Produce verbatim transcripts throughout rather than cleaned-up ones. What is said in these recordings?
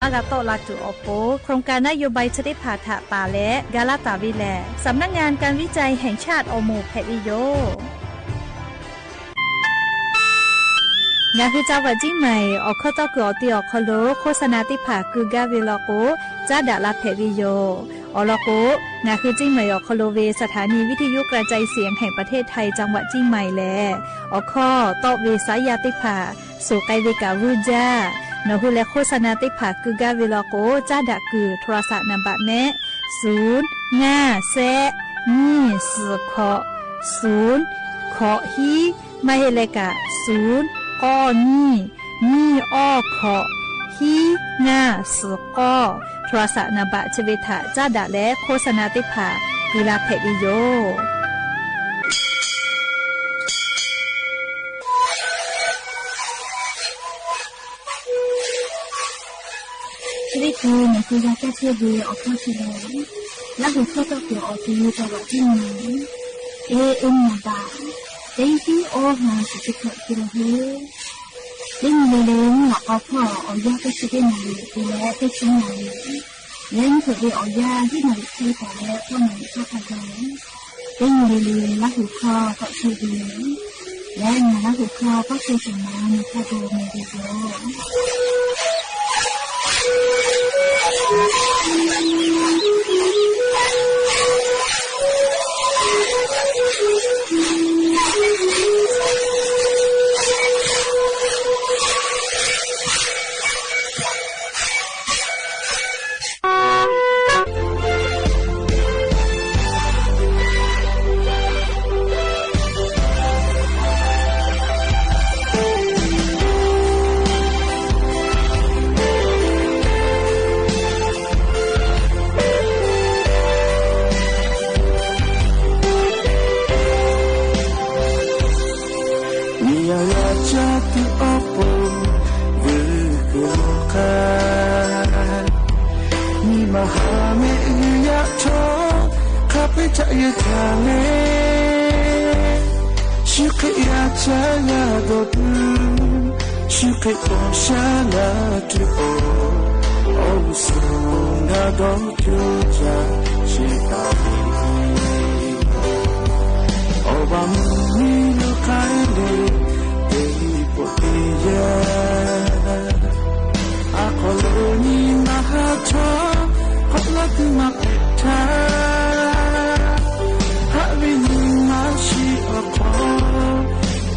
အါဂၤတီလၢ်တူၺ်းအီၤပိ โครงการนโยบาย ชนิดผ่าถะป่า และ กาลาตาวิแล สำนักงานการวิจัยแห่งชาติ ออกหมู่ แผดวีโย ငါဟု จังหวัดเชียงใหม่ အိၣ်ခိးသကိးအီၤတ့ၢ်အီၤခီလိာ် โฆษณา သ့ၣ်တဖၣ် ကူၣ်ကါဝ့ၤလီၤကိး ကြားဒၣ်လၢ แผดวีโย အီၤလီၤကိး ငါဟု เชียงใหม่ အိၣ်ခိးလိာ်ဝ့ၢ် สถานีวิทยุกระจายเสียงแห่งประเทศไทย จังหวัดเชียงใหม่ လဲၣ် အိၣ်ခိးတီဝ့ၢ် สายยา သ့ၣ်တဖၣ် ဆိၣ်ဃဲၤဝ့ၢ်ကၣ်ဝူကၠၢ် နီၢ်ဟုလဲၤ โฆษณา သ့ၣ်တဖၣ် ကူၣ်ကါဝ့ၤလီၤကိး ကြားဒၣ်ကူၣ် โทรศัพท์ နံပါတ် မ့ၢ် ศูนย์ ห้า แซะ ยี่ สี่ หก ศูนย์ หก ห้า မ့ၢ်ဟဲလၢကၣ် ศูนย์ เก้า ยี่ ยี่ เก้า หก ห้า สี่ เก้า โทรศัพท์ နံပါတ် ချစ်ဝ့ၢ်ထၣ် ကြားဒၣ်လဲၣ် โฆษณา သ့ၣ်တဖၣ် ကူၣ်လၢ แผดวีโย ချစ်ဝ့ၢ်ကိး နၢ်ဟူယၤကၠၢ်ချ့ဝ့ၢ် အိၣ်ခိးထံလီၤ လၢဟူၣ်ခိးသကိးအီၤတ့ၢ် จังหวัดเชียงใหม่ เอเอ็ม นำบัตร เต็งตี้ โอ ห้า ศูนย์ เจ็ด หก กิโลเฮิรตซ์ เล่นเร็วๆ หลักเอาพ่อเอาย่าก็ชิดได้หน่อย ดูแลได้ชิ้นหน่อย เล่นเผื่อไปเอาย่าที่หน่อยที่แต่แล้วก็หน่อยก็พอใจ เล่นเร็วๆ แล้วหูคอก็คือดี และงานแล้วหูคอก็คือสมองมีพอดีมีดีโย မ့ၢ်ယၤယၤကၠၢ်တုၤအီၣ်ပိာ် ဝဲၤကလီၤခါ မ့ၢ်မဟါမ့ၢ်အုယၤထီၣ် ခါပ့ၤတၢ်ယဲၢ်တၢ်လဲၣ် ဆှုဃ့ယၤဆၢယၤဒီးပုၢ် ဆှုဃ့ပီၢ်ဆှၢလၢတုၤအီၤ အိၣ်ဆိးနၤဒီး ကၠိကၠၢ်ဆဲးတၢ် အီၣ်ဘၣ်မုၢ်နံၤလၢခါအံၤန့ၣ် တ့ၢ်ပိာ်တ့ၢ်ယၢ် အခီၣ်လၢနံၤမဟါထီၣ် ခီၣ်လၢသုမၤပဲာ်ထါ ဟးဝ့ၤနံၤမၤဆံးအခီၣ်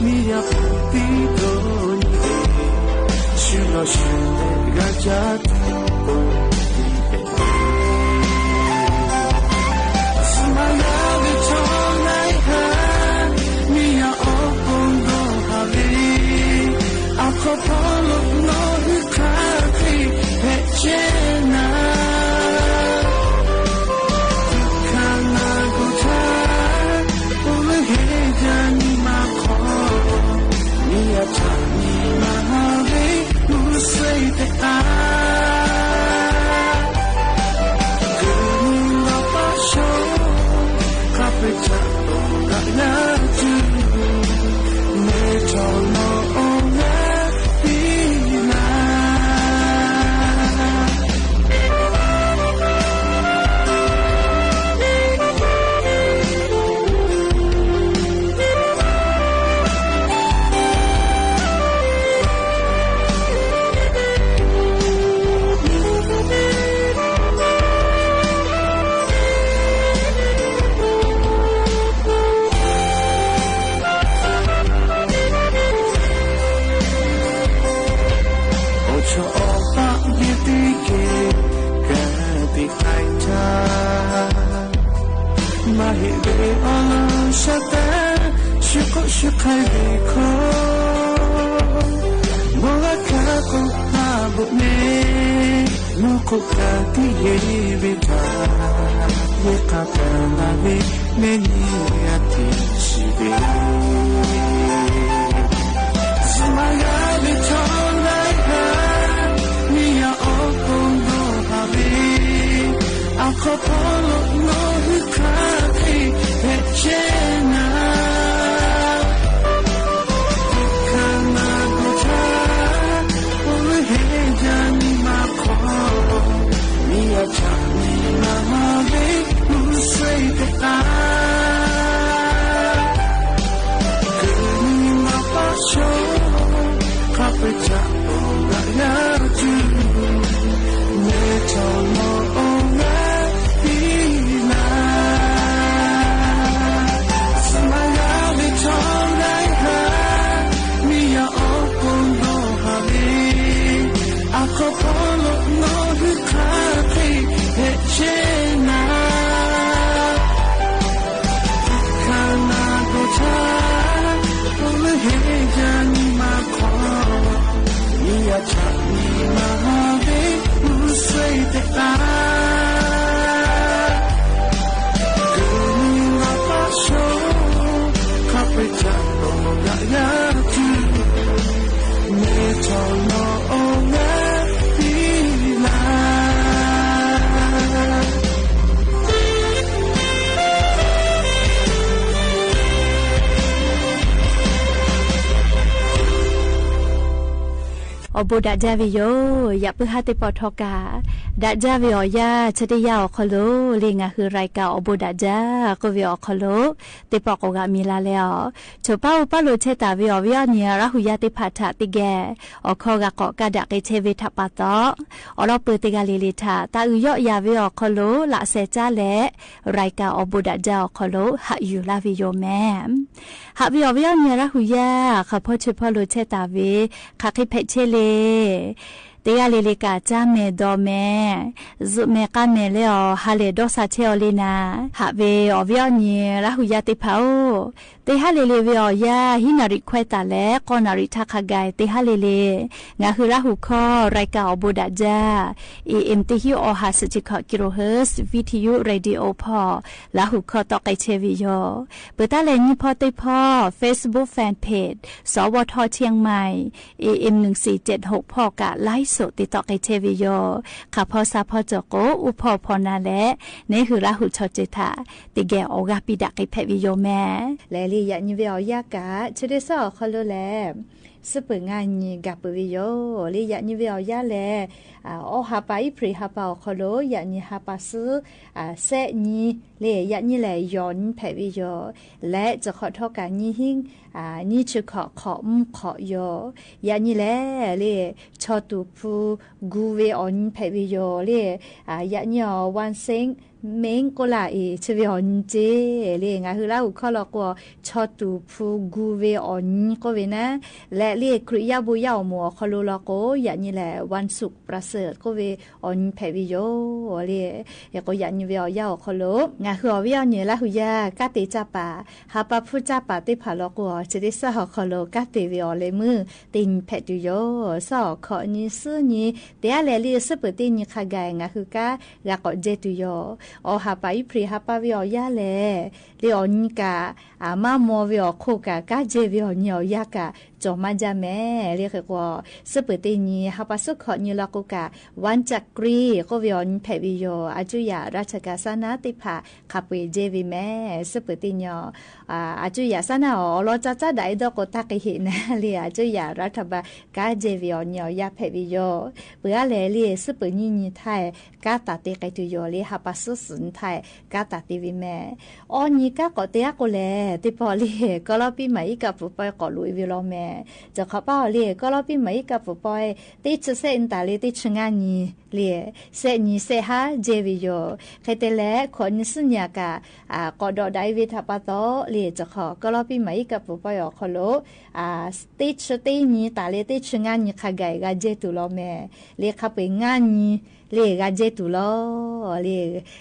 မ့ၢ်ယၤပူၤသံဒိၣ်န့ၣ် ဆူလီၤဆူလဲၣ် ဂၤကၠၢ်တုၤပိာ် အိၣ်ဆိးအီၣ်ဘၣ်ယဲၢ်တံၢ်က့ၤ ကသံၣ်ဃာ်တၢ် မၤဟ့ၣ်ဂ့ၤအီၤလၢဆၢတဲာ် ဆှုဃိးဆှုဃာ်ဂ့ၤခီ မီၢ်လၢခါကိးဟးဘိးန့ၣ် မူခိၣ်ကသံၣ်ယဲၢ်ဘ့ၣ်တၢ် ယဲၢ်ခါတၢ်နၢ်ဝ့ မ့ၢ်နံၤအတံၢ်စံးဘ့ၣ် စမၤယၤလၢထီၣ်လၢဟါ မ့ၢ်ယၤအီၣ်ကိၢ်ဒီးဟးဝ့ အခီၣ်ဖီလီၤနီၢ်ဟုခါ ဖဲဆဲနၤ ခါနၤကထါ အိၣ်ဝဲဟဲယၤနံၤမၤခီ အိုဘိးဒၣ်ဒါဝဲယိာ်, ယၣ်ပုၢ်ဟၢ်သ့ၣ်တဖၣ်ထီၣ်ကၢ် ဒၣ်ဒါဝဲအီၤယၤ ဆၢတယၢ်အီၤခီလိာ် လၢငါဟုရၢၢ်ကၢ်အိုဘိးဒၣ်ဒါ ကိးဝဲအီၤခီလိာ် သ့ၣ်တဖၣ်ကိးဂၤမံၤလၢ်လၢ်အီၤ ဆိပာ်အိၣ်ပာ်လိာ်ဆဲးတၢ်ဝဲအီၤ ဝဲအီၤနံၤရၣ်ဟူယါသ့ၣ်တဖၣ်ထၣ် သ့ၣ်ဂဲၤ အိၣ်ခိးဂၤကိးကးဒၣ်ကဲထဲဝဲထၣ်ပာ်သီ အိၣ်လီၤပၢၤသ့ၣ်ဂၤလၢ်လၢ်ထၣ် တၢ်အုၣ်ယီၣ်ယၤဝဲအီၤခီလိာ် လၢ်စဲးကၠၢ်လဲၣ် ရၢၢ်ကၢ်အိုဘိးဒၣ်ဒါအီၤခီလိာ် ဟးယူၢ်လၢ်ဝဲယိာ်မဲ ဟးဝဲအီၤဝဲအီၤနံၤရၣ်ဟူယါ ခီဖီဆိဖီလိာ်ဆဲးတၢ်ဝဲ ခးဃ့ဖဲးဆဲးလဲၣ် သ့ၣ်ဂၤလၢ်လၢ်ကၢ် ကၠၢ်မဲာ်ဒီးမဲာ် စူးမဲာ်ကါမဲာ်လၢအီၤ ဟးလဲၣ်ဒီးစးဆဲးအီၤလၢ်နၤ ဟးဝဲအီၤဝဲအီၤနံၤရၣ်ဟူယါသ့ၣ်တဖၣ်ဧၢ သ့ၣ်ဟးလၢ်လၢ်ဝဲအီၤယၤ ဟံးနၣ်ရံၣ်ခွဲးတၢ်လဲၣ် ဃိးနၣ်ရံၣ်ထးခါဂၤ သ့ၣ်ဟးလၢ်လၢ် ငါဟုရၣ်ဟူခီ ရၢၢ်ကၢ်အိုဘိးဒၣ်ဒါ AM တဟံးအီၣ်ဟး ဆံးဆံးခီၣ် kilohertz VTU Radio ဖီ လၢဟူခီတီကဲဆဲးဝဲယိာ် ပတၢ်လဲၤနံၤဖီသ့ၣ်ဖီ Facebook Fan Page สวท เชียงใหม่ AM หนึ่งสี่เจ็ดหก ဖီကၢ် ไลฟ์สด သ့ၣ်တီကဲဆဲးဝဲယိာ် ခးဖီဆါဖီကၠီၤကိး အူဖီဖီနၤလဲၣ် နဲဟုရၣ်ဟူဆီၣ်စၢၢ်ထၣ် သ့ၣ်ဂဲၤအီၣ်ဂၤပံၤဒၣ်ကဲဖဲးဝဲယိာ်မဲ လၢလၢ်ယၣ်နံၤဝဲအီၤယၤကၢ် ဆၢဒ့ဆၢအီၤခီလိာ်လဲၣ် စ့ပၢၢ်ငါနံၤကၢ်ပၢၢ်ဝဲယိာ် လၢယၣ်နံၤဝဲအီၤယၤလဲၣ် အီၣ်ဟးပာ်အ့ဖြ့ၣ်ဟးပာ်အီၤခီလိာ် ယၣ်နံၤဟးပာ်ဆူ စဲးနံၤ လၢယၣ်နံၤလဲၣ် ယီၤနံၤဖဲးဝဲယိာ် လၢတခီၣ်ထီၣ်ကၢ်နံၤဟံၣ် နံၤဆံးခီၣ် ခီၣ်မုၢ်ခီၣ်ယိာ် ယၣ်နံၤလဲၣ် လၢ ဆီတူၢ်ဖူ ကူဝဲအီၤနံၤဖဲးဝဲယိာ် လၢ ယၣ်နံၤအီၤ ဝၣ်စ့ၣ် မ့ၣ်ကိးလၢ်အ့ၣ် ဆၢဝဲအီၤနံၤက့ လၢ ငါဟုရၣ်ဟူခီလီၤကိး ဆီတူၢ်ဖူ ကူဝဲအီၤနံၤကိးဝဲနၤ လၢလၢ်ခရံာ်ယၣ်ဘိယၣ်အိၣ်မူအီၤခီလိာ်လီၤကိး ယၣ်နံၤလဲၣ် ဝၣ်စူၣ် ပြးစၢၣ် ကိးဝဲအီၤနံၤဖဲးဝဲယိာ် လၢ ယကိးယၣ်နံၤဝဲအီၤယၤအီၤခီလိာ် ငါဟုအီၤဝဲအီၤနံၤလၢဟူယၤ ကၢ်သ့ၣ်ကၢ်ပာ် ဟးပာ်ဖုကၢ်ပာ်သ့ၣ်တဖၣ်လီၤကိး ဆၢဒ့ဆၢအီၤခီလိာ် ကၢ်သ့ၣ်ဝဲအီၤလၢမုၢ်တနံၤဖဲးတုၤယိာ် စးခီၣ်နံၤဆူနံၤ သ့ၣ်ဂၤလဲၣ်လၢစ့ပၢၢ်သ့ၣ်နံၤခါဂၤ ငါဟုကၢ် ဂၤကိးကဲတုၤယိာ် အီၣ်ဟးပာ်အ့ဖြ့ၣ်ဟးပာ်ဝဲအီၤယၤလဲၣ် လၢအီၤနံၤကၢ် အမါမီၤဝဲအီၤခိၣ်ကၢ် ကၢ်ကဲဝဲအီၤနံၤအီၤယၤကၢ် ကၠီၤမးဒ်မဲာ် လၢဃ့ကွီၤ စ့ပၢၢ်သ့ၣ်နံၤ ဟးပာ်ဆူခီၣ်နံၤလီၤကိးကၢ် ဝၣ်ကၠၣ်ကရံ ကိးဝဲအီၤနံၤဖဲးဝဲယိာ် အကၠူယၣ်ရးထၢၣ်ကၢ်စၢ်နၢ်သ့ၣ်တဖၣ် ခးပှ့ၤကဲဝဲမဲာ် စ့ပၢၢ်သ့ၣ်နံၤ အကၠူယၣ်စၢ်နၢ်အီၤ အီလီၤကၠၢ်ကၠၢ်ဒၣ်အ့ဒီးကိးတၢ်ကဟ့ၣ်နၤ လၢအကၠူယၣ်ရးထၢၣ်ဘၣ် ကၢ်ကဲဝဲအီၤနံၤအီၤယၤဖဲးဝဲယိာ် ပှၤဂၤလဲၣ်လၢစ့ပၢၢ်နံၤနံၤထါ ကၢ်သးသ့ကဲတုၤယိာ် လၢဟးပာ်ဆူစူၤနံၤထါ ကၢ်သးသ့ဝဲမဲာ် အီၤနံၤကၢ်ကိးသ့အါကိးလဲၣ် သ့ၣ်ပီလၢ ကီၢ်လီၤပံမၤအံၤကၢ်ပူၤပီကိးလိာ်အီၤဝဲလီၤမဲာ် တခီပာ်အီၤလၢ ကီၢ်လီၤပံမၤအံၤကၢ်ပူၤပီ သ့ၣ်ဆံသ့ၣ်နံၤတၢ်လၢသ့ၣ်ဆံငါနံၤ လၢ စဲးနံၤစဲးဟါကဲဝဲယိာ် ဃဲတဲလဲၣ် ခီၣ်နံၤဆူညါကၢ် ကိးဒီးဒၣ်အီၤဝဲထၣ်ပာ်သီ လၢတခီ ကီၢ်လီၤပံမၤအံၤကၢ်ပူၤပီအီၤခီလိာ် သ့ၣ်ဆံသ့ၣ်နံၤတၢ်လၢသ့ၣ်ဆံငါနံၤခါဂၤ ဂၤကဲတုၤလီၤမဲာ် လၢခးပှ့ၤငါနံၤ လၢဂၤကဲတုၤလီၤ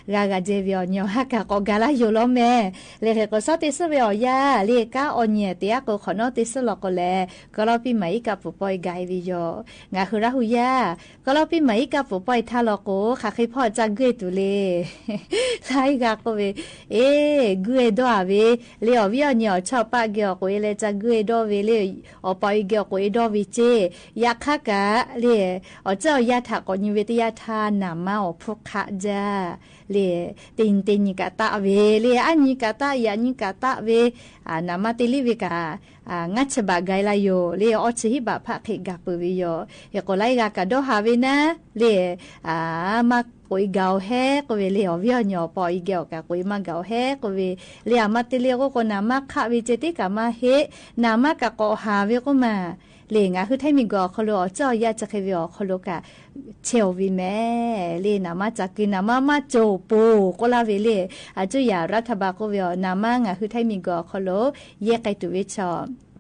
လၢ ဂၤဂၤကဲဝဲအီၤနံၤအီၤဟါကၢ်ကိးဂၤလၢယိာ်လီၤမဲာ် လၢဃ့ကွီၤ စးတ့ၢ်စ့ဝဲအီၤယၤ လၢကၢ်အီၤနံၤသ့ၣ်အါကိး ခီၣ်နီၣ်တ့ၢ်စ့လီၤကိးလဲၣ် ကီၢ်လီၤပံမၤအံၤကၢ်ပူၤပီဂၤဝဲယိာ် ငါဟုရၣ်ဟူယၤ ကီၢ်လီၤပံမၤအံၤကၢ်ပူၤပီအံၤထါလီၤကိး ခးဃ့ဖီၣ်ကၢ်ကွံာ်တုၤလၢ လၢဂၤကိးဝဲ အ့ ကွံာ်ဒီးအီၤဝဲ လၢအီၤဝဲအီၤနံၤအီၤဆီၣ်ပာ်က့ၤအီၤကိးအ့လဲၣ် ကၢ်ကွံာ်ဒီးဝဲလၢ အီၤပီအံၤကဲအီၤကိးအ့ဒီးဝဲက့ ယခါကၢ် လၢ အီၤစၢ်အီၤယၤထးကိးနံၤဝဲတယၢ်ထါ နၢ်မါအီၤဖုခးဒၣ် လၢ တနံၤတနံၤကးသးဝဲ လၢအနံၤကးသး ယနံၤကးသးဝဲ နၢ်မါတ့ၢ်လံဝဲကၢ် ငါဆံးဘၣ်ဂၤလၢယိာ် လၢအီၤဆံးဟံၣ်ဘၣ်ဖးဃ့ၢ်ကၢ်ပၢၢ်ဝဲယိာ် ဟ့ၣ်ကိးလၢဂၤကးဒီဟးဝဲနၤ လၢ မါကိးအ့ၣ်ကၢ်အီၤဟဲ ကိးဝဲလၢ အီၤဝဲအီၤနံၤအီၤပီအံၤကဲအီၤကးကိးအ့ၣ်မါကၢ်အီၤဟဲ ကိးဝဲ လၢအမါတ့ၢ်လံအဃိကိး နၢ်မါခးဝဲက့ တ့ၢ်ကးမါဟ့ၣ် နၢ်မါကးကိးဟးဝဲကိးမး လၢ ငါဟုထံမံၤကီၢ်အီၤခီလိာ် အီၤစၢ်အီၤယၤစၢ်ဃ့ဝဲအီၤခီလိာ်ကး ဆဲးအီၤဝဲမဲာ် လၢ နၢ်မါစၢ်ကွံာ် နၢ်မါမၤစၢၤပူၤ ကိးလၢဝဲလၢ အကၠူယၤရးထၢၣ်ဘၣ်ကိးဝဲအီၤ နၢ်မါ ငါဟုထံမံၤကီၢ်အီၤခီလိာ် ယဲၢ်ကဲတုၤဝဲဆီ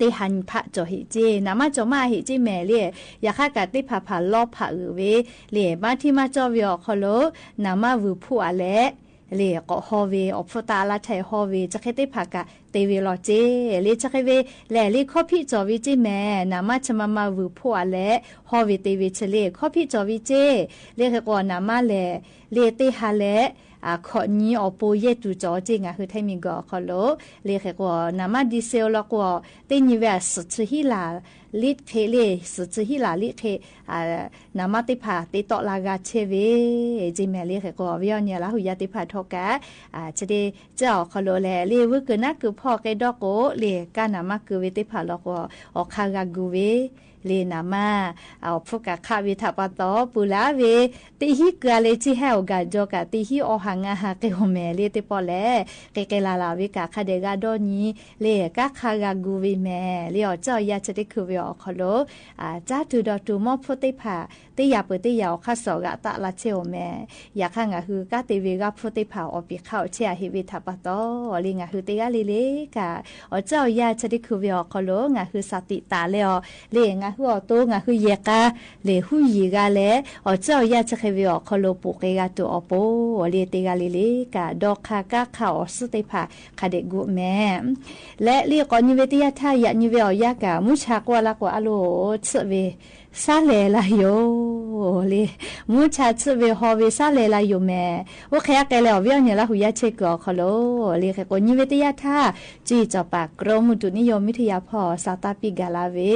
တ့ၢ်ဟါနံၤဖးကၠီၤဟ့ၣ်က့ နၢ်မါကၠီၤမးဟ့ၣ်က့မဲာ် လၢ ယခါကၢ်သ့ၣ်ဖးဖးလီၤဖးအုးဝဲ လၢ မါထံမါကၠီဝဲအီၤခီလိာ် နၢ်မါဝုၤဖူးအါလဲၣ် လၢ ကိးဟီဝဲ အီၤဖုးတၢ်အလါထဲဟီဝဲ စၢ်ဃ့သ့ၣ်ဖးကး တ့ဝေလီၤကၠ့ လၢဆၢက့ဝဲ လဲၤလၢခီၣ်ဖံးကၠီၤဝဲကၠ့မဲာ် နမ့ၢ်ဆၢမၤမၤဝုၤဖှိၣ်အလဲၣ် ဟီဝဲတ့ဝဲဆၢလၢ ခီၣ်ဖံးကၠီၤဝဲကၠ့ လၢဃဲးကီးနမ့ၢ်လဲၤ လၢတ့ဟါလဲၣ် အခီၣ်ညိအီၤပိယဲၢ်တူၤကၠီၤကၠ့ ငါဟုထၢၣ်မံၤကီၤခီလိာ် လၢဃဲးကီးနမ့ၢ်ဒံးစဲးလီၤကီး တ့နံၤဝဲအစုးဆံဟံးလး လံးတခ့လၢ စုးဆံဟံးလးလံးတခ့ နမ့ၢ်တ့ဖးတ့တီလၢဂၤဆဲဝဲ ကၠ့မဲာ် လၢဃဲးကီး ဝံအီၤနံၤလၢဟူယါတ့ဖးထီကး ဆၢဒ့ ကၠ့အီၤခီလိာ်လဲၣ် လၢဝဲကနၣ်ကဖီၣ်ကဲဒီးကိး လၢကနမ့ၢ်ကဝဲတ့ဖးလီၤကီး အီခါဂၤဂုၤဝဲ လၢနမ့ၢ် အီဖှိၣ်ကးခးဝဲထးပာ်တီ ပူၤလၢဝဲ တ့ဟံးကၤလၢဆံဟဲအိၣ်ကၢ်ဒီးကး တ့ဟံးအီၣ်ဟးငါဟးက့ၤအိၣ်မဲာ် လၢတ့ပီၣ်လဲၣ် ကဲကဲလၢ်လၢ်ဝဲကးခါဒဲးဂၤဒီးနံၤ လၢကးခးဂၤဂုၤဝဲမဲာ် လၢအီၤကၠ့အီၤယၤဆၢတ့ခုဝဲအီၤခီလိာ် တၢ်တုၤဒီးတုၤမီၢ်ဖှိၣ်တ့ဖး တ့ယၤပၢၢ်တ့ယၤအီၤခါစီၤဂၤတၢ်လၢဆဲအိၣ်မဲာ် ယၤခါငါဟုကးတ့ဝဲဂၤဖှိၣ်တ့ဖးအီၤပံးခးအီၤဆဲအဟ့ၣ်ဝဲထးပာ်တီ လၢငါဟုတ့ဂၤလံလၢကး အီၤကၠ့အီၤယၤဆၢတ့ခုဝဲအီၤခီလိာ် ငါဟုစးတံးတၢ်လၢအီၤ လၢငါဟုအီၤတိ ငါဟုယဲၢ်ကါ လၢဟူယံၤဂၤလဲၣ် အီၤကၠ့အီၤယၤဆၢက့ဝဲအီၤခီလိာ် ပူၤကဲဂၤတုၤအီၤပိ လၢတ့ဂၤလံလၢကး ဒီးခါကးခးအီၤစုတ့ဖး ခးဒဲးဂုၤမဲာ် လၢလံကိးနံၤဝဲတ့ယၤထါ ယၤနံၤဝဲအီၤယၤကး မူဆါကွၢ်လၢကွၢ်အလိၤ ဆၢၣ်ဝဲ စါလဲၤလၢယိၤ လၢ မူဆါဆၢၣ်ဝဲဟီဝဲစါလဲၤလၢယိၤမဲာ် အိၣ်ဃဲအကဲလဲၣ် အီၤဝံအီၤနံၤလၢဟူယါဆဲကီးခီလိာ် လၢဃဲးကီးနံၤဝဲတ့ယၤထါ ကၠီၣ်ပၢ် ကရၢမိၢ်ဒူၣ်နံၣ်ယိၤမံထယၤဖီၣ် စးတၢ်ပံးဂၤလၢဝဲ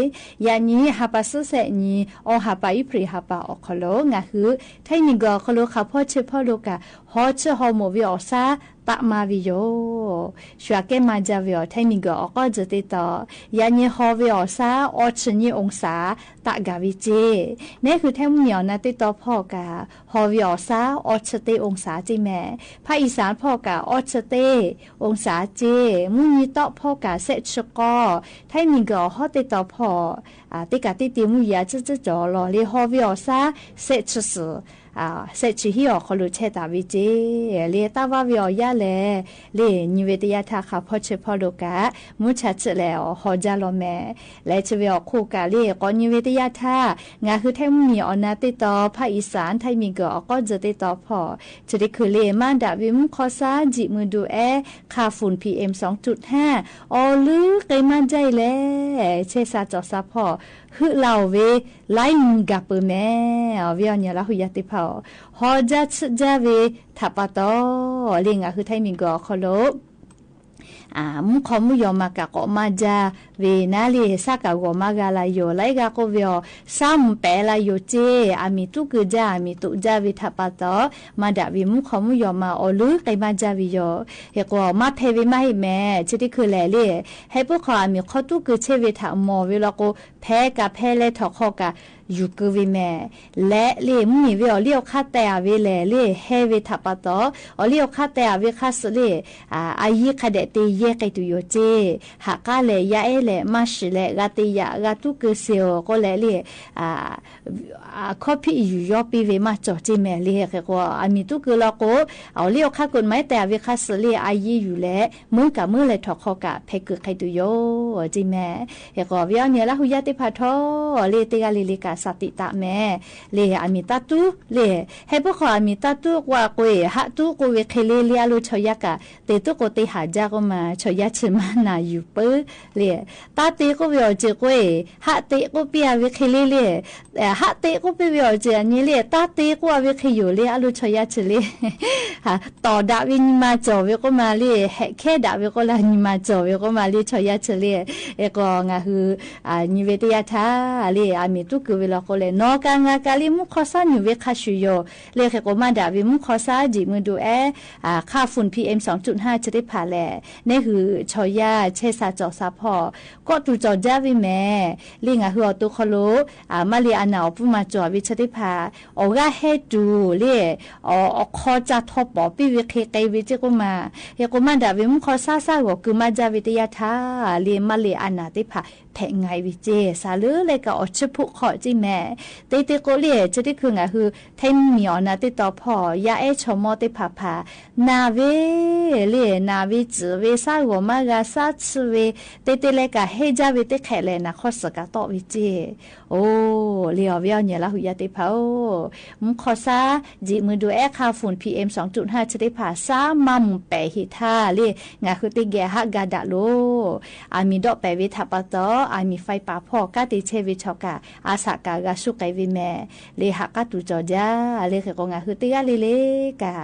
ယၤနံၤဟးပာ်စူစဲးနံၤ အီၣ်ဟးပာ်အံၣ်ဖြံးဟးပာ်အီၤခီလိာ် ငါဟု ထၢၣ်မံၤကီးခီလိာ် ခးဖီၣ်ဆၢဖီၣ်လိာ်ကး ဟီဆၢဟီမိာ်ဝဲအီၤစါ တၢ်မၤဝဲယိၤ ဆှၢကဲမၤဒ်ဝဲအီၤ ထၢၣ်မံၤကီးအီၣ်ကီၢ်စၢၤတ့တီ ယၤနံၤဟီဝဲအီၤစါ အီၣ်ဆၢနံၣ်အူစါ တၢ်ဂၤဝဲကၠ့ နဲဃုထၢၣ်မုၢ်နံၤအီၤနၤတ့တီဖီၣ်ကး ဟီဝဲအီၤစါ အီၣ်ဆၢတ့အူစါကၠ့မဲာ် ဖၣ်အံၣ်စၣ်ဖီၣ်ကး အီၣ်ဆၢတ့ အူစါကၠ့ မုၢ်နံၤတီၣ်ဖီၣ်ကး စဲးဆၢကီၢ် ထၢၣ်မံၤကီးအီၣ်ဟီၣ်တ့တီဖီၣ် တ့ကးတ့တ့မုၢ်ယၤကၠိကၠိကၠီလီၤ လၢဟီဝဲအီၤစါ စဲးဆၢစူ စဲးဆၢဟံၣ်အီၤခီလိာ်ဆဲးတၢ်ဝဲကၠ့ လၢတၢ်ဝါဝဲအီၤယၤလဲၣ် လၢနံၤဝဲတ့ယၤထါ ခးဖီၣ်ဆၢဖီၣ်လိာ်ကး မူဆါဆၢၣ်လဲၣ်အီၤဟီဒ်လီၤမဲာ် လၢဆၢဝဲအီၤခိၣ်ကးလၢ ကိးနံၤဝဲတ့ယၤထါ ငါဃုထၢၣ်မုၢ်နံၤအီၤနၤတ့တီ ဖၣ်အံၣ်စၣ် ထၢၣ်မံၤကီးအီၣ်ကီၢ်စၢၤတ့တီဖီၣ် ဆၢတ့ခုလၢ မၤဒၣ်ဝဲမူၣ်ခီဆါ ဒံးမုၢ်ဒိၣ်အဲ ခး ฝุ่น PM สองจุดห้า အီၤလၢကဲမၤဒ်အံၤလဲၣ် ဆဲးစၢ်ကၠီၣ်စၢ်ဖီၣ် ဟုးလၢအီၤဝဲ လၢမုၢ်ဂၤပၢၤမဲာ် အီၤဝံအီၤနံၤလၢဟူယါတ့ဖီၣ် ဟီဒ်ဆၢဒ်ဝဲထးပာ်တီ လၢငါဃုထၢၣ်မံၤကီးခီလိာ် မူၣ်ခီမူၣ်ယီၤမၤကးကိးမၤဒ်ဝဲနၤလၢ စးကၤဂီၤမၤဂၤလၢယိၤ လၢအဂၤကိးဝဲအီၤ စါမူၣ်ပဲာ်လၢယိၤကၠ့ အမံၤတူၢ်ကၢဒ် အမံၤတူၢ်ဒ်ဝဲထးပာ်တီ မၤဒၣ်ဝဲမူၣ်ခီမူၣ်ယီၤမၤ အီၤလၢကဲမၤဒ်ဝဲယိၤ ဟဲကီးမၤဖဲဝဲမၤဟ့ၣ်မဲာ် ဆၢတ့ခုလၢာ်လၢ ဟဲပၢၢ်ခီအမံၤခီတူၢ်ကၢဆဲးဝဲထးမီၤဝဲလီၤကိး ဖဲကးဖဲလဲၤထီၣ်ခီကး ယူၤကၢဝဲမဲာ် လဲၣ်လၢ မုၢ်နံၤဝဲအီၤလံအီၣ်ခါတဲာ်အဝဲလဲၣ်လၢ ဟဲဝဲထးပာ်တီ အီၤလံအီၣ်ခါတဲာ်အဝဲခါစၢၤလၢ အယံၤခးဒဲးတ့ယဲၢ်ကဲတုၤယိၤကၠ့ ဟးကါလဲၣ် ယါအဲလဲၣ် မၤၡံလဲၣ် ဂၤတ့ယၤ ဂၤတူၢ်ကၢစ့အီၤကိးလဲၣ်လၢ အခီၣ်ဖံးယူၤယီၢ်ပ့ၤဝဲမၤကၠီၣ်ကၠ့မဲာ်လၢ ဟဲကီးအမံၤတူၢ်ကၢလီၤကိး အီၤလံအီၣ်ခါကိးမၤတဲာ်အဝဲခါစၢၤလၢ အယံၤယူၤလဲၣ် မုၢ်ကးမုၢ်လဲၤထီၣ်ခီကး ဖဲကုာ်ကဲတုၤယိၤကၠ့မဲာ် ဟဲကီးဝံအီၤနံၤလၢဟူယါတ့ဖီၣ်ထီ လၢတ့ဂၤလံလၢကးစးတံးတၢ်မဲာ် လၢအမံၤတၢ်တူၢ်လၢ ဟဲပၢၢ်ခီအမံၤတၢ်တူၢ်ကွၢ်ကွ့ၢ် ဟးတူၢ်ကိးဝဲချ့လ့လံအလိၤ ဆီၣ်ယါကး တ့တူၢ်ကိးတ့ဟးဒ်ကိးမၤ ဆီၣ်ယါဆံးမၤနၤယူၤပၢၢ်လၢ တၢ်တ့ကိးဝဲအီၤကၠ့ကွ့ၢ် ဟးတ့ကိးပ့ၢ်အဝဲချ့လ့လၢ ဟးတ့ကိးပ့ၢ်ဝဲအီၤကၠ့အနံၤလၢ တၢ်တ့ကိးအဝဲချ့ယိၤလၢအလိၤ ဆီၣ်ယါဆံးလၢ တီၢ်ဒၣ်ဝဲနံၤမၤကၠီၣ်ဝဲကိးမၤလၢ ဟဲခဲဒၣ်ဝဲကိးလၢ နံၤမၤကၠီၣ်ဝဲကိးမၤလၢ ဆီၣ်ယါဆံးလၢ ဟဲကီးငါဟု နံၤဝဲတ့ယါထါလၢ အမံၤတူၢ်ကၢဝဲလီၤကိးလဲၣ် နီၢ်ကါငါကါလၢ မူၣ်ခီဆါနုာ်ဝဲခါဆူၣ်ယိၤ လၢဟဲကီးမၤဒၣ်ဝဲ မူၣ်ခီဆါ ဒံးမုၢ်ဒိၣ်အဲ ခး ฝุ่น PM สองจุดห้า ဆၢတ့ဖးလဲၣ် နဲဟု ဆီၣ်ယါ ဆဲးစၢ်ကၠီၣ်စၢ်ဖီၣ် ကိးတူၢ်ကၠီၣ်ဒ်ဝဲမဲာ် လၢငါဟုအီၤတိခီလိာ် မၤလၢအနၢ်အီၤပူၤမၤကၠီၣ်ဝဲဆၢတ့ဖး အီၤဂၤဟဲတုၤလၢ အခီကၠၢ်ထီၣ်ပီၣ်ပ့ၢ်ဝဲချ့ကဲဝဲကၠ့ကိးမၤ ဟဲကီးမၤဒၣ်ဝဲ မူၣ်ခီဆါဆါဂီၤကၢမၤဒ်ဝဲတ့ယါထါလၢ မၤလၢအနၢ်တ့ဖး แผะไงวะเจ้ สาลึกเลยกา อ่อ เชิดผู้เคาะ เจ้าแม่ เต๊เต๊โกะเล่ เจ้าตี้คือ งาคือ แท้มีอ่อ นาตี้ต่อผ่อ ยาแอ๊ชอมอเต๊ผาผา นาเวเล่ นาเวจื๋อเว ซ้าหัวม้ากา ซ้าชื่อเว เต๊เต๊เลยกา เฮจ้าเวเต๊แขะแหละ นาข้อเสือกาต๊อกวะเจ้ โอ้ เล่ อ่อ เว อ่อ เยียะละหูยาเต๊ผา โอ้ มุ้งคอซ้า จิกมือดูแอ๊ค่าฝุ่น PM สองจุดห้า เต๊ผา ซ้ามาหมู่แป๋หิท่าเล่ งาคือเต๊แก่ฮักกาดะโล อามีดอกแป๋เวถะปะตอ อามีไฟป่าผ่อ ก้าเตเชเวชอกา อาสะกากาสู้ไกเวแม่ เล่ หักก้าตูจ๋อจ้า เล่ เขโก งาคือเต๊ก้าเล่เล่กา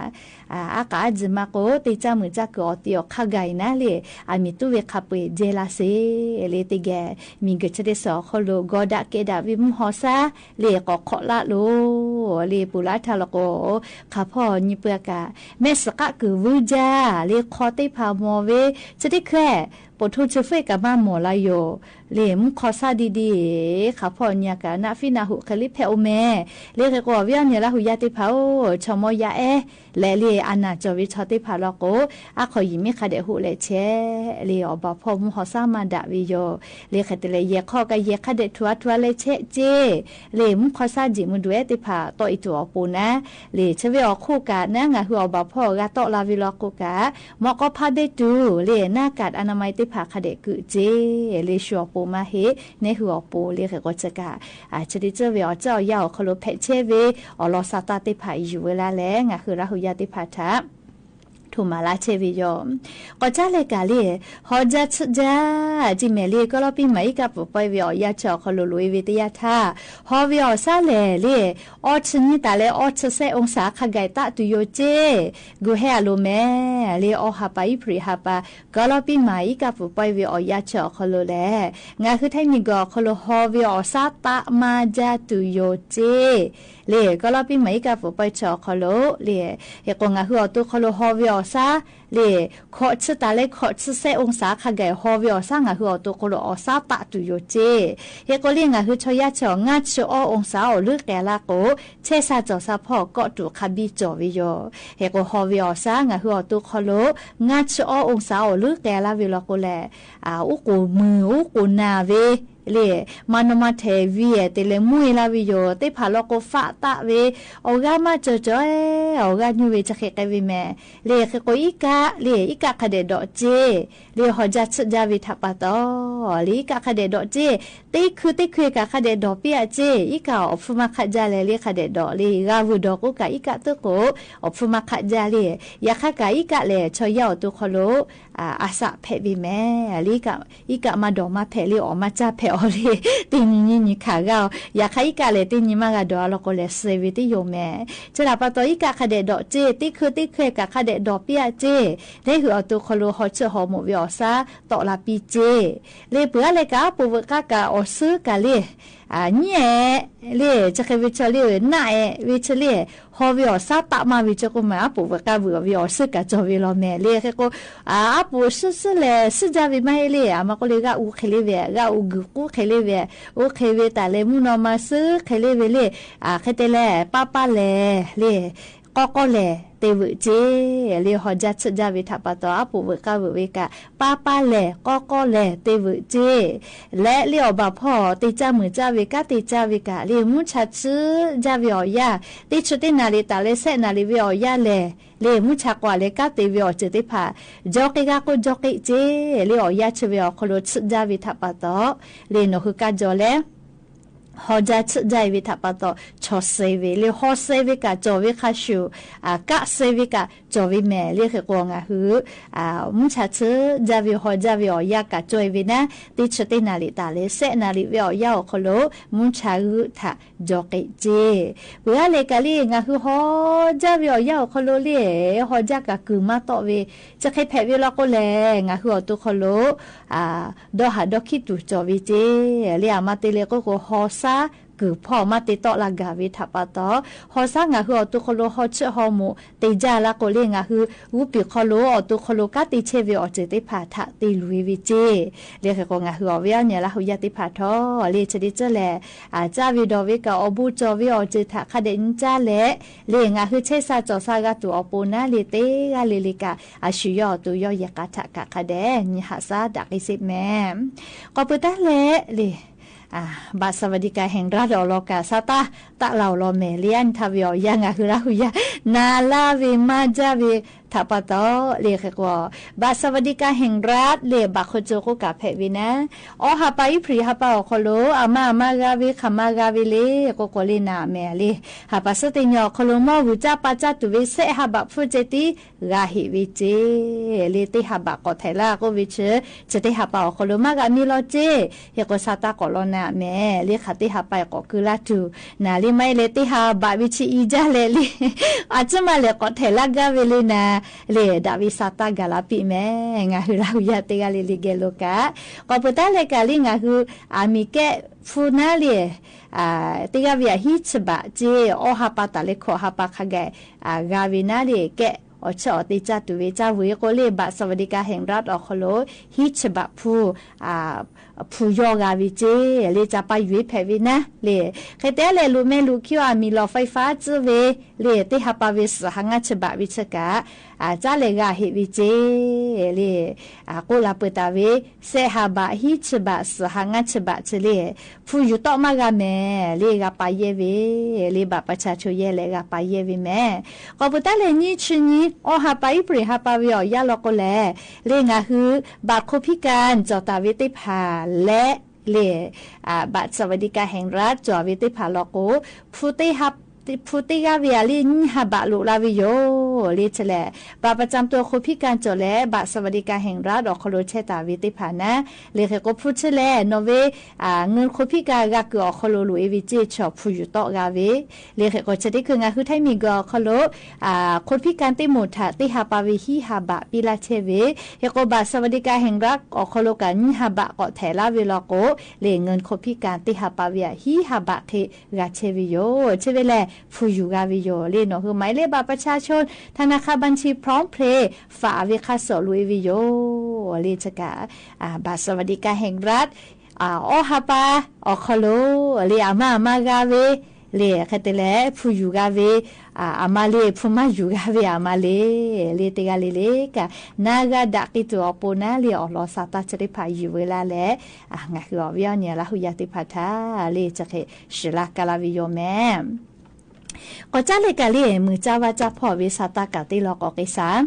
อา อากาศจืดมากโก เต๊จ้ามือจ้ากืออ่อ เตียวข้าไก่นะ เล่ อามีตู้เวคาเปยเจลาเซ เล่ เต๊แก่ มีเกิดเชเดสอโคโล กอดะเกดะวิมหอซา เล่ กอเคาะละโล เล่ ปูละทาละโก ข้าผ่อญิเปือกะ แม่สะกะกือวื้อจ้า เล่ คอเต๊ผามอเว เชเดแคว ปวดทุกข์เชเฟกะมาหมอละโย เล่ มุ้งคอซาดีๆ ข้าผ่อญิกะ นาฟีนาหุเคลิแพโอแม่ เล่ เขโก เว อ่อ เยียะละหูยาเต๊ผา โอ้ ชอมอยาแอ๊ และเล่ อานาจ๋อเวชอเต๊ผาละโก อาขอหญิงมีข้าแดะหุแลแชะ เล่ อ่อ บ่าผ่อมุ้งคอซามาดะเวโย เล่ เขเตเล่ แยะข้อกาแยะข้าแดะถัวถัวแลแชะเจ้ เล่ มุ้งคอซาจิกมือดูแอ๊เต๊ผา ต่ออีกตั๋วอ่อปูนะ เล่ เชเวอ่อคู่กานะ งาคืออ่อบ่าผ่อกาต๊อกลาเวละโกกา มอกอผ้าเบ้ตู เล่ หน้ากากอนามัยเต๊ผาข้าแดะกึ๊เจ้ เล่ ชัวปูมาเฮ เน่หื้ออ่อปู เล่ เขโกเชกา อา เชเดเจอเวอ่อเจ้าอ่อยาอ่อโคโล แผะเชเว อ่อ ลอซาตาเต๊ผาอยู่เวลาแล งาคือละหูยาเต๊ผาทะ ถูมาละเชเวโย กอจ้าแลกา เล่ ฮอจ้าชึจ้า จิแม่ เล่ กอลอปี้หมาอี้กาปูไปเวอ่อยาเชออ่อโคโล ลุยเวเต๊ยาท่า ฮอเวอ่อซาแหล่ เล่ อ่อชึญิตาแล อ่อชึแซะองศาข้าไก่ตะตูโยเจ้ กูแฮอะโลแม่ เล่ อ่อหาปาอี้ผลิหาปา กอลอปี้หมาอี้กาปูไปเวอ่อยาเชออ่อโคโลแล งาคือแท้มีกออ่อโคโล ฮอเวอ่อซาตะมาจ้าตูโยเจ้ เล่ กอลอปี้หมาอี้กาปูไปเชออ่อโคโล เล่ เขโก งาคืออ่อโตโคโล ฮอเวอ่อซา เล่ เคาะชึตาแล เคาะชึแซะองศาข้าไก่ ฮอเวอ่อซา งาคืออ่อโตโคโล อ่อซาตะตูโยเจ้ เขโก เล่ งาคือชอยาเชออ่อ งาชึอ้อองศาอ่อ ลึกแก่ละโก เชซาจ๋อซาผ่อ เกาะตูข้าบี้จ๋อเวโย เขโก ฮอเวอ่อซา งาคืออ่อโตโคโล งาชึอ้อองศาอ่อ ลึกแก่ละเวละโกแล อา อู้กูมือ อู้กูนาเว เล่ มานอมาแถเวีย เตเล่มุ้ยละเวโย เต๊ผาละโก ฟะตะเว อ่อก้ามาเจอเจอ อ่อก้ายูเว จะเขกาเวแม่ เล่ เขโก อี้กา เล่ อี้กาข้าแดะดอเจ้ เล่ ฮอจ้าชึจ้าเวถะปะตอ เล่ อี้กาข้าแดะดอเจ้ เต๊คือเต๊คือกาข้าแดะดอเปียะเจ้ อี้กาอ่อฟืนมาขัดจ้าแล เล่ ข้าแดะดอ เล่ กาวือดอโกกา อี้กาเต๊โก อ่อฟืนมาขัดจ้า เล่ ยาข้ากา อี้กาแหล่ ชอยาอ่อโตโคโล อา อาสะแผะเวแม่ เล่ อี้กา อี้กามาดอมาแผะ เล่ อ่อมาจ้าแผะอ่อ เล่ เต๊ญิงญิงขาเก้า ยาข้าอี้กาแหล่ เต๊ญิงมากาดอ ละโกแลเซเวเต๊โยแม่ เจลาปะตอ อี้กาข้าแดะดอเจ้ เต๊คือเต๊คือกาข้าแดะดอเปียะเจ้ เน่หื้ออ่อโตโคโล ฮอชึฮอหมดเวอ่อซา ตอกลาปี้เจ้ เล่ เปื้อแลกา ปูเวอะก้ากา อ่อซื้อกา เล่ อา เยียะ เล่ จะเขเวชอ เล่ นาแอะ เวชอ เล่ ฮอเวอ่อซาตะมาเวเจ้าโกมา อาปูเวอะก้าเวอะเวอ่อซื้อกาจ๋อเวลอแม่ เล่ เขโก อา อาปูซื้อซื้อแล ซื้อจ้าเวมาเอ เล่ อามาโกเล่ กาอูเขเล่เว กาอูกือกู้เขเล่เว อูเขเวตาแล มุ้นอมาซื้อเขเล่เว เล่ อา เขเตแล ป้าป้าแล เล่ ก้อก้อแล เตเวอะเจ้ เล่ ฮอจ้าชึจ้าเวถะปะตอ อาปูเวอะก้าเวอะเวกา ป้าป้าแล ก้อก้อแล เตเวอะเจ้ และเล่ อ่อบ่าผ่อ เตจ้ามือจ้าเวกา เตจ้าเวกา เล่ มุ้นชาชึจ้าเวอ่อยา เตชึเตนาเรตาแล แซะนาเรเวอ่อยาแล เล่ มุ้นชากว่าแลกา เตเวอ่อเจิดเตผา จอเกะกาโก จอเกะเจ้ เล่ อ่อยาชึเวอ่อโคโล ชึจ้าเวถะปะตอ เล่ หนอคือกาจอแล ฮอจ้าชึจ้าเวถะปะตอ ชอเซเว เล่ ฮอเซเวกา จอเวคาชู อา กาเซเวกา จอเวแม่ เล่ เขโกงาคือ อา มุ้นชาชึจ้าเว ฮอจ้าเวอ่อยากา จอเวนะ เตชึเตนาเรตาแล แซะนาเรเวอ่อยาอ่อโคโล มุ้นชาคือถะ จอเกะเจ้ เปื้อแลกา เล่ งาคือฮอจ้าเวอ่อยาอ่อโคโล เล่ ฮอจ้ากากือมาตอกเว จะเขแผะเวลอโกแล งาคืออ่อโตโคโล อา ดอหาดอขี้ตู่จอเวเจ้ เล่ อามาเตเลโกโก ฮอซา ကုၢ်ဖီမ့ၢ်တ့တေားလၢဂၤဝဲထးပာ်တီၢ် ဟီၣ်စၢ်ငါဟု အီၤတူၢ်ခီလိဟီၣ်ဆူၣ်ဟီၣ်မူး တ့ၢ်ယၢ်လၢကိးလၢ ငါဟု ဂူပံၣ်ခီလိ အီၤတူၢ်ခီလိကါတ့ၢ်ဆဲးဝဲအီၤစ့ၢ် တ့ၢ်ဖးထး တ့ၢ်လွံၢ်ဝဲစ့ၢ် လၢဃဲကိး ငါဟုအီၤဝဲအီၣ်ညၣ်လၢဟူယၢ်တ့ၢ်ဖးထီၣ် လၢဆၢဒ်စၢ်လဲၣ် အစၢ်ဝဲဒီးဝဲကအိၣ်ဘူးကၠီဝဲအီၤစ့ၢ် ထးခါဒဲးနံၣ်စၢ်လဲၣ် လၢငါဟု ဆဲးစၢ်စီၤစၢ်ဂၤတူၢ်အီၤပိာ်နၤ လၢတ့ၢ်ဂၤလၢလၢက အဆူၣ်ယီၢ်အီၤတူၢ်ယီၢ်ယဲၢ်ကးထးခါခါဒဲး နံၣ်ဟးစၢ်ဒၣ်က့ၤစ့ၢ်မ့ၢ် ကိးပူၤတၢ်လဲၣ် လၢ အ ဘၣ်စၢ်ဝါဒံကၣ် แห่งรัฐ အီၤလီၤကး စးတၢ် တၢ်လီၢ်လီၤမ့ၢ် လၢအနံၣ်ထါဝဲအီၣ်ယၢ် ငါဟုလၢဟူယၢ် နၤလၢဝဲမၤယၢ်ဝဲထးပာ်တီၢ် လၢဃဲကိး ဘၣ်စၢ်ဝါဒံကၣ် แห่งรัฐ လၢဘၣ်ခိၣ်ကၠိကိးကးဖဲးဝဲနၤ အီၣ်ဟးပာ်အ့ဖြ့ၣ်ဟးပာ်အီၤခီလိ အမါအမါဂၤဝဲ ခမါဂၤဝဲလၢ ကိးကိးလၢနၤမ့ၢ်လၢ ဟးပာ်စ့ၢ်တညီအီၤခီလိ မ့ၢ်ဝဲစၢ်ပာ်စၢ်တူၢ်ဝဲ စဲးဟးဘၣ်ဖုစ့ၢ်တံၢ် ဂၤဟ့ၣ်ဝဲစ့ၢ် လၢတ့ၢ်ဟးဘၣ်ကိးထဲးလၢကိးဝဲဆူၣ် ဆၢတ့ၢ်ဟးပာ်အီၤခီလိ မၤဂၤမံလီၤစ့ၢ် ဟဲကိးစးတၢ်ကိးလီၤနၤမ့ၢ် လၢဃးတ့ၢ်ဟးပာ်အီၤကိးကုလၢတူၢ် နၤလၢမၤလၢတ့ၢ်ဟးဘၣ်ဝဲဆံအံၤဒၣ်လဲၣ်လၢ အစၢ်မၤလဲၣ်ကိးထဲးလၢဂၤဝဲလၢနၤ လၢဒၣ်ဝဲစးတၢ်ဂၤလၢပံာ်မ့ၢ် ငါဟုလၢဟူယၢ်တ့ၢ်ဂၤလၢလၢကဲလိာ်ကး ကိးပူၤတၢ်လဲၣ်ကးလၢ ငါဟု အမံၤကဲၣ်ဖုနၤလၢ အ တ့ၢ်ဂၤဝဲအဟံၣ်ဆံးဘးစ့ၢ် အီၣ်ဟးပာ်တၢ်လၢခိၣ်ဟးပာ်ခါဂၤ အဂၤဝဲနၤလၢကဲၣ်အီၤဆၢအီၤတ့ၢ်စၢ်တူၢ်ဝဲ စၢ်ဝဲကိးလၢ ဘၣ်စၢ်ဝါဒံကၣ် แห่งรัฐ အီၤခီလိ ဟံၣ်ဆံးဘးဖု အ ဖုယီၢ်ဂၤဝဲစ့ၢ် လၢစးပာ်ယွဲဖဲးဝဲနၤ လၢ ဃဲတဲလဲၣ် လူၤမဲလူၤခံအီၤ အမံၤလီၤ ไฟฟ้า စ့ၢ်ဝဲ လၢတ့ၢ်ဟးပာ်ဝဲစးဟးငါးဆံးဘးဝဲဆၢကး အစၢ်လဲၣ်ဂၤဟ့ၣ်ဝဲစ့ၢ် လၢ အကိးလၢပှဲၤတၢ်ဝဲ စဲးဟးဘၣ် ဟံၣ်ဆံးဘး စးဟးငါးဆံးဘးစ့ၢ်လၢ ဖုယူၤတီၣ်မၤဂၤမ့ၢ် လၢဂၤပာ်ယဲၢ်ဝဲ လၢဘၣ်ပဆၣ်ဆိယဲၢ်လဲၣ်ဂၤပာ်ယဲၢ်ဝဲမ့ၢ် ကိးပူၤတၢ်လဲၣ် နံၣ်ဆံနံၣ် အီၣ်ဟးပာ်အ့ဖြ့ၣ်ဟးပာ်ဝဲအီၣ်ယၢ်လီၤကိးလဲၣ် လၢငါဟု ဘၣ်ခိၣ်ဖံးကၣ် ကၠီၣ်တၢ်ဝဲသ့ၣ်တဖၣ်လဲၣ် လၢ အ ဘၣ်စၢ်ဝါဒံကၣ် แห่งรัฐ ကၠီၣ်ဝဲသ့ၣ်တဖၣ်လီၤကိး ဖုသ့ၣ်ဟး ဖုသ့ၣ်ဂၤဝဲအလံ နံၣ်ဟးဘၣ်လိာ်လၢဝဲယိာ် လၢဆၢလဲၣ် ဘၣ်ပဆၣ်တူၢ်ခိၣ်ဖံးကၣ်ကၠီၣ်လဲၣ် ဘၣ်စၢ်ဝါဒံကၣ် แห่งรัฐ အီၤခီလိ ဆဲးတၢ်ဝဲသ့ၣ်တဖၣ်နၤ လၢဃဲကိးဖုဆၢလဲၣ် နီၢ်ဝဲ အ ငိုၼ်းခိၣ်ဖံးကၣ်ဂၤကုၢ်အီၤခီလိ လိာ်အ့ဝဲစ့ၢ် ဆီၣ်ဖုယူၤတီၣ်ဂၤဝဲ လၢဃဲကိးဆၢတ့ၢ်ခုၣ် ငါဟု ထၢၣ်မံၤကီၢ်အီၤခီလိ အ ခိၣ်ဖံးကၣ်သ့ၣ်မိၣ်ထၣ် သ့ၣ်ဟးပာ်ဝဲဟံၣ်ဟးဘၣ် ပံလၢ်ဆဲးဝဲ ဟဲကိးဘၣ်စၢ်ဝါဒံကၣ် แห่งรัฐ အီၤခီလိကး နံၣ်ဟးဘၣ်ကိးထဲးလၢဝဲလီၤကိး လၢငိုၼ်းခိၣ်ဖံးကၣ်သ့ၣ်ဟးပာ်ဝဲ ဟံၣ်ဟးဘၣ်ဃ့ဂၤဆဲးဝဲယိာ် ဆဲးဝဲလဲၣ် ဖုယူၤဂၤဝဲယိာ် လၢနီၢ်ဟု หมายเลขบัตรประชาชน ธนาคารบัญชีพร้อมเพย์ ဖးအဝဲခါစိာ်လိာ်အ့ဝဲယိာ် လၢဆၢကး အ ဘၣ်စၢ်ဝါဒံကၣ် แห่งรัฐ အ အီၣ်ဟးပာ်အီၤခီလိ လၢအမါအမါဂၤဝဲ လၢဃဲတဲလဲၣ် ဖုယူၤဂၤဝဲ အ အမါလၢ ဖုမၤယူၤဂၤဝဲအမါလၢ လၢတ့ၢ်ဂၤလၢလၢကး နၤဂၤဒၣ်က့ၤတူၢ်အီၤပိာ်နၤလၢအီၣ်လီၤစးတၢ်ဆၢတ့ၢ်ဖးယုၢ်ဝဲလၢလဲၣ် အ ငါဟုအီၣ်ဝဲအီၣ်ညၣ်လၢဟူယၢ်သ့ၣ်တဖၣ်ထါ လၢဆၢဃ့ၢ်ဆှၢလၢကလၢဝဲယိာ်မ့ၢ် ကိးကၢ်လဲၣ်ကးလၢ မုၢ်ကၢ်ဝါကၢ်ဖီၣ်ဝဲစးတၢ်ကးတ့ၢ်လီၤကိးက့ၤစး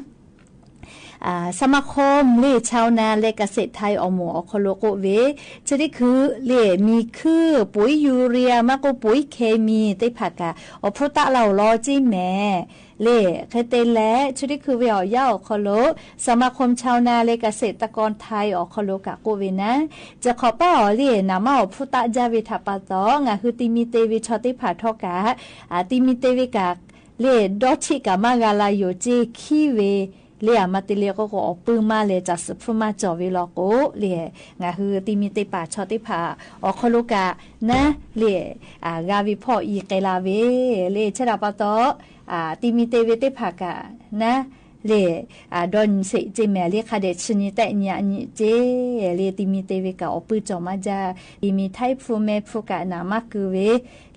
အ สมาคม လၢ ชาวนา และเกษตรไทย အီၣ်မူးအီၤခီလိကိးဝဲ ဆၢတ့ၢ်ခုၣ်လၢ မံၤခုၣ် ปุ๋ยยูเรีย မ့ၢ်ကိး ปุ๋ยเคมี သ့ၣ်တဖၣ်ကး အီၣ်ဖှိၣ်သၣ်လၢအီၣ်လီၤစ့ၢ်မ့ၢ် လၢ ဃဲတဲလဲၣ် ဆၢတ့ၢ်ခုၣ်ဝဲအီၣ်ယၢ်အီၤခီလိ สมาคมชาวนาและเกษตรกรไทย အီၤခီလိကးကိးဝဲနၤ စဲးခီးပၢ်အီၤလၢ နမ့ၢ်အီၣ်ဖှိၣ်သၣ်ယၢ်ဝဲထးပာ်တီၢ် ငါဟုတံၤမံၤတဲဝဲဆီၣ်သ့ၣ်တဖၣ်ထီၣ်ကး အ တံၤမံၤတဲဝဲကး လၢ ဒီထံးကးမၤဂၤလၢယိာ်စ့ၢ်ခံဝဲ လၢအမၤတ့ၢ်လၢကိးကိးအီၣ်ပုၢ်မၤလဲၣ် စးစူးဖုမၤကၠီၣ်ဝဲလီၤကိး လၢ ငါဟုတံၤမံၤတဲပာ်ဆီၣ်သ့ၣ်တဖၣ် အီၣ်ခီလိကး နၤ လၢ အ ဂၤဝဲဖီၣ်အံၤကဲလၢဝဲ လၢဆဲးတၢ်ပာ်တီၢ် အ တံၤမံၤတဲဝဲသ့ၣ်တဖၣ်ကး နၤ လၢ အ ဒီးနံၣ်ဆံးစ့ၢ်မ့ၢ်လၢခါဒဲးဆံနံၣ်သၢနံၣ်အနံၣ်စ့ၢ် လၢတံၤမံၤတဲဝဲကးအီၣ်ပုၢ်ကၠီၣ်မၤယၢ် တံၤမံၤထါဖုမဲာ်ဖုကး နမၤကုာ်ဝဲ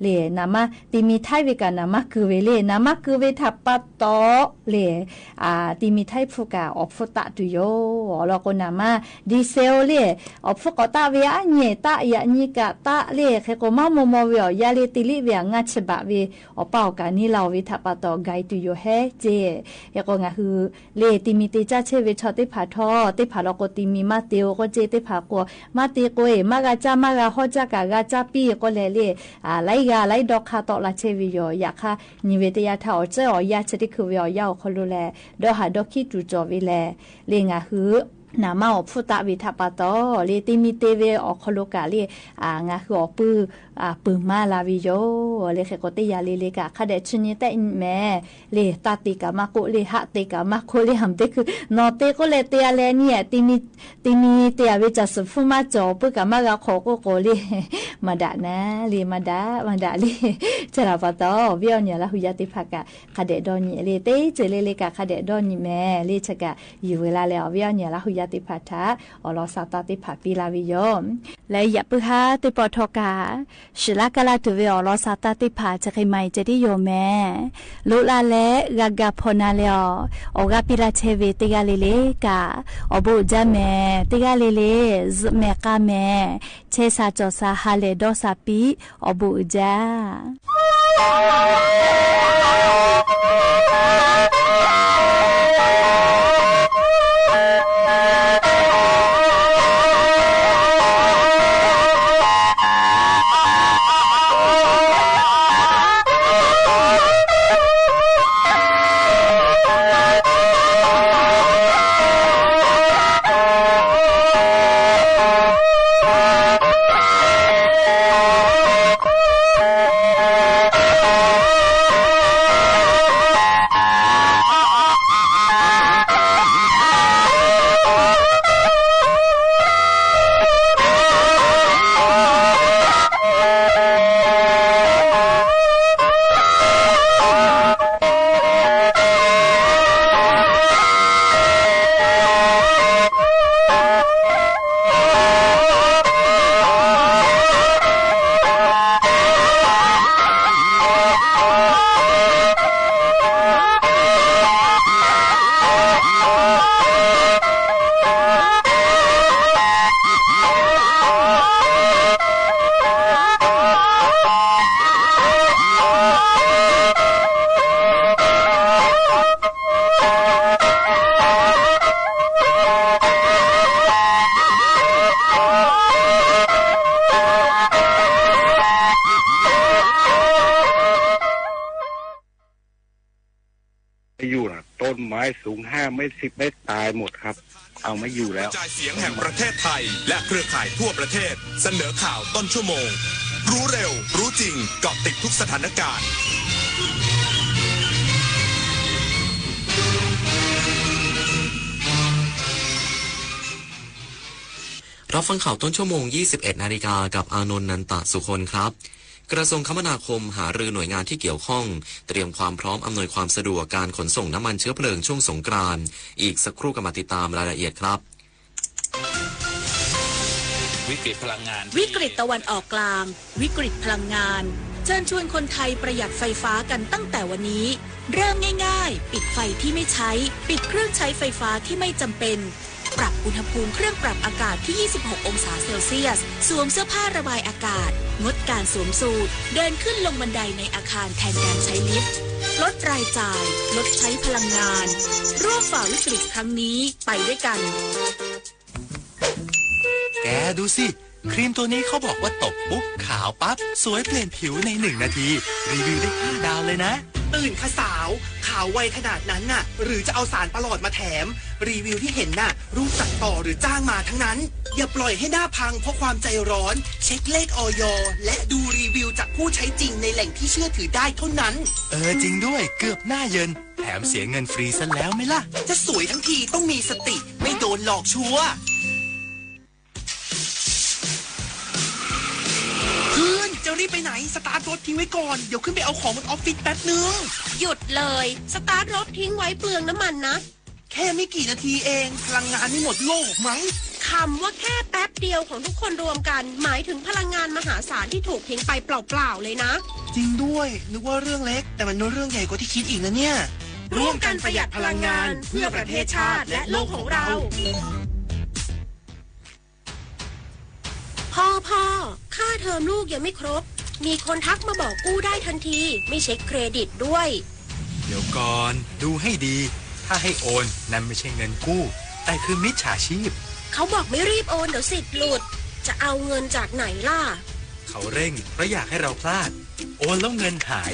လၢ နမၤ တံၤမံၤထါဝဲကး နမၤကုာ်ဝဲလၢ နမၤကုာ်ဝဲထးပာ်တီၢ် လၢ အ တံၤမံၤထါဖုကး အီၣ်ဖှိၣ်သၣ်တုၤယိာ် အီၣ်လီၤကိးနမၤ ဒီဇယ် လၢ အီၣ်ဖှိၣ်ကိးသၣ်ဝဲအါညဲၣ်သၣ် ယနံၣ်ကးသၣ်လၢ ဃဲကိးမၤမိၢ်မိၢ်ဝဲအီၣ်ယၢ်လၢ တ့ၢ်လံဝဲအငါးဆံးဘးဝဲ အီၣ်ပာ်အီၣ်ကးနံၤလၢအီၣ်ဝဲထးပာ်တီၢ် ဂၤအံၤတုၤယိာ်ဟဲစ့ၢ် ဟဲကိးငါဟု လၢတံၤမံၤတဲကၢ်ဆဲးဝဲဆီၣ်သ့ၣ်တဖၣ်ထီၣ် သ့ၣ်တဖၣ်လီၤကိးတံၤမံၤမၤတ့ၢ်အိၣ်ကိးစ့ၢ် သ့ၣ်တဖၣ်ကိး မၤတ့ၢ်ကိးအံၤ မၤဂၤကၢ်မၤဂၤဟီၣ်ကၢ်ကးဂၤကၢ်ပံၢ်ကိးလဲၣ်လၢ အ လၢဂၤလၢဒီခါတီၣ်လၢဆဲးဝဲယိာ် ယခါနံၤဝဲတယၢ်ထါအီၣ်စၢအီၣ်ယၢ်ဆၢတ့ၢ်ခုၣ်ဝဲအီၣ်ယၢ်အီၤခီလိလဲၣ် ဒီးဟးဒီးခံတုၤကၠီၣ်ဝဲလဲၣ် လၢငါဟု နမၤအီၣ်ဖှိၣ်သၣ်ဝဲထးပာ်တီၢ် လၢတံၤမံၤတဲဝဲအီၣ်ခီလိကးလၢ အ ငါဟုအီၣ်ပုၢ် อ่า ปื้มมาลาวิโย เลยเขตโกเตยาเลยเลยกะ ข้าแดดชื่นนี้แต่แม่ เลยตาตีกะมาโกะ เลยหะตีกะมาโกะ เลยหำเตคือ หนอเตโกะ เลยเตียแลเนี่ย ตีนี้ ตีนี้เตียเวจาสุፉมาจ่อ ปื้อกะมากะขอโกะโกะ เลย มาดะนะ เลยมาดะ มาดะ เลย จะลาปะตอ เวียวเนี่ยละหุยาติภากะ ข้าแดดดอนี่ เลยเตเจอเลยเลยกะ ข้าแดดดอนี่แม่ เลยชะกะ อยู่เวลาแล้ว เวียวเนี่ยละหุยาติภาทะ อ๋อ รอซาตาติภาปีลาวิโย และอย่าปื้อฮะ เตปอทอกา สิลากาลาถือเวออรอซาตาติผาจะใครไม่จะได้โยแม่ ลุลาและกากาพอนาเลอออกาปิลาเทเวติกาเลเลกา ออบุจาแม่ ติกาเลเล แม่กาแม่ เชซาจอซาฮาเลดอซาปิ ออบุจา ไม่อยู่นะ ต้นไม้สูงห้าเมตร สิบเมตร ตายหมดครับ เอาไม่อยู่แล้ว กระจายเสียงแห่งประเทศไทย และเครือข่ายทั่วประเทศ เสนอข่าวต้นชั่วโมง รู้เร็ว รู้จริง เกาะติดทุกสถานการณ์ รับฟังข่าวต้นชั่วโมง ยี่สิบเอ็ดนาฬิกา กับอานนท์ นันตะสุคนครับ กระทรวงคมนาคมหารือหน่วยงานที่เกี่ยวข้อง เตรียมความพร้อมอำนวยความสะดวกการขนส่งน้ำมันเชื้อเพลิงช่วงสงกรานต์ อีกสักครู่กลับมาติดตามรายละเอียดครับ วิกฤตพลังงาน วิกฤตตะวันออกกลาง วิกฤตพลังงาน เชิญชวนคนไทยประหยัดไฟฟ้ากันตั้งแต่วันนี้ เริ่มง่ายๆ ปิดไฟที่ไม่ใช้ ปิดเครื่องใช้ไฟฟ้าที่ไม่จำเป็น ปรับอุณหภูมิเครื่องปรับอากาศที่ ยี่สิบหก องศาเซลเซียส สวมเสื้อผ้าระบายอากาศ งดการสวมสูท เดินขึ้นลงบันไดในอาคารแทนการใช้ลิฟต์ ลดรายจ่าย ลดใช้พลังงาน ร่วมฝ่าวิกฤตครั้งนี้ไปด้วยกัน แกดูสิ ครีมตัวนี้เขาบอกว่าตบปุ๊บขาวปั๊บ สวยเปลี่ยนผิวในหนึ่งนาที รีวิวได้ห้าดาวเลยนะ ตื่นค่ะสาว ขาวไวขนาดนั้นน่ะ หรือจะเอาสารประหลอดมาแถม รีวิวที่เห็นน่ะ รูปตัดต่อหรือจ้างมาทั้งนั้น อย่าปล่อยให้หน้าพังเพราะความใจร้อน เช็คเลข อย และดูรีวิวจากผู้ใช้จริงในแหล่งที่เชื่อถือได้เท่านั้น เออ จริงด้วย เกือบหน้าเยิน แถมเสียเงินฟรีซะแล้วไหมล่ะ จะสวยทั้งทีต้องมีสติ ไม่โดนหลอกชัวร์ เพื่อน จะรีบไปไหน สตาร์ทรถทิ้งไว้ก่อน เดี๋ยวขึ้นไปเอาของบนออฟฟิศแป๊บนึง หยุดเลย สตาร์ทรถทิ้งไว้เปลืองน้ำมันนะ แค่ไม่กี่นาทีเอง พลังงานไม่หมดโลกหรอกมั้ง คำว่าแค่แป๊บเดียวของทุกคนรวมกัน หมายถึงพลังงานมหาศาลที่ถูกทิ้งไปเปล่าๆเลยนะ จริงด้วย นึกว่าเรื่องเล็ก แต่มันเป็นเรื่องใหญ่กว่าที่คิดอีกนะเนี่ย ร่วมกันประหยัดพลังงาน เพื่อประเทศชาติและโลกของเรา พ่อ พ่อ ค่าเทอมลูกยังไม่ครบ มีคนทักมาบอกกู้ได้ทันที ไม่เช็คเครดิตด้วย เดี๋ยวก่อน ดูให้ดี ถ้าให้โอน นั่นไม่ใช่เงินกู้ แต่คือมิจฉาชีพ เขาบอกไม่รีบโอน เดี๋ยวสิทธิ์หลุด จะเอาเงินจากไหนล่ะ เขาเร่ง เพราะอยากให้เราพลาด โอนแล้วเงินหาย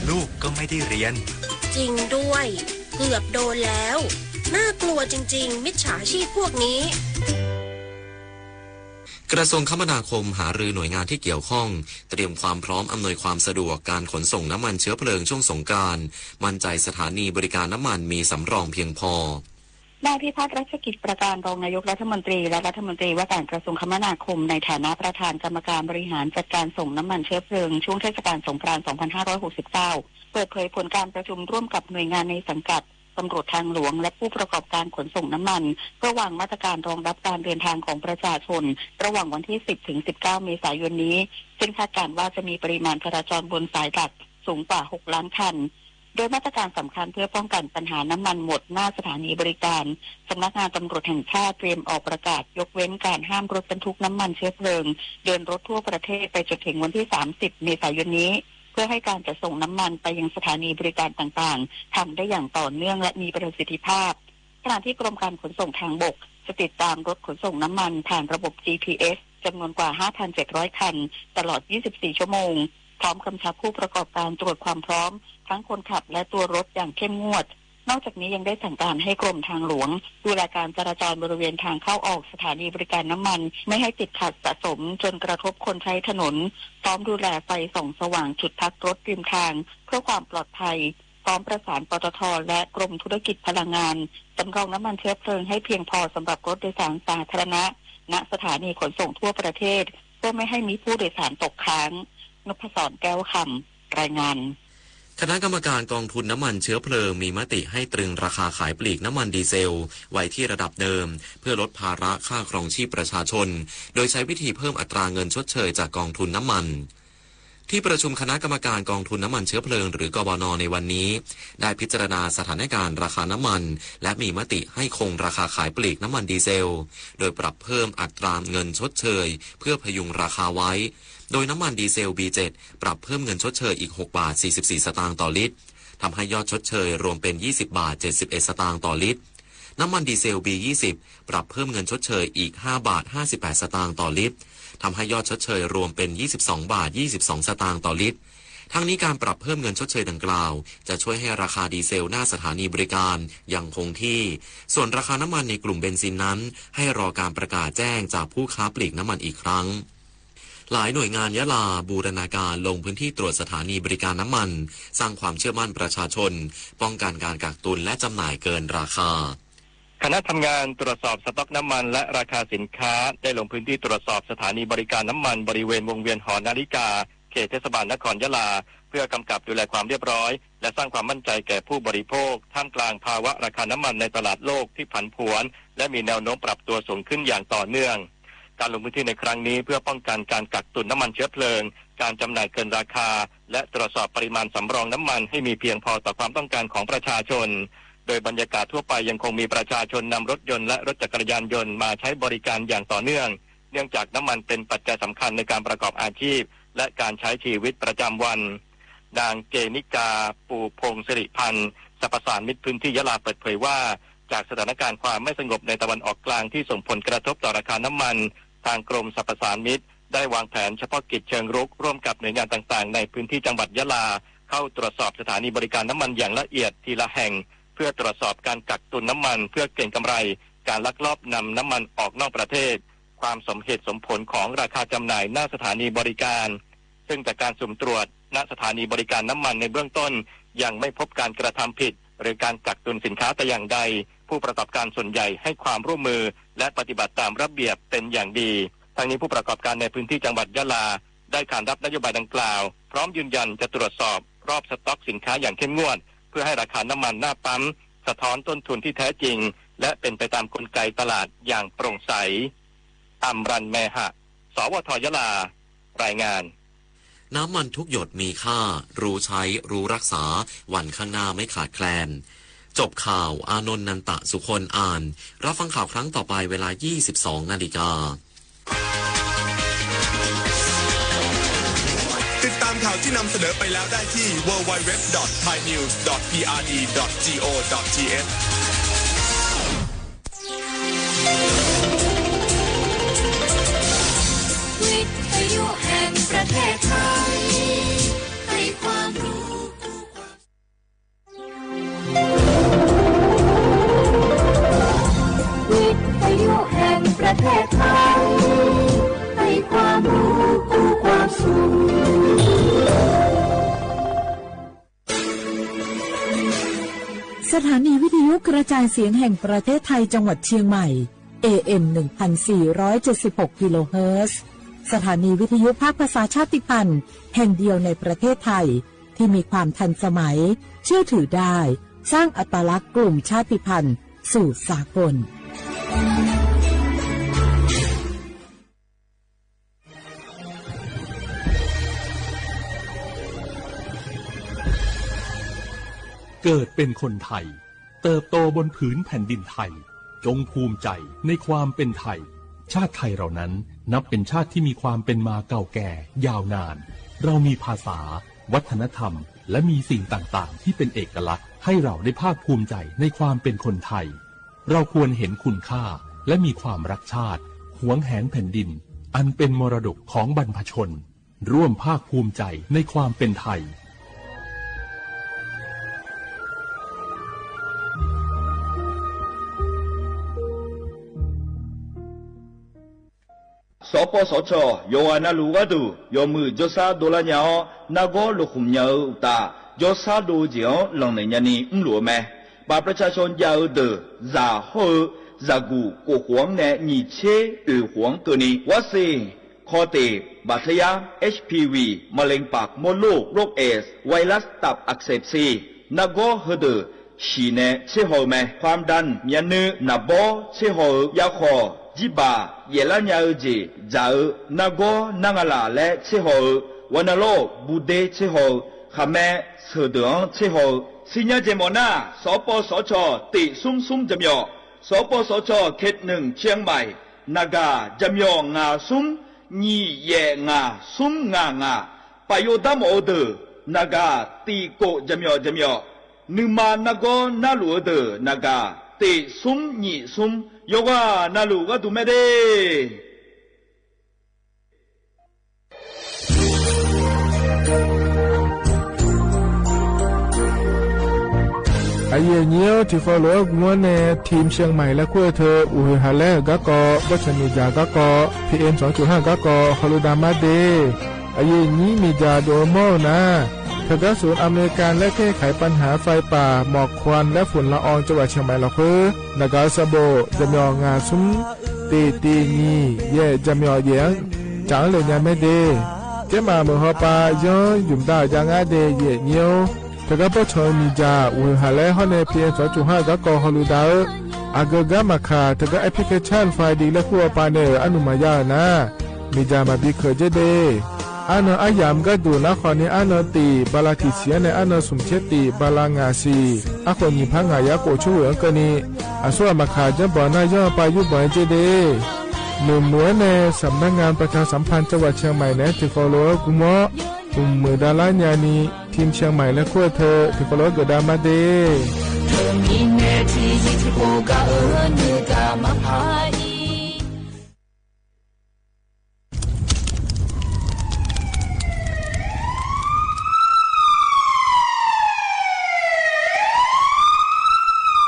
ลูกก็ไม่ได้เรียน จริงด้วย เกือบโดนแล้ว น่ากลัวจริงๆ มิจฉาชีพพวกนี้ กระทรวงคมนาคมหารือหน่วยงานที่เกี่ยวข้อง เตรียมความพร้อมอำนวยความสะดวกการขนส่งน้ำมันเชื้อเพลิงช่วงสงกรานต์ มั่นใจสถานีบริการน้ำมันมีสำรองเพียงพอ นายพิพัฒน์ รัชกิจประการ รองนายกรัฐมนตรี และรัฐมนตรีว่าการกระทรวงคมนาคม ในฐานะประธานกรรมการบริหารจัดการส่งน้ำมันเชื้อเพลิงช่วงเทศกาลสงกรานต์ สองพันห้าร้อยหกสิบเก้า เปิดเผยผลการประชุมร่วมกับหน่วยงานในสังกัด ตำรวจทางหลวง และผู้ประกอบการขนส่งน้ำมัน เพื่อวางมาตรการรองรับการเดินทางของประชาชน ระหว่างวันที่ สิบ ถึง สิบเก้า เมษายนนี้ ซึ่งคาดการณ์ว่าจะมีปริมาณจราจรบนสายหลักสูงกว่า หก ล้านคัน โดยมาตรการสำคัญเพื่อป้องกันปัญหาน้ำมันหมดหน้าสถานีบริการ สำนักงานตำรวจแห่งชาติเตรียมออกประกาศยกเว้นการห้ามรถบรรทุกน้ำมันเชื้อเพลิง เดินรถทั่วประเทศไปจนถึงวันที่ สามสิบ เมษายนนี้ เพื่อให้การจัดส่งน้ำมันไปยังสถานีบริการต่างๆ ทำได้อย่างต่อเนื่องและมีประสิทธิภาพ ขณะที่กรมการขนส่งทางบกจะติดตามรถขนส่งน้ำมันผ่านระบบ จีพีเอส จำนวนกว่า ห้าพันเจ็ดร้อย คัน ตลอด ยี่สิบสี่ ชั่วโมง พร้อมกำชับผู้ประกอบการตรวจความพร้อม ทั้งคนขับและตัวรถอย่างเข้มงวด นอกจากนี้ยังได้สั่งการให้กรมทางหลวง ดูแลการจราจรบริเวณทางเข้าออกสถานีบริการน้ำมัน ไม่ให้ติดขัดสะสมจนกระทบคนใช้ถนน พร้อมดูแลไฟส่องสว่างจุดพักรถริมทาง เพื่อความปลอดภัย พร้อมประสาน ปตท และกรมธุรกิจพลังงาน สำรองน้ำมันเชื้อเพลิงให้เพียงพอสำหรับรถโดยสารสาธารณะ ณ สถานีขนส่งทั่วประเทศ เพื่อไม่ให้มีผู้โดยสารตกค้าง นพศร แก้วคำ รายงาน คณะกรรมการกองทุนน้ำมันเชื้อเพลิงมีมติให้ตรึงราคาขายปลีกน้ำมันดีเซลไว้ที่ระดับเดิม เพื่อลดภาระค่าครองชีพประชาชน โดยใช้วิธีเพิ่มอัตราเงินชดเชยจากกองทุนน้ำมัน ที่ประชุมคณะกรรมการกองทุนน้ำมันเชื้อเพลิง หรือ กบน ในวันนี้ ได้พิจารณาสถานการณ์ราคาน้ำมัน และมีมติให้คงราคาขายปลีกน้ำมันดีเซล โดยปรับเพิ่มอัตราเงินชดเชย เพื่อพยุงราคาไว้ โดยน้ำมันดีเซล บี เจ็ด ปรับเพิ่มเงินชดเชยอีก หก บาท สี่สิบสี่ สตางค์ต่อลิตร ทำให้ยอดชดเชยรวมเป็น ยี่สิบ บาท เจ็ดสิบเอ็ด สตางค์ต่อลิตร น้ำมันดีเซล บี ยี่สิบ ปรับเพิ่มเงินชดเชยอีก ห้า บาท ห้าสิบแปด สตางค์ต่อลิตร ทำให้ยอดชดเชยรวมเป็น ยี่สิบสอง บาท ยี่สิบสอง สตางค์ต่อลิตร ทั้งนี้การปรับเพิ่มเงินชดเชยดังกล่าว จะช่วยให้ราคาดีเซลหน้าสถานีบริการยังคงที่ ส่วนราคาน้ำมันในกลุ่มเบนซินนั้น ให้รอการประกาศแจ้งจากผู้ค้าปลีกน้ำมันอีกครั้ง หลายหน่วยงานยะลาบูรณาการลงพื้นที่ตรวจสถานีบริการน้ำมัน สร้างความเชื่อมั่นประชาชน ป้องกันการกักตุนและจำหน่ายเกินราคา คณะทำงานตรวจสอบสต็อกน้ำมันและราคาสินค้า ได้ลงพื้นที่ตรวจสอบสถานีบริการน้ำมันบริเวณวงเวียนหอนาฬิกา เขตเทศบาลนครยะลา เพื่อกำกับดูแลความเรียบร้อย และสร้างความมั่นใจแก่ผู้บริโภค ท่ามกลางภาวะราคาน้ำมันในตลาดโลกที่ผันผวน และมีแนวโน้มปรับตัวสูงขึ้นอย่างต่อเนื่อง การลงพื้นที่ในครั้งนี้เพื่อป้องกันการกักตุนน้ำมันเชื้อเพลิง การจำหน่ายเกินราคา และตรวจสอบปริมาณสำรองน้ำมันให้มีเพียงพอต่อความต้องการของประชาชน โดยบรรยากาศทั่วไปยังคงมีประชาชนนำรถยนต์และรถจักรยานยนต์มาใช้บริการอย่างต่อเนื่อง เนื่องจากน้ำมันเป็นปัจจัยสำคัญในการประกอบอาชีพ และการใช้ชีวิตประจำวัน นางเกณิกา ปูพงศิริพันธ์ สรรพสานมิตรพื้นที่ยะลาเปิดเผยว่า จากสถานการณ์ความไม่สงบในตะวันออกกลางที่ส่งผลกระทบต่อราคาน้ำมัน ทางกรมสรรพสานมิตรได้วางแผนเฉพาะกิจเชิงรุกร่วมกับหน่วยงานต่างๆ ในพื้นที่จังหวัดยะลา เข้าตรวจสอบสถานีบริการน้ำมันอย่างละเอียดทีละแห่ง เพื่อตรวจสอบการกักตุนน้ำมันเพื่อเก็งกำไร การลักลอบนำน้ำมันออกนอกประเทศ ความสมเหตุสมผลของราคาจำหน่ายหน้าสถานีบริการ ซึ่งจากการสุ่มตรวจ ณ สถานีบริการน้ำมันในเบื้องต้น ยังไม่พบการกระทำผิด หรือการกักตุนสินค้าแต่อย่างใด ผู้ประกอบการส่วนใหญ่ให้ความร่วมมือ และปฏิบัติตามระเบียบเป็นอย่างดี ทั้งนี้ผู้ประกอบการในพื้นที่จังหวัดยะลา ได้ขานรับนโยบายดังกล่าว พร้อมยืนยันจะตรวจสอบรอบสต็อกสินค้าอย่างเข้มงวด เพื่อให้ราคาน้ำมันหน้าปั๊ม สะท้อนต้นทุนที่แท้จริง และเป็นไปตามกลไกตลาดอย่างโปร่งใส อำรัน แมหะ สวท ยะลา รายงาน น้ำมันทุกหยดมีค่า รู้ใช้ รู้รักษา วันข้างหน้าไม่ขาดแคลน จบข่าว อานนท์ นันตะสุคน อ่าน รับฟังข่าวครั้งต่อไปเวลา ยี่สิบสอง นาฬิกา ติดตามข่าวที่นำเสนอไปแล้วได้ที่ ดับเบิลยู ดับเบิลยู ดับเบิลยู ดอท ไทยนิวส์ ดอท พีอาร์ดี ดอท จี โอ ดอท ที เอช วิทยุแห่งประเทศไทย ให้ความรู้ วิทยุแห่งประเทศไทย สถานีวิทยุกระจายเสียงแห่งประเทศไทยจังหวัดเชียงใหม่ เอเอ็ม หนึ่งพันสี่ร้อยเจ็ดสิบหก กิโลเฮิรตซ์ สถานีวิทยุภาคภาษาชาติพันธุ์แห่งเดียวในประเทศไทย ที่มีความทันสมัย เชื่อถือได้ สร้างอัตลักษณ์กลุ่มชาติพันธุ์สู่สากล เกิดเป็นคนไทย เติบโตบนผืนแผ่นดินไทย จงภูมิใจในความเป็นไทย ชาติไทยเรานั้นนับเป็นชาติที่มีความเป็นมาเก่าแก่ยาวนาน เรามีภาษา วัฒนธรรม และมีสิ่งต่างๆ ที่เป็นเอกลักษณ์ ให้เราได้ภาคภูมิใจในความเป็นคนไทย เราควรเห็นคุณค่า และมีความรักชาติ หวงแหนแผ่นดิน อันเป็นมรดกของบรรพชน ร่วมภาคภูมิใจในความเป็นไทย สปสช. ယွၤနၢ်လူၢ်ဝၢ်တူၺ်း ယွၤမုၢ် ကျောင်းသားဒိလၢညါအီၤ နၢ်ကီၢ်လူၢ်ဃုမ်ညါအူတၢ် ကျောင်းသားဒိၣ်ကၠ့ၣ်အီၤ လီၤနုာ်ညါနံၣ် အူလူၢ်အမဲ ပှၤပြၸၤၡိၣ်ယၢ်အူဒၢး စၢ်ဟီၣ်အူ စၢ်ကူၣ်ကိၢ်ကွီၢ်န့ၣ် နံၣ်ဆံအူကွီၢ်ကၢၢ်နံၣ် ဝါစ့ၢ် ခီၣ်တ့ၢ် ဘၣ်ထယါ เอชพีวี มะเร็งปากมดลูก โรคเอดส์ ไวรัสตับอักเสบซี နၢ်ကီၢ်ဟူဒၢး ဆံၣ်န့ၣ် ဆံဟီၣ်အူမဲ ความดัน မၠၣ်နုၢ် နၢ်ဘီ ဆံဟီၣ်အူ ယၢ်ခီၣ် ယံၣ်ဘၣ် ယဲၢ်လါညါအူကၠ့ၣ် စၢ်အူ နၢ်ကီၢ် နၢ်ငါလၢ်လၢဆံဟီၣ်အူ ဝဲနုာ်လီၤ ဘူးဒ့ဆံဟီၣ်အူ ဃမ့ ဆၢၣ်ဒၢၣ်အီၤဆံဟီၣ်အူ စံညါကၠ့ၣ်မီၣ်နၢ် စပစချ. တ့ၢ်သုမ်းသုမ်းကၠၢမ်ယီၣ် စပစချ เขตหนึ่ง เชียงใหม่ နဂါၢ် ကၠၢမ်ယီၣ် ငါးသုမ်း ညိယဲၢ်ငါး သုမ်းငါးငါး ပာ်ယိၣ်တၢ်မီၣ်အူဒၢး နဂါၢ် တ့ၢ်ကိၣ် ကၠၢမ်ယီၣ် ကၠၢမ်ယီၣ် နုာ်မၤ နၢ်ကီၢ် နၢ်လူၢ်အူဒၢး နဂါၢ် တ့ၢ်သုမ်း ညိသုမ်း ယွၤကၢ် နၢ်လူၢ်ဝၢ်တူၺ်းမဲဒ့ အယိၣ်ညိ ထံၣ်ဃီလိာ်ဝဲ ဂီၤမီၣ်န့ၣ် ထံၣ် เชียงใหม่ လၢခူၣ်အထၢ အိၣ်ဟ့ၣ်ဟးလဲ ဂီၢ်ကီၢ် ဘီၣ်ဆၣ်မ့ၢ်ယၤ ဂီၢ်ကီၢ် พีเอ็มสองจุดห้า ဂီၢ်ကီၢ် ဟီၣ်လူၢ်ဒၣ်မးဒ့ အယိၣ်ညိ မ့ၢ်ယၤဒိၣ်မီၣ်နၤ ထၢၣ်ကါ ศูนย์อำนวยการแก้ไขปัญหาไฟป่า หมอกควันและฝุ่นละออง จังหวัดเชียงใหม่ လီၤဃိ နဂါၢ်စဘိၣ် ကၠၢမ်ယီၣ် ငါးသုမ်း တ့ၢ်တ့ၢ် ညိယဲၢ် ကၠၢမ်ယီၣ် ယဲၢ် ကၠၢ်လၢညါမဲဒ့ ကဲမးမုၢ်ဟီၣ်ပၤ ယီယုၢ်မတၤယါငါဒ့ ယိၣ်ညိ ထၢၣ်ကါ ဘီၣ်ဆၣ်မ့ၢ်ယၤ အိၣ်ဟ့ၣ်ဟးလဲ ဟီၣ်န့ၣ် พีเอ็มสองจุดห้า ဂီၢ်ကီၢ် ဟီၣ်လူၢ်ဒၣ်ဧၢ အဂုၤအဂၤမၤခး ထၢၣ်ကါ application ဖဲဒ်လၢခူၣ်အပၤန့ၣ် အနုာ်မၤယါဧၢနၤ မ့ၢ်ယၤမၤဘံခၢၣ်ကဲဒ့ အါနၢၤအါယၢ်မ့ၢ်ကဲဒိၣ်နၤ ဃီန့ၣ် အါနၢၤတ့ၢ် ဘၤလးတံၢ်ဆံးန့ၣ် အါနၢၤ သုးမုၢ်ကၠ့တ့ၢ် ဘၤလးငါးဆံး အဃိ ညိဖးငါးယၤ ကိးဆိဝဲအကၢၢ်န့ၣ် အစိအမၤခး ကၠၢဘီနၤ ယီၢ်ပၤယုၢ်ဘီကဲဒ့ မုၢ်မုၢ်န့ၣ် สำนักงานประชาสัมพันธ์จังหวัดเชียงใหม่ န့ၣ် ထံၣ်ဃီလိာ်ဝဲ ဂီၤမီၣ် အိၣ်မုၢ်ဒၣ်လၢညါနံၤ ထံၣ် เชียงใหม่ လၢခူၣ်အထၢ ထံၣ်ဃီလိာ်ဝဲ ဂဲၤဒၣ်မးဒ့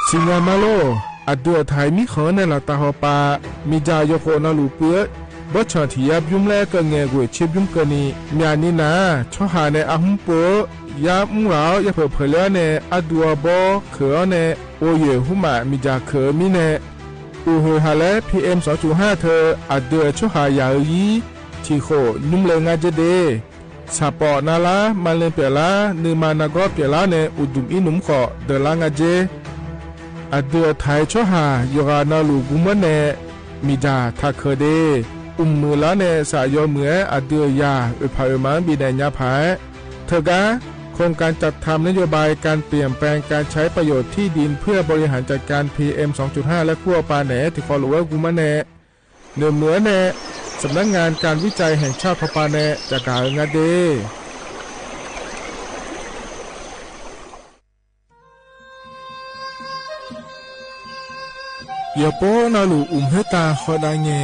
စံၣ်ညီၣ်မးလိာ် အဒုးအထၢၣ်မံဃီန့ၣ် လီၤတၢ်ဟီၣ်ပၤ မ့ၢ်ယၤယိၣ်ဃိၣ် နၢ်လူၢ်ပုၢ်ဧၢ ဘီၣ်ဆၣ်ထံၣ်ယါဘျုးလၢကငဲၢ်ကွံာ် ဆ့ဘျုးကၢၢ်နံၤ မၠးနံၤနၤ ဆီဟၣ်န့ၣ် အဟုပိၢ်ဧၢ ယါမူဂၤဧၢ ယၢ်ဖၢၣ်ဖၢၣ်လၢန့ၣ် အဒုးအဘီ ခၢၣ်အီၤန့ၣ် အိၣ်ယဲၢ်ဟူမး မ့ၢ်ယၤခၢၣ်မံန့ၣ် အိၣ်ဟ့ၣ်ဟးလဲ พีเอ็มสองจุดห้า ထၢၣ် အဒုးအဆီဟၣ်ယၢ်အူယံၤ ထံၣ်ဃိၣ် နွံလၢငါကဲဒ့ ဆၣ်ပီၣ်နါလါ မၤလ့ပျဲၢ်လါ နုာ်မၤနၢ်ကီၢ်ပျဲၢ်လါန့ၣ် အိၣ်ဒုးအံၤနုာ်ဃိၣ် ဒၢးလါငါကဲ အဒုးအထၢၣ်ဆီဟၣ် ယိၤဂၤနၢ်လူၢ်ဂီၤမီၣ်န့ၣ် မ့ၢ်ယၤထးခၢၣ်ဒ့ အိၣ်မုၢ်လါန့ၣ် စးယိၤမုၢ်ဧဲ အဒုးအယၤ အိၣ်ဖးအိၣ်မၤဘံၣ်နဲၣ်ညါဖး ထၢၣ်ကါ โครงการจัดทำนโยบายการเปลี่ยนแปลงการใช้ประโยชน์ที่ดินเพื่อบริหารจัดการ พีเอ็มสองจุดห้า လၢခူၣ်အပၤန့ၣ် ထံၣ်ဃီလိာ်ဝဲဂီၤမီၣ်န့ၣ် နုာ်မုၢ်န့ၣ် สำนักงานการวิจัยแห่งชาติ ဖီပၤန့ၣ် ကးကးအၢငါဒ့ ယိၤပီနၢ်လူၢ်အိၣ်မုၢ်ဟဲတၢ်ဃီဒၣ်ညဲ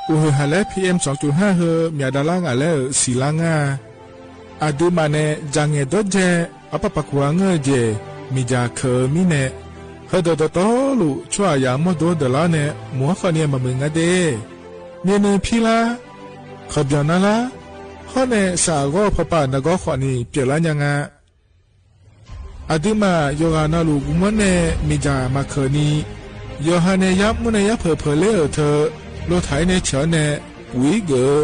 အိၣ်ဟ့ၣ်ဟးလဲ พีเอ็มสองจุดห้า ဟၢ မၠးဒၣ်လါငါ်လၢ စံၣ်လါငါ် အဒုးမးန့ၣ် ယၤငဲၢ်ဒီးယဲၢ် အပပာ်ကွၢ်ငၢၢ်ယဲၢ် မ့ၢ်ယၤခၢၣ်မံန့ၣ် ဟၢဒၢးတီတီလူး ဆီအယၤမီၢ်ဒိဒၢးလါန့ၣ် မုၢ်ဟီၣ်ဃီန့ၣ်မၤမုၢ်ငါဒ့ မ့ၢ်နုၤဖံလါ ခီၣ်ဘျီၣ်နါလါ ဟီၣ်န့ၣ် စးအဂီၢ်ဖီပၤနၢ်ကီၢ်ဃီန့ၣ် ပျဲၢ်လါညါငါ အဒုမး ယီၢ်ဂာ်နၢ်လူၢ် ဂုၢ်မွဲန့ၣ် မ့ၢ်ယၢ်မၤခၢၣ်နံၤ ယီၢ်ဟၣ်န့ၣ် ယါမူန့ၣ် ယါဖၢၣ်ဖၢၣ်လၢအၢၣ်ထၢၣ် လိၣ်ထၢၣ်အံၤန့ၣ် ဆၢၣ်န့ၣ် ဝံၤဂ့ၤ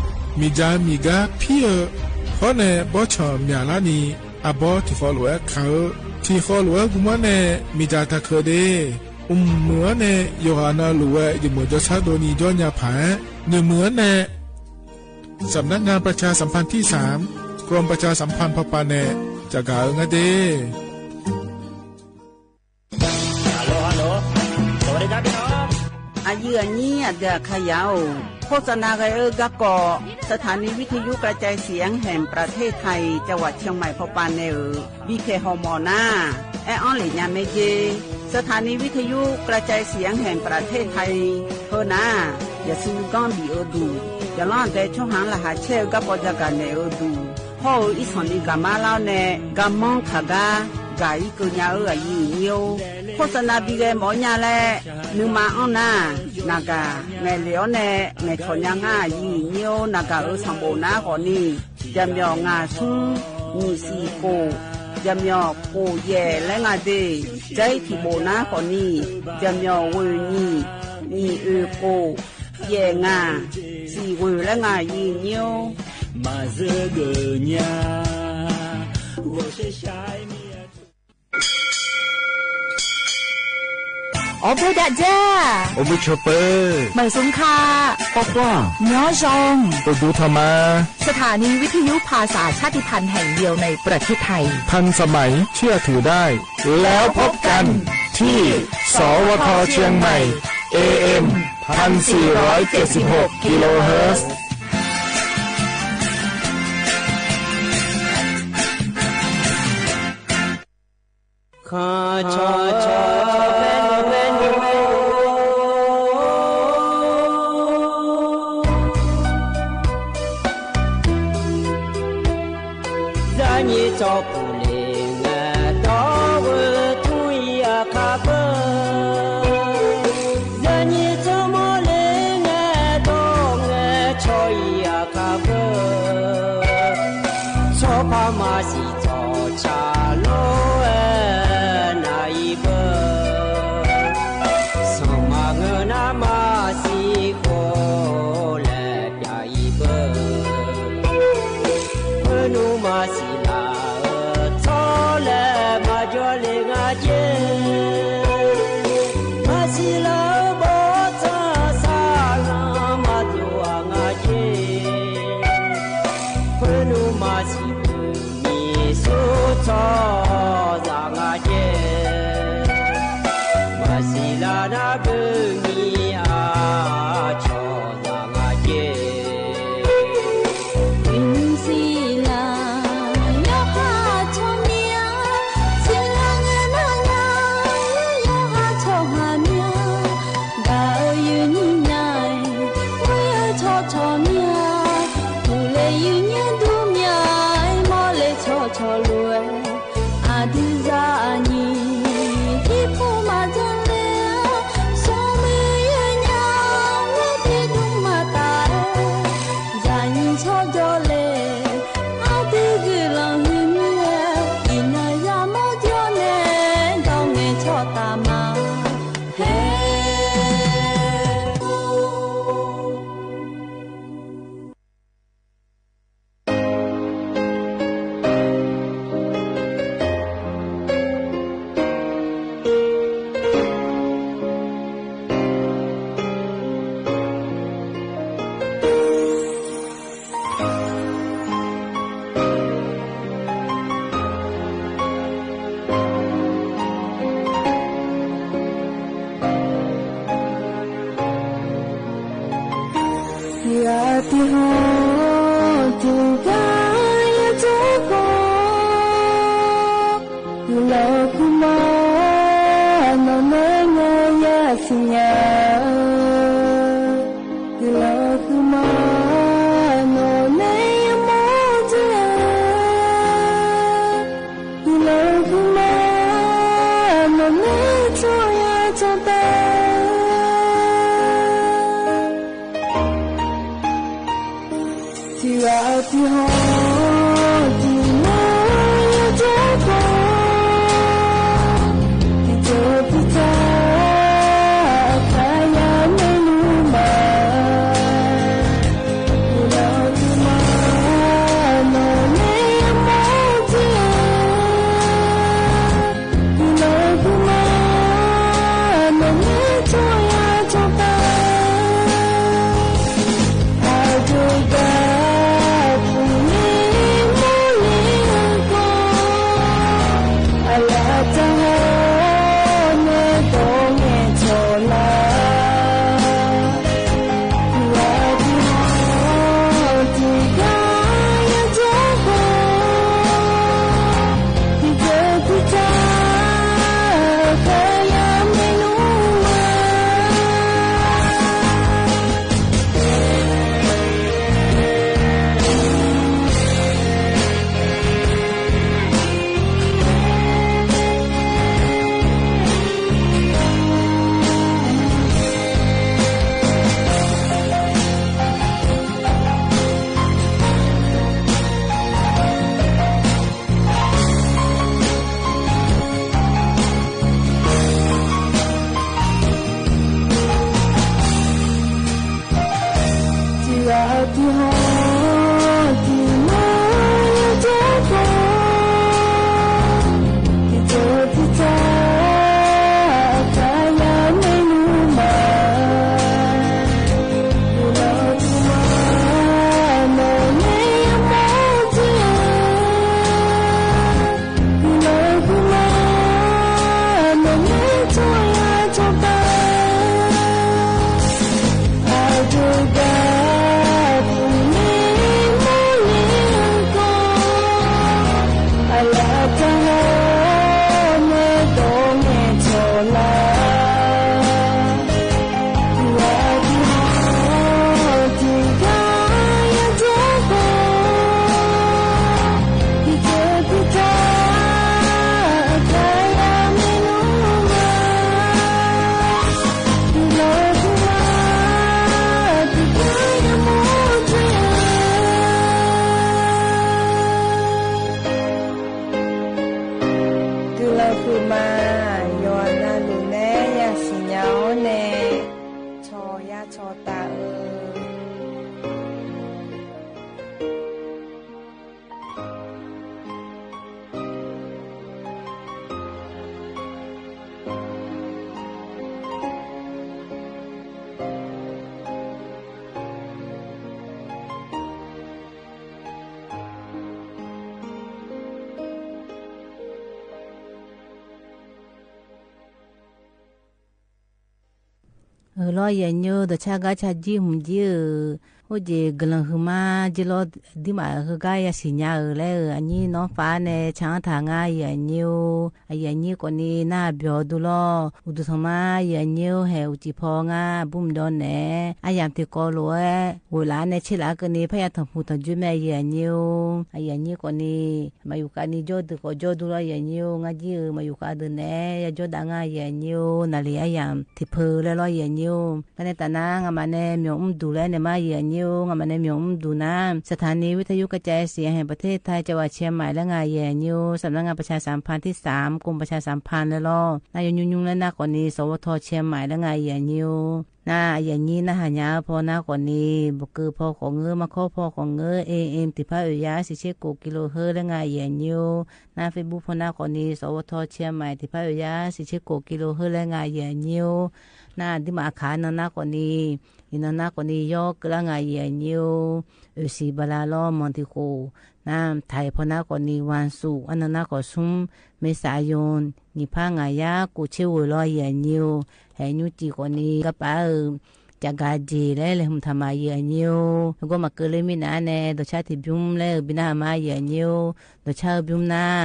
မ့ၢ်ယၢ်မ့ၢ်ဂါဖံအၢ ဖီန့ၣ် ဘီဆၣ်မျၢ်လါနံၤ အဘီထံၣ်ဃီလိာ်ဝဲခါအၢ ထံၣ်ဃီလိာ်ဝဲဂုၢ်မွဲန့ၣ် မ့ၢ်ယၢ်တၢ်ခၢၣ်ဒ့ အိၣ်မုာ်အၢန့ၣ် ယီၢ်ဂာ်နၢ်လူၢ်ဝဲ ယမုၢ်ဒီဆါဒိၣ်နံၤဒီညါဖး နုာ်မုာ်အၢန့ၣ် สำนักงานประชาสัมพันธ์ที่สาม กรมประชาสัมพันธ์ พ.ป. န့ၣ် จะกล่าวเอิงอะเด้ အယုၢ်အညိ အဒုးခါယၢ်အိၣ် โฆษณา ဂဲၤအၢ ကါကီး สถานีวิทยุกระจายเสียงแห่งประเทศไทย จังหวัดเชียงใหม่ พ.ป. န့ၣ်ဧိၤ ဘံခဲၣ်ဟီၣ်မီၢ်နၤ အဲၣ်အီၤလၢညါမ့ၢ်က့ၤ สถานีวิทยุกระจายเสียงแห่งประเทศไทย ဟၢနၤ ယစူးကီဘံၣ်အၢဒူၣ် ယလီၤတဲာ်ဆီဟၣ်လၢဟးဆဲးအၢ ကါကီး ယၢ်ဂၤန့ၣ်အၢဒူၣ် ဟီၣ်အၢ အံသီၣ်နံၤ ကမါလီၤန့ၣ် ကမီခးဂၤ ဂၤအံၤကၢၣ်ညါအၢ အယုၢ်အညိ โฆษณา ဘံဂဲၤမီၢ်ညါလဲၣ် နုာ်မၤအီၤနၤ နၢ်ဂၤ နဲၣ်လီၤအီၤန့ၣ် နဲၣ်ဆီၣ်ညါ အယုၢ်အညိ နၢ်ဂၤအၢ ဆီၣ်ဘိၣ်နၤဃီနံၤ ယဲၢ်မံၤ ငါး သု နံၣ် သီၣ် ကိၣ် ယဲၢ်မံၤ ကိၣ် ယဲၢ် လၢ ငါး ဒ့ၣ် ကၠဲထံၣ်ဘိၣ်နၤဃီနံၤ ယဲၢ်မံၤ ဝ့ၢ် နံၣ် နံၣ် အၢ ကိၣ် ယဲၢ် ငါး သီၣ် ဝ့ၢ် လၢ ငါး ယုၢ်ညိ အိၣ်ဘှံးဒၣ်ဒၢ အိၣ်ဘှံးဆိးပၢၤ မႂ်ႇသုင်ၶႃႈ ကွၢ်ကွၢ် ညီယွင် တူၺ်းดูทำมา สถานีวิทยุภาษาชาติพันธุ์แห่งเดียวในประเทศไทย ทันสมัย เชื่อถือได้ แล้วพบกันที่ สวท เชียงใหม่ เอ เอ็ม พันสี่ร้อยเจ็ดสิบหก กิโลเฮิรตซ์ Kulo fui ma, yog a na lug ne ya si nya o ne, cho ya cho ta e. Ơ, lo yie nyi, da'char gar cha jir hmz jir ơ, o jeq ga'lan hmz ma jir lo, dima ơ, heugar ya si nya ơ laer ơ, aqnyir nawr far ne, can ta nga yie nyi o. Aqyuif aqnyir kawv ni nar byov du lawr, uqduq tanqma yie nyi o, haeq uqcif paw nga, bur mq dawr naeq, aryamq tiqkawv lof-aer, ghoeq laf nae tser laf keuvni parya tanqpuq tanqjoer mae yie nyi o. Aqyuif aqnyir kawv ni, maqyuq khav ni jawr deuq kawv jawr du lawr yie nyi o, ngar jir ơ, maqyuq khav deuq naeq-aer ya jawr dav nga yie nyi o, naqli aryamq tiqpeu laer lawr yie nyi o. Gaq nae taf nar, nga'maf nae myawq mr duq laer nae ma yie nyi o, nga'maf nae myawq mr duq nar, สถานีวิทยุกระจายเสียงแห่งประเทศไทย จังหวัดเชียงใหม่ laer nga yie nyi o, สำนักงานประชาสัมพันธ์ที่สาม กรมประชาสัมพันธ์ laer lawr, nar yawnymr nymr laer nar kawv ni สวท เชียงใหม่ laer nga yie nyi o. Nar aqyuif aqnyir narhaq nya-eu paw nar kawv ni, baqkeuv paw khawf ngeur, makawr paw khawf ngeur, AM tiqpar oeq yar sirtser kof kilohertz laer nga yie nyi o. Nar Facebook paw nar kawv ni สวท เชียงใหม่ tiqpar oeq yar sirtser kof kilohertz laer nga yie nyi o. Nar aqdirmaf aqkaq arnan nar kawv ni, iqnan nar kawv ni yawr keuvlar nga yie nyi o. Oeqsiq bala lawr manq tiqkhof, nar taiq paw nar kawv ni วันศุกร์, arnan nar kawv smr, เมษายน, nyiq par ngaq yar kof tser ghoeq lawr yie nyi o. Haeq nymr ciq kawv ni garpaf-euq caqgaq jeq laer laeqhmq taq ma yie nyi o. Heugar maqkeuv ler mirnae nae dawqcar tiqbymr laer-euq bi nar ma yie nyi o. Dawqcar-eu bymr nar,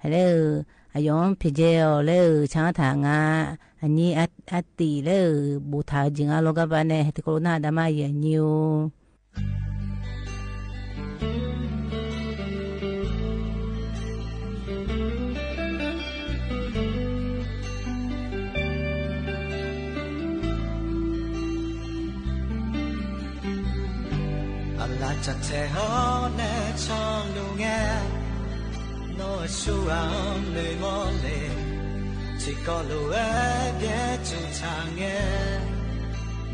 haiq laer-euq, aqyawf-anr pyeuf jae-awq laer-euq can taq nga. Aqnyir artif laer-euq boftaq-eu jeq nga lawr garpaf nae haeq tiqkawv lo nar dav ma yie nyi o. Aqlaf caq tae hawr nae canluf ngae, nawq-euq shuav-anr noeqmawr le. Tiqkawv lof-aer byaerdzuq taq ngae,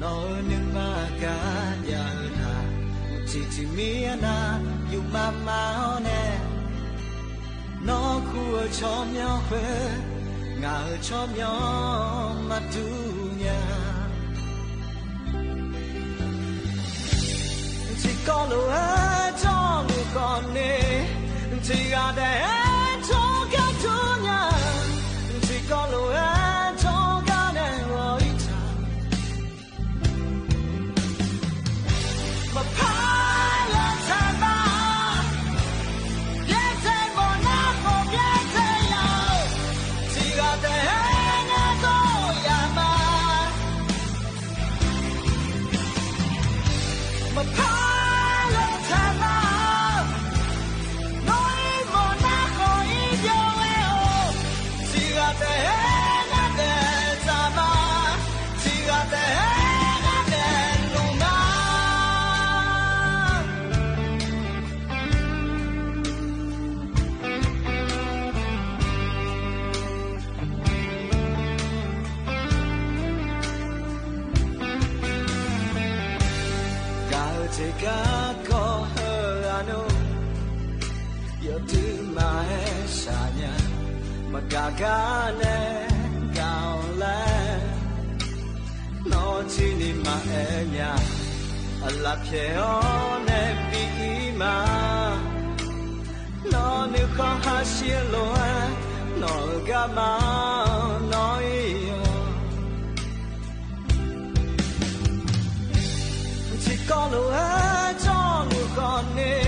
nawq-euq nuima gar jav-eu taq, uqcif tiqmir-anr nar yufmav ma-awr nae, nawr kur-eu tsawrmyanr khoer, ngaq-euq tsawrmyanr maqdur nya. Tiqkawv lof-aer jawrluf khawf ni, tiqghaq taef-aer jawrgar dur nya. Tiqkawv lof-aer jawrgar nae ghawq-ir taq. Maqpar-aer lawq taq ma, byaerdzae mawf nar khawf byaerdzae ya-awq. Tiqghaq taef-aer ngar dawr yaf ma. Maqpar lawq taq ma, nawr-ir mawf nar khawf ဒုးမၤဟဲစှၤညါ မကၤကၤနဲၣ်ကၤလဲၣ်, နီၢ်ထံနံၤမၤအဲၣ်ညါ အလၣ်ဖျဲးအီၤနဲၣ်ဘံအံၤမး, နီၢ်နုၣ်ဃီဟးဆံအလိၤဧၢ, နီၢ်ဂၤမၤ နီၢ်အံၤအီၤ ထံကီၢ်လိၤဧၢ ကၠီနုၣ်ဃီန့ၣ်,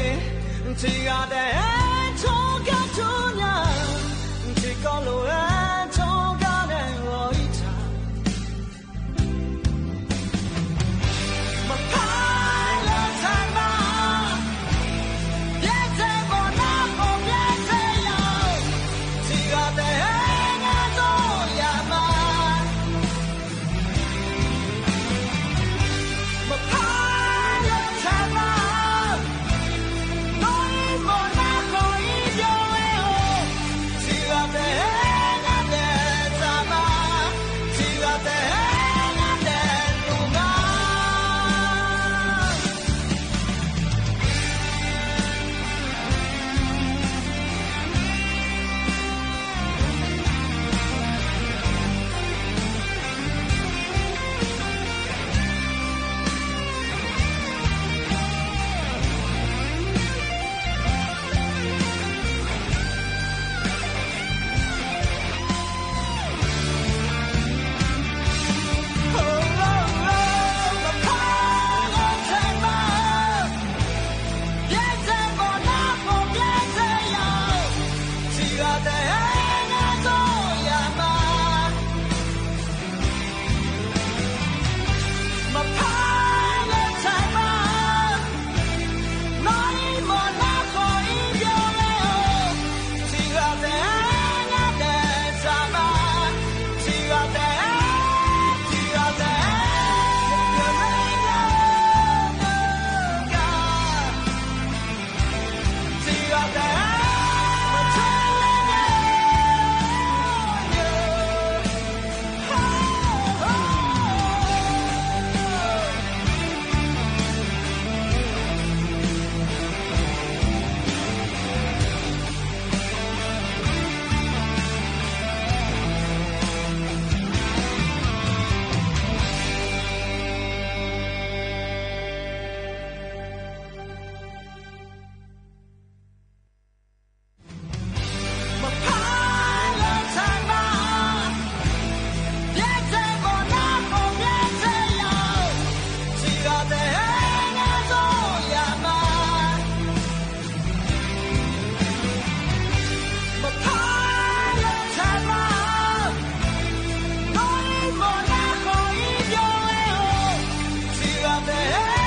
ထံဂၤဒဲးဟဲထီၣ်ကၤထူညါ, ထံကီၢ်လိၤဧၢ ထီၣ်ကၤဒဲးလီၤအံၤထါ မဖးလၢထးဘၣ် ဘျဲၣ်စဲဘီနၢ်ပိာ်ဘျဲၣ်စဲယီၤ, ထံဂၤဒဲးဟဲငါဒိၣ်ယၤမး မဖးလၢထးဘၣ် နီၢ်အံၤမီၢ်နၢ်ဃီအံၤယိဝဲအိၣ်, ထံဂၤဒဲးဟဲငါဒဲးတၢ်မၤ, ထံဂၤဒဲးဟဲငါဒဲးလူၤမၤအၢ လီၤယဲၢ်နံၤ ဒ်အံၤ နၢ်ဟးဘၣ်အ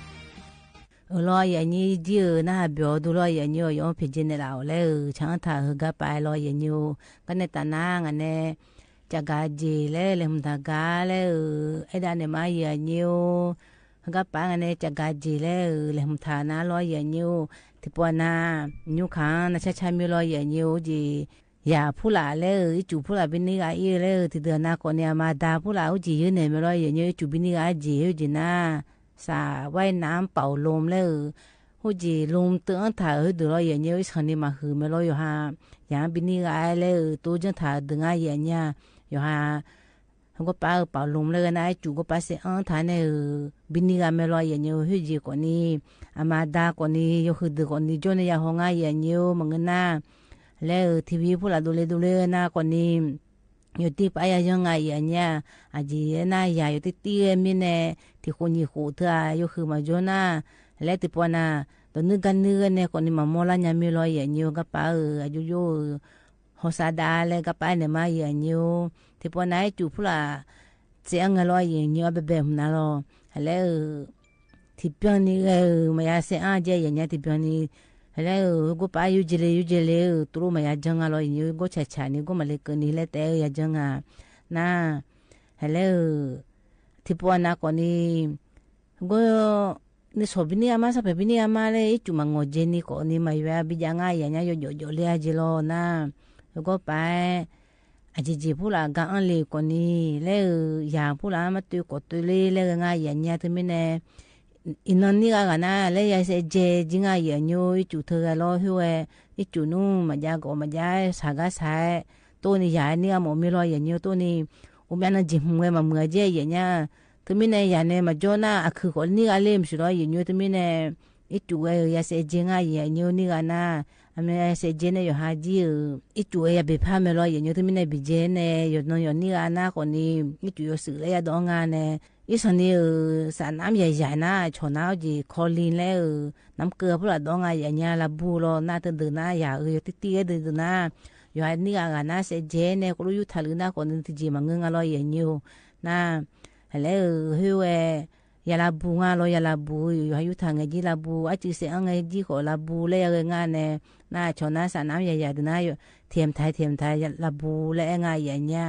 ီၤဒူလီၤယဲၢ်နံၤဧိၤ ယအိၣ်ဖဲးကၠ့န့ၣ်လၢ်အီၤလဲၣ်ဧိၤ ဆၣ်အၢထၣ်ဧိၤ ကါပာ်လီၤယဲၢ်နံၤဧိၤ ကန့ၣ်တၢ်နါ ငါန့ၣ် ကကးက့ၤလဲၣ် လဲၤမုာ်တၢ်ကါလဲၣ်ဧိၤ အဲၣ်ဒၣ်န့ၣ်မးယဲၢ်နံၤဧိၤ ဟဲကါပာ် ငါန့ၣ် ကကးက့ၤလဲၣ်ဧိၤ လဲၤမုာ်တၢ်နါလီၤယဲၢ်နံၤဧိၤ ထံၣ်ပှၤနၤ နူခါ နဆါဆါမ့ၢ်လီၤယဲၢ်နံၤဧိၤ က့ၤ ယၤဖုလၢ်လဲၣ်ဧိၤ အ့ၣ်စူၣ်ဖုလၢ်ဘံနံဂၤအံၤလဲၣ်ဧိၤ တဒုးနၤကိးန့ၣ် အမၤဒါဖုလၢ် အိၣ်က့ၤယဲၢ်န့ၣ်မ့ၢ်လီၤ ယဲၢ်နံၤဧိၤ အ့ၣ်စူၣ်ဘံနံဂၤအက့ၤ ဟဲက့ၤနၤ စးဝဲနၢ်ပာ်လိၤလဲၣ်ဧိၤ ဟဲက့ၤလိၤတအၢထၣ်ဧိၤ ဟဲဒုးလီၤယဲၢ်နံၤဧိၤ ဆၢန့ၣ်မၤဟုၣ်မ့ၢ်လီၤယိၤဟၣ် ယၤဘံနံဂၤလဲၣ်ဧိၤ တိကၠၢထၣ်ဒုးငါယဲၢ်နံၤ ယိၤဟၣ် ဟဲကီးပာ်ဧိၤ ပာ်လိၤလဲၣ်ဂ့ၤနၤ အ့ၣ်စူၣ်ကီးပာ်စဲအၢထၣ်န့ၣ်ဧိၤ ဘံနံဂၤမ့ၢ်လီၤယဲၢ်နံၤဧိၤ ဟဲက့ၤကိးန့ၣ် အမၤဒါကိးန့ၣ် ယိၤဟုၣ်ဒုးကိးန့ၣ် ကၠိန့ၣ်ယၤဟီၣ်ငါယဲၢ်နံၤဧိၤ မၤငါနၤ လဲၣ်ဧိၤ ထံဝံၤဖုလၢ်ဒိးလဲၤဒိးလဲၤဂ့ၤနၤကိးန့ၣ် ယိၤတံၢ်ပာ်ယၤယၢငၤယဲၢ်နံၤ အက့ၤနၤယၤ ယိၤတံၢ်တံၢ်ဂ့ၤမ့ၢ်န့ၣ် ထံၣ်ဃိးနံၤဃိးတၢ် ယိၤဟုၣ်မၤကၠိနၤ လဲၣ်ထံၣ်ပှၤနၤ ဒီးနုၢ်ဂၤနုၢ်ဂၤန့ၣ်ကိးန့ၣ် မၤမီၢ်လၢညါမ့ၢ်လီၤယဲၢ်နံၤဧိၤ ကပာ်ဧိၤ အယိယိ ဟီၣ်စၢ်ဒၣ်လဲၣ် ကပာ်န့ၣ်မးယဲၢ်နံၤဧိၤ ထံၣ်ပှၤနၤ အ့ၣ်စူၣ်ဖုလၢ် စဲအၢငၤလီၤယဲၢ်နံၤဧိၤ အဘဲဘဲမုၢ်နၤလီၤ လဲၣ်ဧိၤ ထံၣ်ပၠီနံၤဂ့ၤဧိၤ မၤယါစဲအၢကဲ ယဲၢ်နံၤ ထံၣ်ပၠီနံၤ လဲၣ်ဧိၤ ဟဲကီးပာ် ယိၤက့ၤလဲၤ ယိၤက့ၤလဲၤဧိၤ တရူးမၤယါယၢငၤလီၤယဲၢ်နံၤဧိၤ ယိၤကီးဆဲးဆဲးန့ၣ် ယိၤကီးမၤလဲၤကၢးန့ၣ် လဲၣ်တဲယၤယၢငၤ နၤ လဲၣ်ဧိၤ ထိၣ်ပူၤနာ်ကီးန့ၣ် ကီး န့ၣ်ဆီၣ်ဘၣ်န့ၢ်အမါ ဆီၣ်ဖဲဘၣ်န့ၢ်အမါလၢ အီၣ်ကူးမၤငီၢ်ကဲန့ၣ်ကီးန့ၣ် မၤယွၤဘၣ်ယၤငါယဲၢ်ညါ ယိးယိးယိးလၢအကဲလီၤနၤ. ယကီးပာ် အကဲကဲဖိလၢအဂၤအီၤလံကီးန့ၣ် လၢယၤဖိလၢမၤတၢ်ကီးတၢ်လၢ လၢဂၤငါယဲၢ်ညါ တမ့ၢ်န့ၣ် အံၤနီၢ်န့ၢ်ဂၤဂၤနၤ လၢယၤစဲးကဲကဲငါယဲၢ်ညါ အီၣ်ကူးထၢဂၤလီၤ ဟဲဝဲ အီၣ်ကူးနုၢ် မၤဒ်ကီး မၤဒ်ဆၣ်ဂၤဆၣ် တိၢ်န့ၣ် ယၤန့ၢ်ဂၤမ့ၢ်မ့ၢ်လီၤယဲၢ်ညါ တိၢ်န့ၣ် အိၣ်မးနၤ ကဲမုာ်ဝဲ မၤမုာ်အကဲယဲၢ်ညါ တမ့ၢ်န့ၣ် ယၤန့ၣ် မၤကၠီနၤ အခုးကီးန့ၢ်ဂၤလၢ မုၢ်ဆူၣ်လီၤယဲၢ်ညါ တမ့ၢ်န့ၣ် အီၣ်ကူးဝဲ ယၤစဲးကဲငါယဲၢ်ညါ န့ၢ်ဂၤနၤ အမ့ၢ်ယၤစဲးကဲန့ၣ် ယိးဟးကံၢ်ဧၢ အီၣ်ကူးဝဲ ယၤဘၣ်ဖးမဲာ်လီၤယဲၢ်ညါ တမ့ၢ်န့ၣ် ဘၣ်ကဲန့ၣ် ယိးနီၢ်ယိးန့ၢ်ဂၤနၤကီးန့ၣ် အီၣ်ကူးယိးစူးလၢယၤဒီးငါန့ၣ် အံၤသီန့ၣ်ဧၢ စးနၢမ်ယဲၢ်ယဲၢ်နၤ ဆီၣ်နၤအီၣ်ကၠံ ခီလ့ၣ်လၢဧၢ နၢမ်ကၢၢ်ဖိလၢဒီးငါယဲၢ်ညါ လၢဘူးလီၤနၤ တဒုးနၤ ယၤဧၢ ယတံၢ်တံၢ်ဝဲဒုးနၤ ယိးဟးန့ၢ်ဂၤဂၤနၤ စဲးကဲန့ၣ် ကီးလူယုၢ်ထးလၢနၤကီးန့ၣ် တကဲမၤငၢၢ်ငါလီၤယဲၢ်ညါ နၤ ဟဲလၢဧၢ ဟဲဝဲ ယၤလၢဘူးငါလီၤ ယၤလၢဘူး ယိးဟးယူၢ်ထးငဲၤကၠံလၢဘူး အီၣ်ကူးစဲးအီၣ်ငဲၤကၠံကီးလၢဘူးလၢယၤဂ့ၤငါန့ၣ် နၤဆီၣ်နၤစးနၢမ်ယဲၢ်ယဲၢ်ဒုးနၤ ထံၣ်မထါ ထံၣ်မထါ လၢဘူးလၢအဲၣ်ငါယဲၢ်ညါ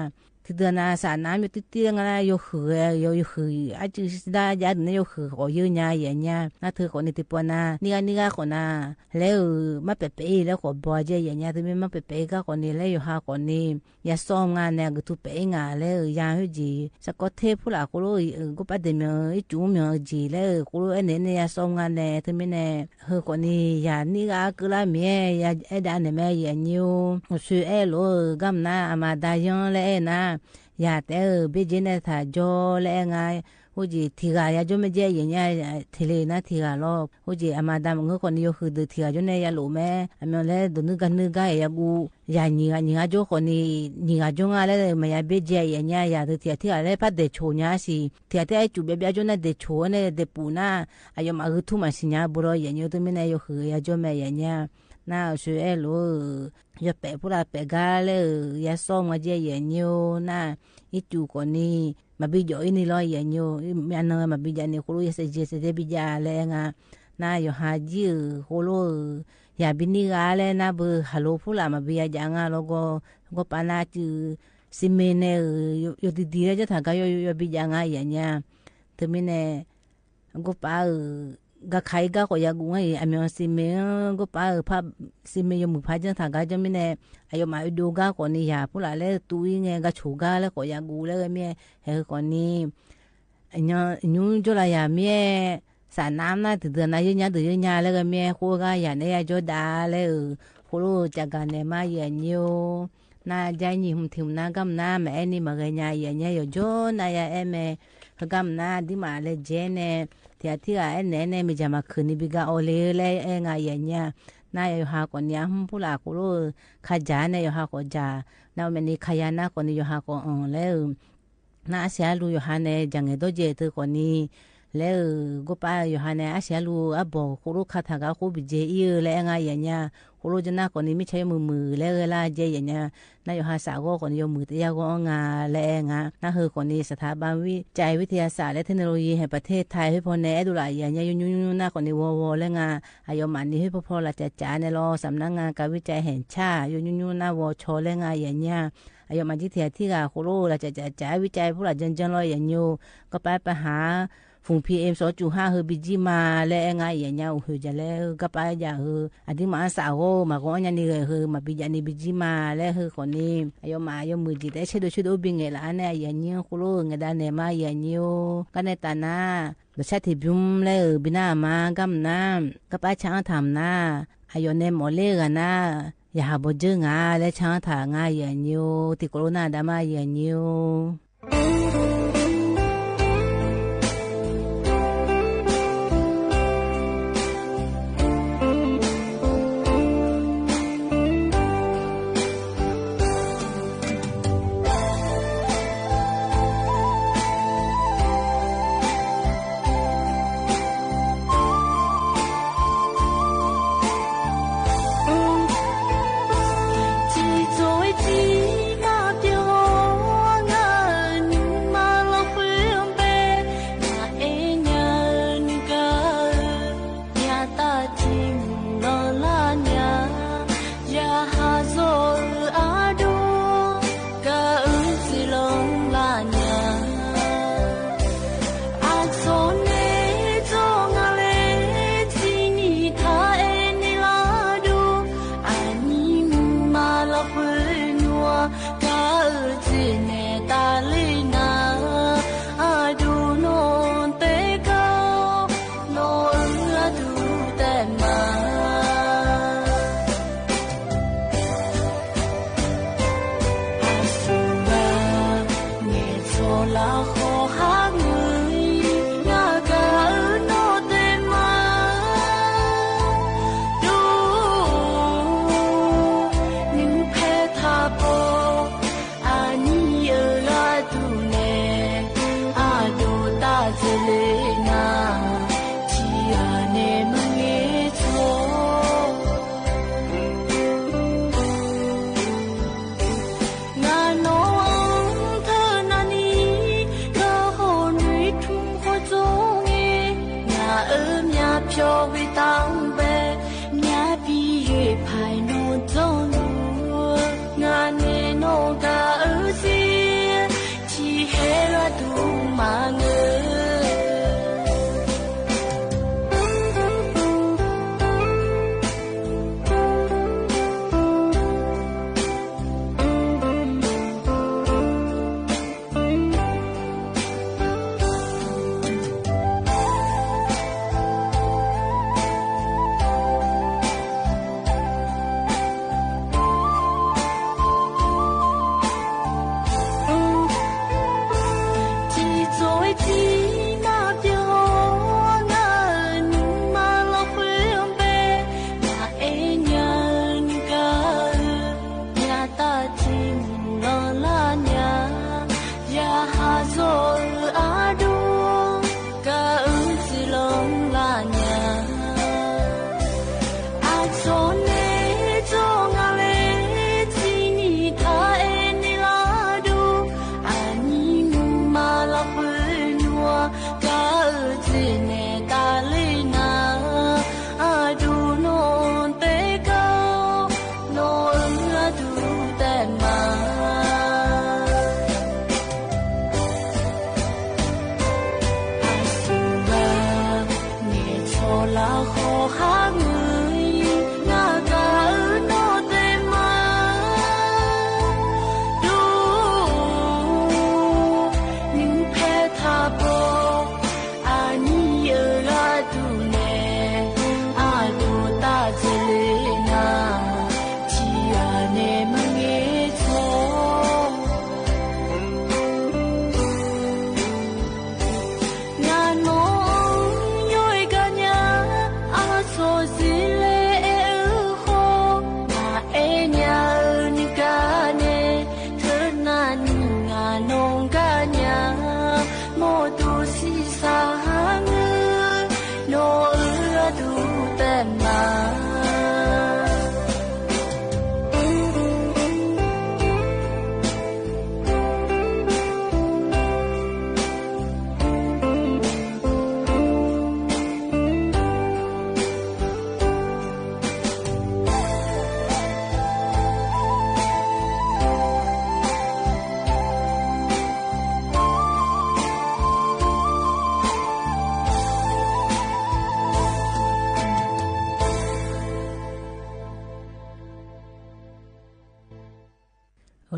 တဒုးနၤ စးနၢမ်ယိးတံၢ်တံၢ်လၢငါ ယိးဟုး ယိးဟုး အီၣ်ကူးစဒါယၤဒုးနၤ ယိးဟုးကီးယဲၢ်ညါယဲၢ်ညါ နၤထၢကီးန့ၣ် တံၢ်ပူၤနၤ န့ၢ်ဂၤန့ၢ်ဂၤကီးနၤ လၢဧၢ မၤပဲာ်ပဲာ်အံၤလၢကီးဘီယဲၢ်ညါ တမ့ၢ်မၤပဲာ်ပဲာ်အံၤဂၤကီးန့ၣ် လၢယိးဟးကီးန့ၣ် ယၤစီမးငါန့ၣ် အကသူပဲာ်အံၤငါလၢဧၢ ယၤဟဲကၠံ စးကီးထဲဖိလၢကီးလူ ကီးပာ်ဒဲးမ့ၢ်အီၣ်ကူးမ့ၢ်အီၣ်ကၠံလၢဧၢ ကီးလူအဲၣ်န့ၣ်န့ၣ် ယၤစီမးငါန့ၣ် တမ့ၢ်န့ၣ် ဟဲကီးန့ၣ် ယၤန့ၢ်ဂၤအကၢလၢမ့ၢ် ယၤအဲၣ်ဒၣ်န့ၣ်မ့ၢ်ယဲၢ်ညါ အိၣ်ဆူအဲၣ်လိာ်ဧၢ ဂၤမနုၤ အမၤဒါယီလၢအဲၣ်နၤ ယၤတဲဧၢ ဘ့ၣ်ကၠ့န့ၣ်ထးကၠီလၢအဲၣ်ငါ ဟဲကၠံ ထံၣ်ဂၤယၤကၠီမ့ၢ်ကဲယဲၢ်ညါ ထံၣ်လံနၤထံၣ်ဂၤလီၤ ဟဲကၠံ အမၤဒါမုၢ်ဂီၤကီးန့ၣ် ယိးဟုးဒုးထံၣ်ဂၤကၠီန့ၣ် ယၤလိာ်မ့ၢ် အမ့ၢ်လၢဒိးနုၢ်ဂၤနုၢ်ဂၤ ယၤကူး ယၤနံၤဂၤနံၤဂၤကၠီကီးန့ၣ် နံၤဂၤကၠီငါလၢ မၤယၤဘ့ၣ်ကၠ့ယဲၢ်ညါ ယၤဒုးထံၣ်ထံၣ်ဂၤလၢဖးဒဲးဆိညါစံး ထံၣ်ထံၣ်ဂၤအဲၣ်ကူးဘဲဘဲကၠီန့ၣ် ဒဲးဆိန့ၣ် ဒဲးပူၤနၤ အယီၤမးဂုာ်ထူမၤစံၣ်ညါဘိလီၤယဲၢ်ညါ တမ့ၢ်န့ၣ် ယိးဟုးယၤကၠီမ့ၢ်ယဲၢ်ညါ နၤအိၣ်ဆူအဲၣ်လိာ်ဧၢ ယီၤပဲာ်ဖိလၢပဲာ်ဂၤလၢဧၢ ယၤစီမးကဲယဲၢ်ညါ နၤ အီၣ်ကူးကီးန့ၣ် မၤဘံယီၤအံၤန့ၣ်လီၤယဲၢ်ညါ မ့ၢ်အနီၢ်မၤဘံယၤန့ၣ် ကီးလူယၤစဲးကဲစဲးကဲဘံယၤလၢအဲၣ်ငါ နၤယိးဟးကၠံဧၢ ကီးလူဧၢ ယၤဘံန့ၢ်ဂၤလၢနၤဘၣ် ဟးလိာ်ဖိလၢမၤဘံယၤဒ်ငါလီၤကီး ကီးပာ်နၤကၠံ စံးမ့ၢ်န့ၣ်ဧၢ ယိးတံၢ်တံၢ်လၢကၠီထးဂၤ ယိးဘံယၤငါယဲၢ်ညါ တမ့ၢ်န့ၣ် ကီးပာ်ဧၢ ဂၤခါအံၤဂၤကီးယၤကူးငါအံၤ အမ့ၢ်စံးမ့ၢ် ကီးပာ်ဧၢ ဖး စံးမ့ၢ်ယိးမုာ်ဖးကၠီထးဂၤ ကၠီမ့ၢ်န့ၣ် အယီၤမးအဒိဂၤကီးန့ၣ် ယၤဖိလၢလၢတူၢ်အံၤငဲ ဂၤဆိၣ်ဂၤလၢကီးယၤကူးလၢဂၤမ့ၢ် ဟဲကီးန့ၣ် အညိ ညိကၠီလၢယၤမ့ၢ် စးနၢမ်နၤ တဒုးနၤယဲၢ်ညါဒုးယဲၢ်ညါလၢဂၤမ့ၢ် ကီးဂၤယၤန့ၣ် ယၤကၠီဒါလၢဧၢ ကီးလူစဲးဂၤန့ၣ်မးယဲၢ်ညါ နၤဒ်နံၤမုၢ်ထံၣ်မနၤဂၤမနၤ မၤအဲၣ်န့ၣ်မၤဂဲၤညါယဲၢ်ညါ ယိးကၠီနၤယၤအဲၣ်မ့ၢ် ဂၤမနၤ ဒ်မးလၢကၠ့န့ၣ် ထံၣ်ထံၣ်ဂၤအဲၣ်န့ၣ်န့ၣ် မ့ၢ်ယၤမၤခုၣ်န့ၣ်ဘံဂၤအီၤလံလၢအဲၣ်ငါယဲၢ်ညါ နၤယိးဟးကီးန့ၣ် အဟူဖိလၢကီးလူ ခါကၠၢ်န့ၣ် ယိးဟးကီးကၠၢ် နၤမ့ၢ်န့ၣ် ခါယၤနၤကီးန့ၣ် ယိးဟးကီးအီၤလၢဧၢ နၤအဆံးအလူ ယိးဟးန့ၣ် ကၠၢ်ငဲၤဒီးကၠ့တၢ်ကီးန့ၣ် လၢဧၢ ကီးပာ်ယိးဟးန့ၣ် အဆံးအလူ အဘီၣ်ကီးလူ ခးထးဂၤကီးဘံကၠ့အံၤဧၢ လၢအဲၣ်ငါယဲၢ်ညါ ကီးလူကၠီနၤကီးန့ၣ် မ့ၢ်ဆါယိးမုာ်မုာ်လၢဂၤလၢကၠ့ယဲၢ်ညါ နၤယိးဟးစးဂီၢ်ကီးန့ၣ် ယိးမုာ်တယၢ်ဂီၢ်အီၤငါလၢအဲၣ်ငါ နၤဟဲကီးန့ၣ် စထါဘၣ်ဝံၣ်ကၠဲးဝံၣ်ထယၤစးလၢထဲန့ၣ်လီၤ ယံၤဟဲပထ့ထါဟ့ၣ်ဖိန့ၣ် အဲၣ်ဒိးလၢယဲၢ်ညါ ယိးညိညိနၤကီးန့ၣ် ဝီဝီလၢငါ အယီၤမးန့ၣ် ဟ့ၣ်ဖိဖိလၢကၠၢ်ကၠၢ်န့ၣ်လီၤ စးမနၤငါ ကၣ်ဝံၣ်ကၠဲးဟဲၣ်ဆၣ် ယိးညိညိနၤဝီဆီလၢငါယဲၢ်ညါ အယီၤမးကၠံထံၣ်ထံၣ်ဂၤ ကီးလူလၢကၠၢ်ကၠၢ်ကၠၢ် ဝံၣ်ကၠဲးဖိလၢကၠၢ်ကၠၢ်လီၤယဲၢ်ညါ ကီးပာ်ပဟး ဖုန် PM စီၤကၠူၣ်ဟၣ် ဟဲဘံကၠံမးလၢအဲၣ်ငါယဲၢ်ညါ အိၣ်ဟုးကၠၢ်လၢ ကီးပာ်ယၤဧၢ အဒ်မးစးဂီၢ် မၤဂီၢ်အီၣ်ညါန့ၣ်ဂ့ၤ ဟဲမၤဘံကၠံန့ၣ် ဘံကၠံမးလၢဟဲကီးန့ၣ် အယီၤမးယိးမုာ်ကၠံ တအဲၣ်ဆၢဒိၣ်ဆၢဒိၣ်ဘံၣ်ငဲၤလၢအန့ၣ် အယဲၢ်ညါ ကီးလူ ငဲၤဒါန့ၣ်မးယဲၢ်ညါ ကန့ၣ်တၢ်နၤ ဒီးဆၣ်ထံးဘုံလၢဧၢ ဘံနၤအမါ ဂၤမနၤ ကီးပာ်ဆါအီၣ်ထးမနၤ အယီၤန့ၣ်မ့ၢ်လၢဂၤနၤ ယဟးဘီးကၠၢ်ငါလၢဆါအီၣ်ထးငါယဲၢ်ညါ တံၤကီးလူနၤဒါမးယဲၢ်ညါ ခါငုာ် ငါကၤအၢနီၢ်တဲမး ဒိၣ် နဖဲထးဘီ အနံၣ်ယဲၢ်ဂၤဒူၣ်နဲၣ် အဒိၣ်တၢ်စလဲနၤ ထံၣ်အါန့ၣ်မ့ၢ်ငဲဆိ နနီၢ်ယိကညး အစီၤစ့လဲအဲၣ်အဃိ နအဲၣ်ညါအၢနကၤနဲၣ် ထၢနၤနံၣ် နနီၢ်ကညး မိၢ်ဒိၣ်စံးဆၣ်ဟါငုာ် နီၢ်အၢအဒူၣ်တဲမး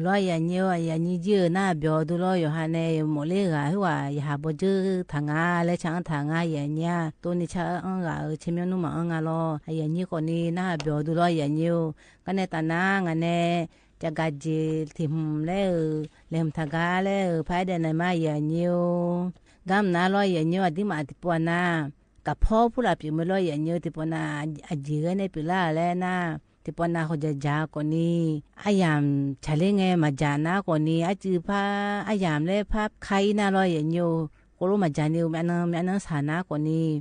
အိၣ်လီၤ ယၤညီဧၢ, ယၤညီကၠံၣ်ဧၢ, နၢ်ပၢၢ်ဒိၣ်လီၤ ယိၤဟၣ်န့ၣ် မိၢ်လၢဂၤ ဟ့ၣ်ဝဲ ယဟးဘီကၠၢထၢၣ်ငါ လၢဆၣ်အၢထၢၣ်ငါ ယၤညီဧၢ, တိၢ်န့ၢ်ဆၣ်အၢအၢဂၤဧၢ, ဆၢမၠိၣ်နူၢ်မၤအၢငါလီၤ, ယၤညီကိးန့ၣ် နၢ်ပၢၢ်ဒိၣ်လီၤ ယၤညီဧၢ, ကန့ၣ်တၢ်နါ ငါန့ၣ် ကကးက့ၤထံၣ်မုၢ်လၢဧၢ, လဲၤမုၢ်ထၢၣ်ဂၤလၢဧၢ, ဖးဒဲးန့ၣ်မး ယၤညီဧၢ, ဂၤမနုၤလီၤ ယၤညီဧၢ, အဒံးမးတံၢ်ပီနၤ ကဖီဖူလၢ်ပၠးမ့ၢ်လီၤ ယၤညီဧၢ, တံၢ်ပီနၤ အယံာ်ဂဲန့ၣ်ပၠးလၢ်လဲၣ်နၤ, တံၢ်ပီနၤ ဟီၣ်ယၤယၤကိးန့ၣ် အယၣ်ဆၣ်လၢငဲမၤယၤနၤကိးန့ၣ် အစုဖး အယၣ်လၢဖးခါအံၤနၤလီၤ ယၤညီဧၢ, ကိးလိမၤယၤန့ၣ် မ့ၢ်အနၢ မ့ၢ်အနၢဆၣ်နၤကိးန့ၣ်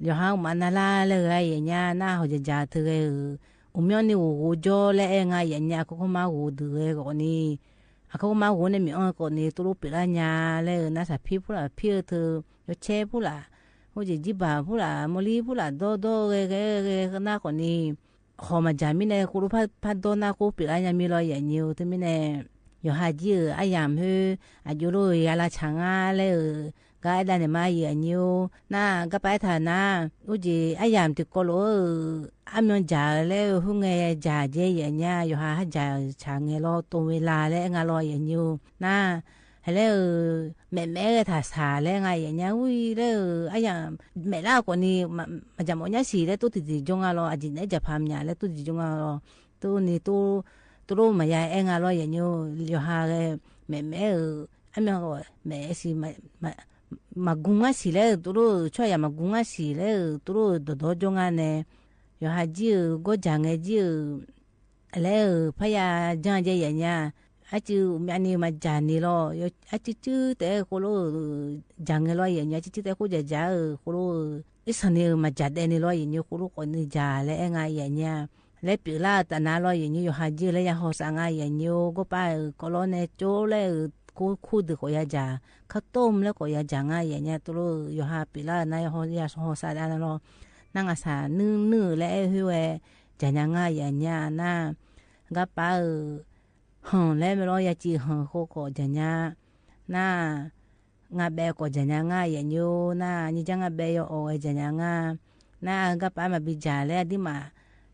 ယိၤဟၣ်မၤနၢ်လၢ်လၢဂၤ ယၤညီဧၢ, နၢ်ဟီၣ်ယၤယၤတဂၤဧၢ, အိၣ်မၠီန့ၣ် ဂီၤဂီၤကၠီလၢအဲၣ်ငါ ယၤညီဧၢ, အခီပညီဂီၤဒုးဂဲကိးန့ၣ် အခီပညီဂီၤန့ၣ်မ့ၢ်အၢကိးန့ၣ် တိၢ်လိပၠးလၢ်ညါလၢ နၢ်စၣ်ဖံဖူလၢ်ဖံဧၢ ထၢၣ် ယီၤဆဲဖူလၢ် ဟိုက့ၤကံဘၣ်ဖူလၢ် မိၢ်လံဖူလၢ် ဒီဒီဂဲဂဲဂဲနၤကိးန့ၣ် ဟီၣ်မၤယၤမံၤန့ၣ် ကိးလိဖး ဖးဒီနၤကိးပၠးလၢ်ညါမံၤလီၤ ယၤညီဧၢ, တမံၤန့ၣ် ယိၤဟၣ်ကၠံၣ်ဧၢ, အယၣ်မ့ၢ်ဧၢ အယိၤလိယၤလၢဆၣ်ငါလၢဧၢ, ဂၤအဲၣ်ဒၣ်န့ၣ်မး ယၤညီဧၢ, နၢ် ကပာ်အဲၣ်ထၢၣ်နၤ အိၣ်က့ၤအယၣ်တံၤကီးလိာ်ဧၢ, အမၠီယၤလၢဧၢ ဟိုငဲယၤကဲ ယၤညီဧၢ, ယိၤဟၣ်ဟးယၤဆၣ်ငဲၤလီၤ တိၢ်ဝဲလၢ်လၢအဲၣ်ငါလီၤ ယၤညီဧၢ, နၢ် ဟဲလၢဧၢ မဲာ်မဲာ်ဂဲၤထၢၣ်ဆၣ်လၢငါ ယၤညီဧၢ, ဝံၤလၢဧၢ အယၣ်မဲာ်လၢကိးန့ၣ် မၤယၤမီၣ်ညါဆံးလၢတိၢ်တံၢ်တံၢ်ကၠိငါလီၤ, အယံာ်န့ၣ်ယၤဖးမၠးလၢတိၢ်တံၢ်တံၢ်ကၠိငါလီၤ, တိၢ်န့ၣ် တိၢ်လိမၤယၤအဲၣ်ငါလီၤ ယၤညီဧၢ, ယိၤဟၣ်ဂဲၤ မဲာ်မဲာ်ဧၢ အမၠီဂဲၤ မဲာ်ဆံး မၤဂုာ်ငါဆံးလၢ တိၢ်လိဆီယၤမၤဂုာ်ငါဆံးလၢ တိၢ်လိဒီးဒီကၠိငါန့ၣ်, ယိၤဟၣ်ကၠံၣ်ဧၢ ကိးယၤငဲကၠံၣ်ဧၢ အလဲၤဧၢ ဖးယၤယၤကဲ ယၤညီဧၢ, အစုမၠးန့ၣ် မၤယၤန့ၣ်လီၤ, အစုစုတဲကိးလိ ယၤငဲလီၤ ယၤညီဧၢ, အစုစုတဲကိးယၤယၤဧၢ ကိးလိ အ့ၣ်ဆၣ်န့ၣ် မၤယၤဒဲးန့ၣ်လီၤ ယၤညီဧၢ, ကိးလိကိးန့ၣ်ယၤလၢအဲၣ်ငါ ယၤညီဧၢ, လဲၤပၠးလၢ်တၢ်နါလီၤ ယၤညီဧၢ, ယိၤဟၣ်ကၠံၣ်ဧၢ လၢယၤဟီၣ်စးငါ ယၤညီဧၢ, ကိးပၢ်ဧၢ ကိးလီန့ၣ် ကၠိလၢဧၢ ကိးခူသူၣ်ကိးယၤယၤ, ခါတိၢ်မုၢ်လၢကိးယၤယၤငါ ယၤညီဧၢ, တိၢ်လိယိၤဟၣ်ပၠးလၢ်နၤ ယၤဟီၣ်စးဒၣ်နၤလီၤ, နၢ်ငါစၢ်နုၢ်နုၢ်လၢအဲၣ်ဟ့ၣ်ဝဲ ယၤညီဧၢ ငါ ယၤညီဧၢ, နၢ် ဂၤပၢ်ဧၢ ဟၢၣ်လၢမ့ၢ်လီၤ ယၤစံးဟၢၣ်ဃိကိး ယၤညီဧၢ, နၢ် ငါဘဲကိး ယၤညီဧၢ ငါ ယၤညီဧၢ, နၢ် နံၣ်ကၠၢ် ငါဘဲယီၤအီၣ်ဝဲ ယၤညီဧၢ ငါ, နၢ် ဂၤပၢ်မၤဘံၣ်ယၤလၢအဒံးမး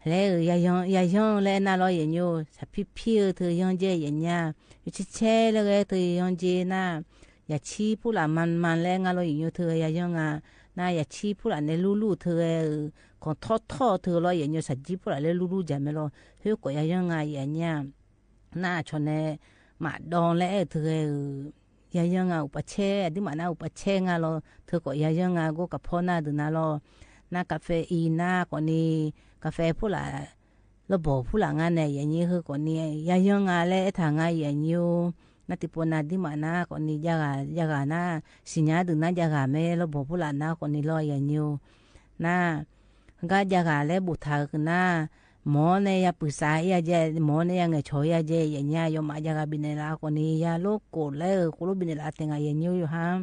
လဲၤဧၢ ယၤညီဧၢ ယၤညီဧၢ လၢအဲၣ်နၤလီၤ ယၤညီဧၢ, စၢ်ဖံဖံဧၢ ထၢၣ်ယၤညီဧၢ ယၤညီဧၢ, ယဆဲဆဲလၢဂဲၤ ထၢၣ်ယၤညီဧၢ နၢ် ယၤဆံဖူလၢ်မၤမၤလၢအဲၣ်နၤလီၤ ယၤညီဧၢ, ထၢၣ်ယၤညီဧၢ နၢ် ယၤဆံဖူလၢ်န့ၣ်လူလူ ထၢၣ်ဂဲၤဧၢ, ကိၢ်ထီၣ်ထီၣ် ထၢၣ်လီၤ ယၤညီဧၢ, စၢ်ဆံဖူလၢ်လၢလူလူယၤမ့ၢ်လီၤ, ဟ့ၣ်ကိး ယၤညီဧၢ ငါ ယၤညီဧၢ နၢ် ဆီၣ်န့ၣ် မၤဒီးလၢအဲၣ် ထၢၣ်ဂဲၤဧၢ, ယၤညီဧၢ ငါ အိၣ်ပာ်ဆဲး အဒံးမး နၢ် အိၣ်ပာ်ဆဲး ငါလီၤ, ထၢၣ်ကိး ယၤညီဧၢ ငါ ကိးကဖီနၤဒုးနၤလီၤ, နၢ် ကဖဲအံၤ နၢ် ကိးန့ၣ် ကဖဲဖူလၢ် လီၤဘီၣ်ဖူလၢ် ငါန့ၣ် ယၤညီဧၢ ကိးန့ၣ် ယၤညီဧၢ ငါ လၢအဲၣ်ထၢၣ်ငါ ယၤညီဧၢ, နၢ် တံၢ်ပီနၤဒံးမး နၢ် ကိးန့ၣ် ယၤဂၤ ယၤဂၤ နၢ် စံၣ်ညါဒုးနၤ ယၤဂၤမ့ၢ်လီၤဘီၣ်ဖူလၢ် နၢ် ကိးန့ၣ်လီၤ ယၤညီဧၢ, နၢ် ဂၤယၤဂၤလၢဘူးထၢၣ်ကနၣ်, မ်န့ၣ် ယၤပုၢ်စၢ်ယၤကဲ, မ်န့ၣ် ယၤငဲၤဆီၣ်ယၤကဲ, ယၤညီဧၢ ယိၤမး ယၤဂၤဘံၣ်နဲၣ်လး ကိးန့ၣ် ယၤလိကိၣ်လၢ ကိးလိဘံၣ်နဲၣ်လး တ့ၢ်ငါ ယၤညီဧၢ ယိၤဟၣ်,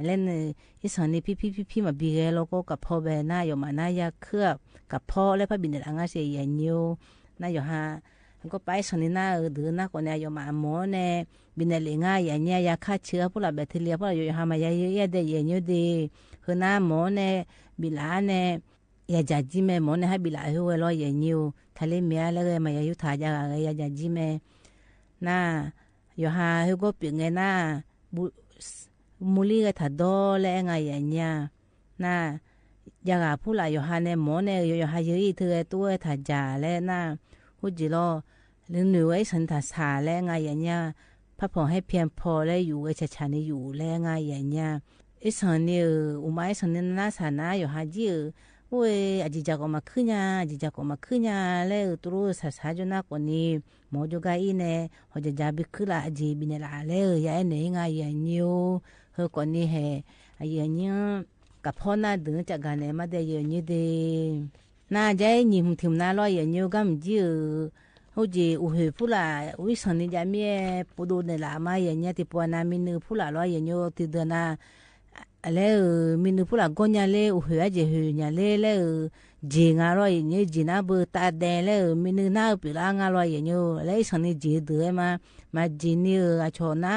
လၢန့ၣ် အ့ၣ်ဆၣ်န့ၣ် ဖံဖံဖံဖံ မၤဘံၣ်ဂဲၤလီၤ ကိးကဖီဘဲ နၢ် ယိၤမး နၢ် ယၤခၢၣ် ကဖီလၢဖးဘံၣ်နဲၣ်လး ငါစ့ၢ် ယၤညီဧၢ, နၢ် ယိၤဟၣ် ကိးပၢ် အ့ၣ်ဆၣ်န့ၣ် နၢ်ဧၢ ဒုးနၢ် ကိးန့ၣ် ယိၤမး မ်န့ၣ် ဘံၣ်နဲၣ်လး ငါ ယၤညီဧၢ, ယၤခၣ်ဆၢဖူလၢ် ဘဲးထ့လံ ဖူလၢ် ယိၤဟၣ် မၤယၤယၤဒဲး ယၤညီဧၢ ဒဲး, ဟၢ နၢ် မ်န့ၣ် ဘံၣ်လးန့ၣ် ยาจ๋าจิ๊แม หมอแนนฮ้าบิละหื้อไว้ลอ ยายเนียว ทะเลเมียและแก มายายุทธาจ๋าก๋าแก ยาจ๋าจิ๊แม นา ยอหาหื้อก็เปียกไงนา บุ มุลีแกถาดอและแอ้งา ยายเนียว นา ยาก๋าผู้ละ ยอหาแนน หมอแนน ยอหาเยอะอี้เธอ ตู้แกถาจ๋าและนา ฮู้จิลอ หรือหนึ่งไว้สันถาสาและแอ้งา ยายเนียว พักผ่อนให้เพียงพอและอยู่ไว้ฉาๆ นี่อยู่และแอ้งา ยายเนียว ไอ้สันนี่เออ อุมาไอ้สันนี่นาสานา ยอหาจิ๊เออ โอ้ย อาจิตจ๋าก็มาขึ้นยา อาจิตจ๋าก็มาขึ้นยา และเออ ตรูสาสาจ๋นนาก่อนนี้ หมอจ๋าก๋าอี้แนน หอจ๋าจ๋าบิขึ้นละ อาจิตบินเนี่ยละ และเออ ยาแอ้แนนแอ้งา ยายเนียว เฮอก่อนนี้แห อาเยอะเนียว กับพ่อนาเดินจากก๋าแนนมาเดีย เยอะเนียวเด นา ยายหนีบหื้อถิมนาลอ ยายเนียว ก้ำจิ๊เออ ฮู้จิ อุ๋ยหื้อผู้ละ อุ๋ยสันนี่จ๋ามีแอ ปูดูเนี่ยละมา ยายเนียว ติปัวนา มีนึ่งผู้ละลอ ยายเนียว ติดเดือนนา และเออ มีนึ่งผู้ละก็เนี่ยเล่ อุ๋ยหื้ออาจิตหื้อเนี่ยเล่ และเออ เจ๋งงาลอ ยายเนียว เจ๋งนาเบอร์ต๋าแดง และเออ มีนึ่งนาเออ ปิละงาลอ ยายเนียว และไอ้สันนี่เจ๋งเดือมา มาเจ๋งนี่เออ อาชอนา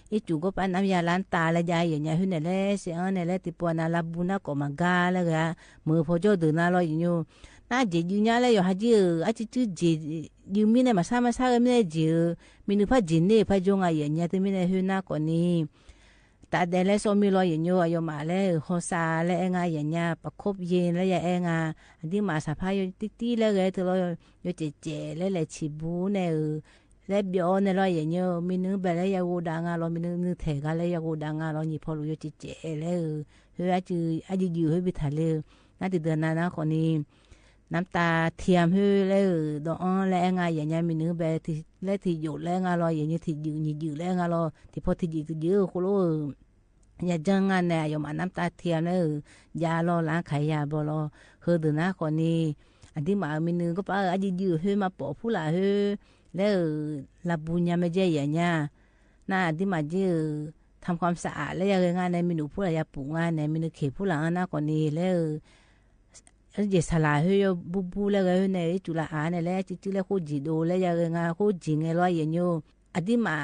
ไอ้จุ๋ก็ไปน้ำยาล้างต๋าและยาย ยายเนียว หื้อเนี่ยแหละ เสียงเนี่ยแหละ ติปัวนา ลาบูนาก็มาก้าและแก มือพอเจ้าเดินนาลอ ยายเนียว นาเจ๋งยืนเนี่ยและ ยอหาจิ๊เออ อาจิ๊จิ๊เจ๋งยืนมีเนี่ย มาซ่ามาซ่าเออ มีเนี่ยเจ๋งเออ มีนึ่งผ้าเจ๋งเนี่ย ผ้าจ๋งงา ยายเนียว ตึงมีเนี่ยหื้อนาก่อนนี้ ต๋าแดงและส้มมีลอ ยายเนียว อายอมมาและเออ ฮอสาและแอ้งา ยายเนียว ประคบเย็นและยาแอ้งา อันตี้มาสาผ้าโยตี้ๆ และแกเธอลอ โยเจ๋ๆ และแหละฉีบูเนี่ยเออ และเบียวเนี่ยลอ ยายเนียว มีนึ่งแบกและยาโกดางาลอ มีนึ่งนึ่งแถกาและยาโกดางาลอ หนีบผ่อหลูโยเจ๋ๆ และเออ เฮ้ย อาจือ อาจือยื้อ เฮ้ย บิดถาเลย นาติดเดือนนา นาก่อนนี้ น้ำตาเทียมหื้อและเออ ดอกอ้อและแอ้งา ยายเนียว มีนึ่งแบก และถี่หยดและแอ้งาลอ ยายเนียว ถี่ยื้อ หนีบยื้อและแอ้งาลอ ถี่ผ่อ ถี่ยื้อ ถี่ยื้อ โคโล ยาเจิงงาแนน ยอมเอาน้ำตาเทียมและเออ ยาลอ ล้างขายยาบ่ลอ เฮอเดินนาก่อนนี้ อันตี้มาเออ มีนึ่งก็ปะเออ อาจือยื้อ เฮ้ย มาป๋อผู้ละเฮ้ย และเออ ลาบูเนี่ยแม่เจ้ย ยายเนียว นา อันตี้มาจิ๊เออ ทำความสะอาดและยาเกงาแนน มีนึ่งผู้ละ ยาปูงาแนน มีนึ่งเขตผู้ละนาก่อนนี้ และเออ เจ๋งสลาเฮ้ย บูบูและแกเฮ้ย ในจุละอาเนี่ย และจิ๊จิ๊และโคตรเจ๋งโดและยาเกงา โคตรเจ๋งไงลอ ยายเนียว อันตี้มา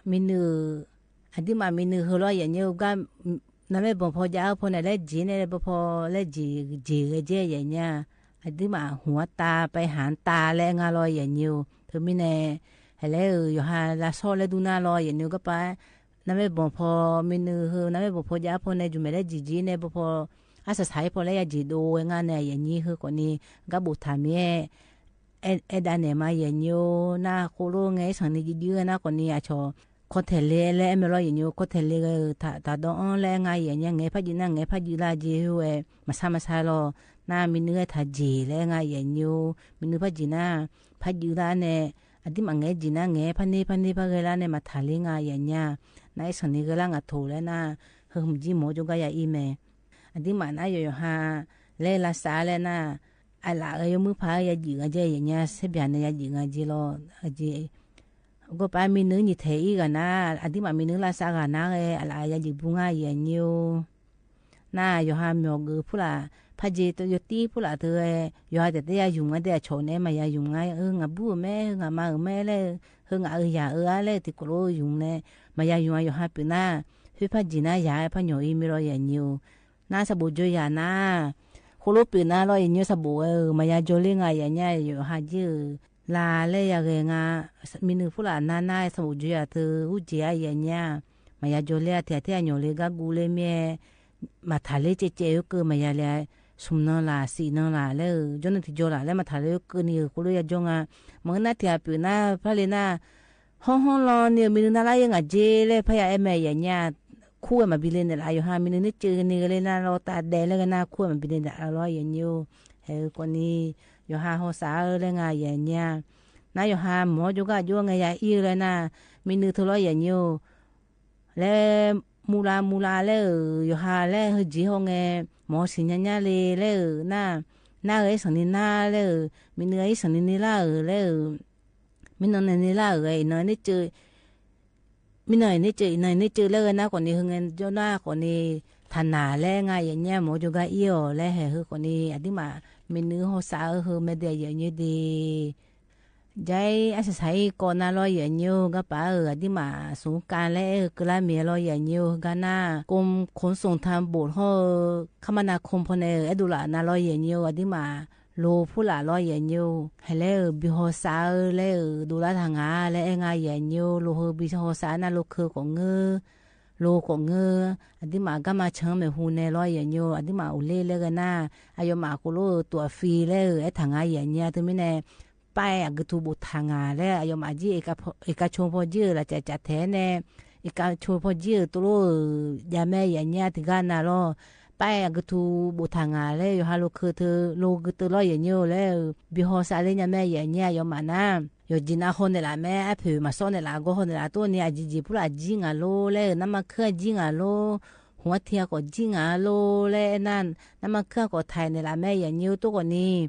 มีนึ่ง อันตี้มา มีนึ่งเฮอลอ ยายเนียว ก็ น้ำแม่บ่งพอยาผ่อเนี่ย และเจ๋งเนี่ย บ่งพอ และเจ๋ง เจ๋งเจ๋ย ยายเนียว อันตี้มา หัวต๋าไปหางต๋าและแอ้งาลอ ยายเนียว เธอมีเนี่ย แหละเออ ยอหาลาซ้อและดูนาลอ ยายเนียว ก็ปะ น้ำแม่บ่งพอ มีนึ่งเฮอ น้ำแม่บ่งพอยาผ่อเนี่ย จุ่มแม่และจีจีเนี่ย บ่งพอ อาสาสาผ่อและยาเจ๋งโดแอ้งาเนี่ย ยายเนียว เฮอก่อนนี้ ก็บุถามแม่ แอ้ แอ้ดาแหนมา ยายเนียว นาโคโล แงสันนี่ยื้อๆ นาก่อนนี้ อาชอ คอแถเลและแอ้แม่ลอ ยายเนียว คอแถเลเออ ถา ถาดอกอ้อและแอ้งา ยายเนียว แงผ้ายื้อนา แงผ้ายื้อละเจ๋งเฮ้ย มาซ่ามาซ่าลอ นา มีนึ่งถาเจ๋งและแอ้งา ยายเนียว มีนึ่งผ้ายื้อนา ผ้ายื้อละแนน อันตี้มาแงะจี๋นะ แงะผ้าเน่ ผ้าเน่ ผ้าเกยละแนน มาถาเล่งา ยายเนียว นา ไอ้สันนี่เกยละงาโถและนา เฮอหื้มจี๋หมอจงกายาอี้แม่ อันตี้มานา ยอหา และลาซาและนา อะละเอย ยกมือผา ยาหยิงอาเจ ยายเนียว เสบียงแนน ยาหยิงอาเจลอ อาเจ ก็ปะมีนึ่งหยิบแถอี้กั๋นนา อันตี้มามีนึ่งลาซากั๋นนาเอย อะละ ยาหยิงบุงา ยายเนียว นา ยอหาเหมียวเกยผู้ละ ผ้าเจโตโยตี้ผู้ละเธอ ยอหาแต่เต้ยาหยุงอาเตอโฉนแนน มายาหยุงอา เออ งาบู้แม่ เออ งามาเออแม่แล เออ งาเออยาเอออาแล ตี้โกโลหยุงแนน มายาหยุงอา ยอหาเป๋อนา เฮ้ย ผ้าจี๋นายา ผ้าเหนียวอี้มีลอ ยายเนียว นา สบู่โจยานา โคโลเป๋อนาลอ ยายเนียว สบู่ เออ มายาโจเล่งา ยายเนียว ยอหาเจอ ลาและยาเกยงา มีนึ่งผู้ละนา นา สบู่โจยาเธอ ฮู้เจ๋ย ยายเนียว มายาโจเล่ เตียเตียเหนียวเล่ กากูเล่แม่ มาถาเล่เจเจ เออ เกย มายาเล่ สุมนอลา สี่นอลา แล้ว เออ โจนั่นตี้โจละ แล้วมาถาเล่ เออ เกย นี่ เออ โคโลยาโจงา เมื่อนาเตียเป๋อนา ผ้าเล่นา ฮ้องฮ้องลอเนี่ย มีนึ่งนาละยังอาเจ และผ้ายาแอ้แม่ ยายเนียว คู่มาบินเล่นเนี่ยละ ยอหา มีนึ่งนี่เจอนี่เกยเล่นา ลอต๋าแดงแล้วกั๋นนา คู่มาบินเล่นเนี่ยละลอ ยายเนียว เออ ก่อนนี้ ยอหาฮอสาเออแลงา ยายเนียว นา ยอหาหมอโจกาโจไง ยาอี้แลนา มีนึ่งเธอลอ ยายเนียว และมูลา มูลา แล้ว เออ ยอหา และเฮอจี๋ฮอแง หมอสิญญาญาเล แล้ว เออ นา นาเอย สังนินนา แล้ว เออ มีนึ่งเอย สังนินนี่ละ เออ แล้ว เออ มีนึ่งนี่ละ เออ ไอ้นึ่งนี่เจอ มีนึ่งนี่เจอ นึ่งนี่เจอ แล้ว เออ นา ก่อนนี้ เฮอไง โจนา ก่อนนี้ ถนา แลงา ยายเนียว หมอโจกาอี้ออ และแห่เฮอ ก่อนนี้ อันตี้มา มีนึ่งฮอสา เออ เฮอ แม่เดีย ยายเนียวเด ယဲအစးစးအံၤ ကိးနၤလီၤယဲၢ်ညိ ကပၤဧၢ အဒိးမး สงกรานต์လၢအအဲၣ် ကုလါမ့ၢ်လီၤယဲၢ်ညိ ကနၣ် กรมขนส่งทางบก ဟီၣ် คมนาคม ဖဲန့ၣ် အဲၣ်ဒိးလၢနၤလီၤယဲၢ်ညိ အဒိးမး လိာ်ဖုလၢ်လီၤယဲၢ်ညိ ဟဲလၢ ဘုဟီစးဧၢ လၢ ဒိးလၢထၢၣ်ငါ လၢအဲၣ်ငါယဲၢ်ညိ လိာ်ဟၢ ဘုဟီစး နၢ်လိာ်ခၢၣ်ကိးငၢ လိာ်ကိးငၢ အဒိးမး ကမၤဆၢမဲာ်ဟူးနဲလီၤယဲၢ်ညိ အဒိးမး အိၣ်လၢလၢကနၣ် အယီၤမးကိးလိာ် ตั๋วฟรี လၢအဲၣ်ထၢၣ်ငါယဲၢ်ညိ တုၤမ့ၢ်န့ၣ် ပာ်အကထူးဘူးထၢၣ်ငါလၢ အယီၤမးကၠံ เอกชน ဖီကၠံဧၢ လၢကၠးကၠးထဲန့ၣ် เอกชน ဖီကၠံဧၢ တိၢ်လိာ်ဧၢ ယၤမဲာ်ယဲၢ်ညိ တဂၤနၤလီၤ ပာ်အကထူးဘူးထၢၣ်ငါလၢ ယိၤဟၣ်လိာ်ခၢၣ်ထၢၣ် လိာ်ကတၢၢ်လီၤယဲၢ်ညိ လၢ ဘုဟီစးလၢညါမဲာ်ယဲၢ်ညိ အယီၤမးနၢ် ယိၤကၠံနၤဟီၣ်န့ၣ်လၢ် မ့ၢ်အဖျၢၣ်မၤစီၣ်န့ၣ်လၢ် အဂီၢ်ဟီၣ်န့ၣ်လၢ် တိၢ်န့ၣ် အယံၤယံၤဖုလၢ် အကၠံနၤလိၤ လၢ น้ำมันเครื่อง ကၠံနၤလိၤ หัวเทียน ကိးကၠံနၤလိၤ လၢနၢ် น้ำมันเครื่อง ကိးထၢၣ်န့ၣ်လၢ် မဲာ်ယဲၢ်ညိ တိၢ်ကိးန့ၣ်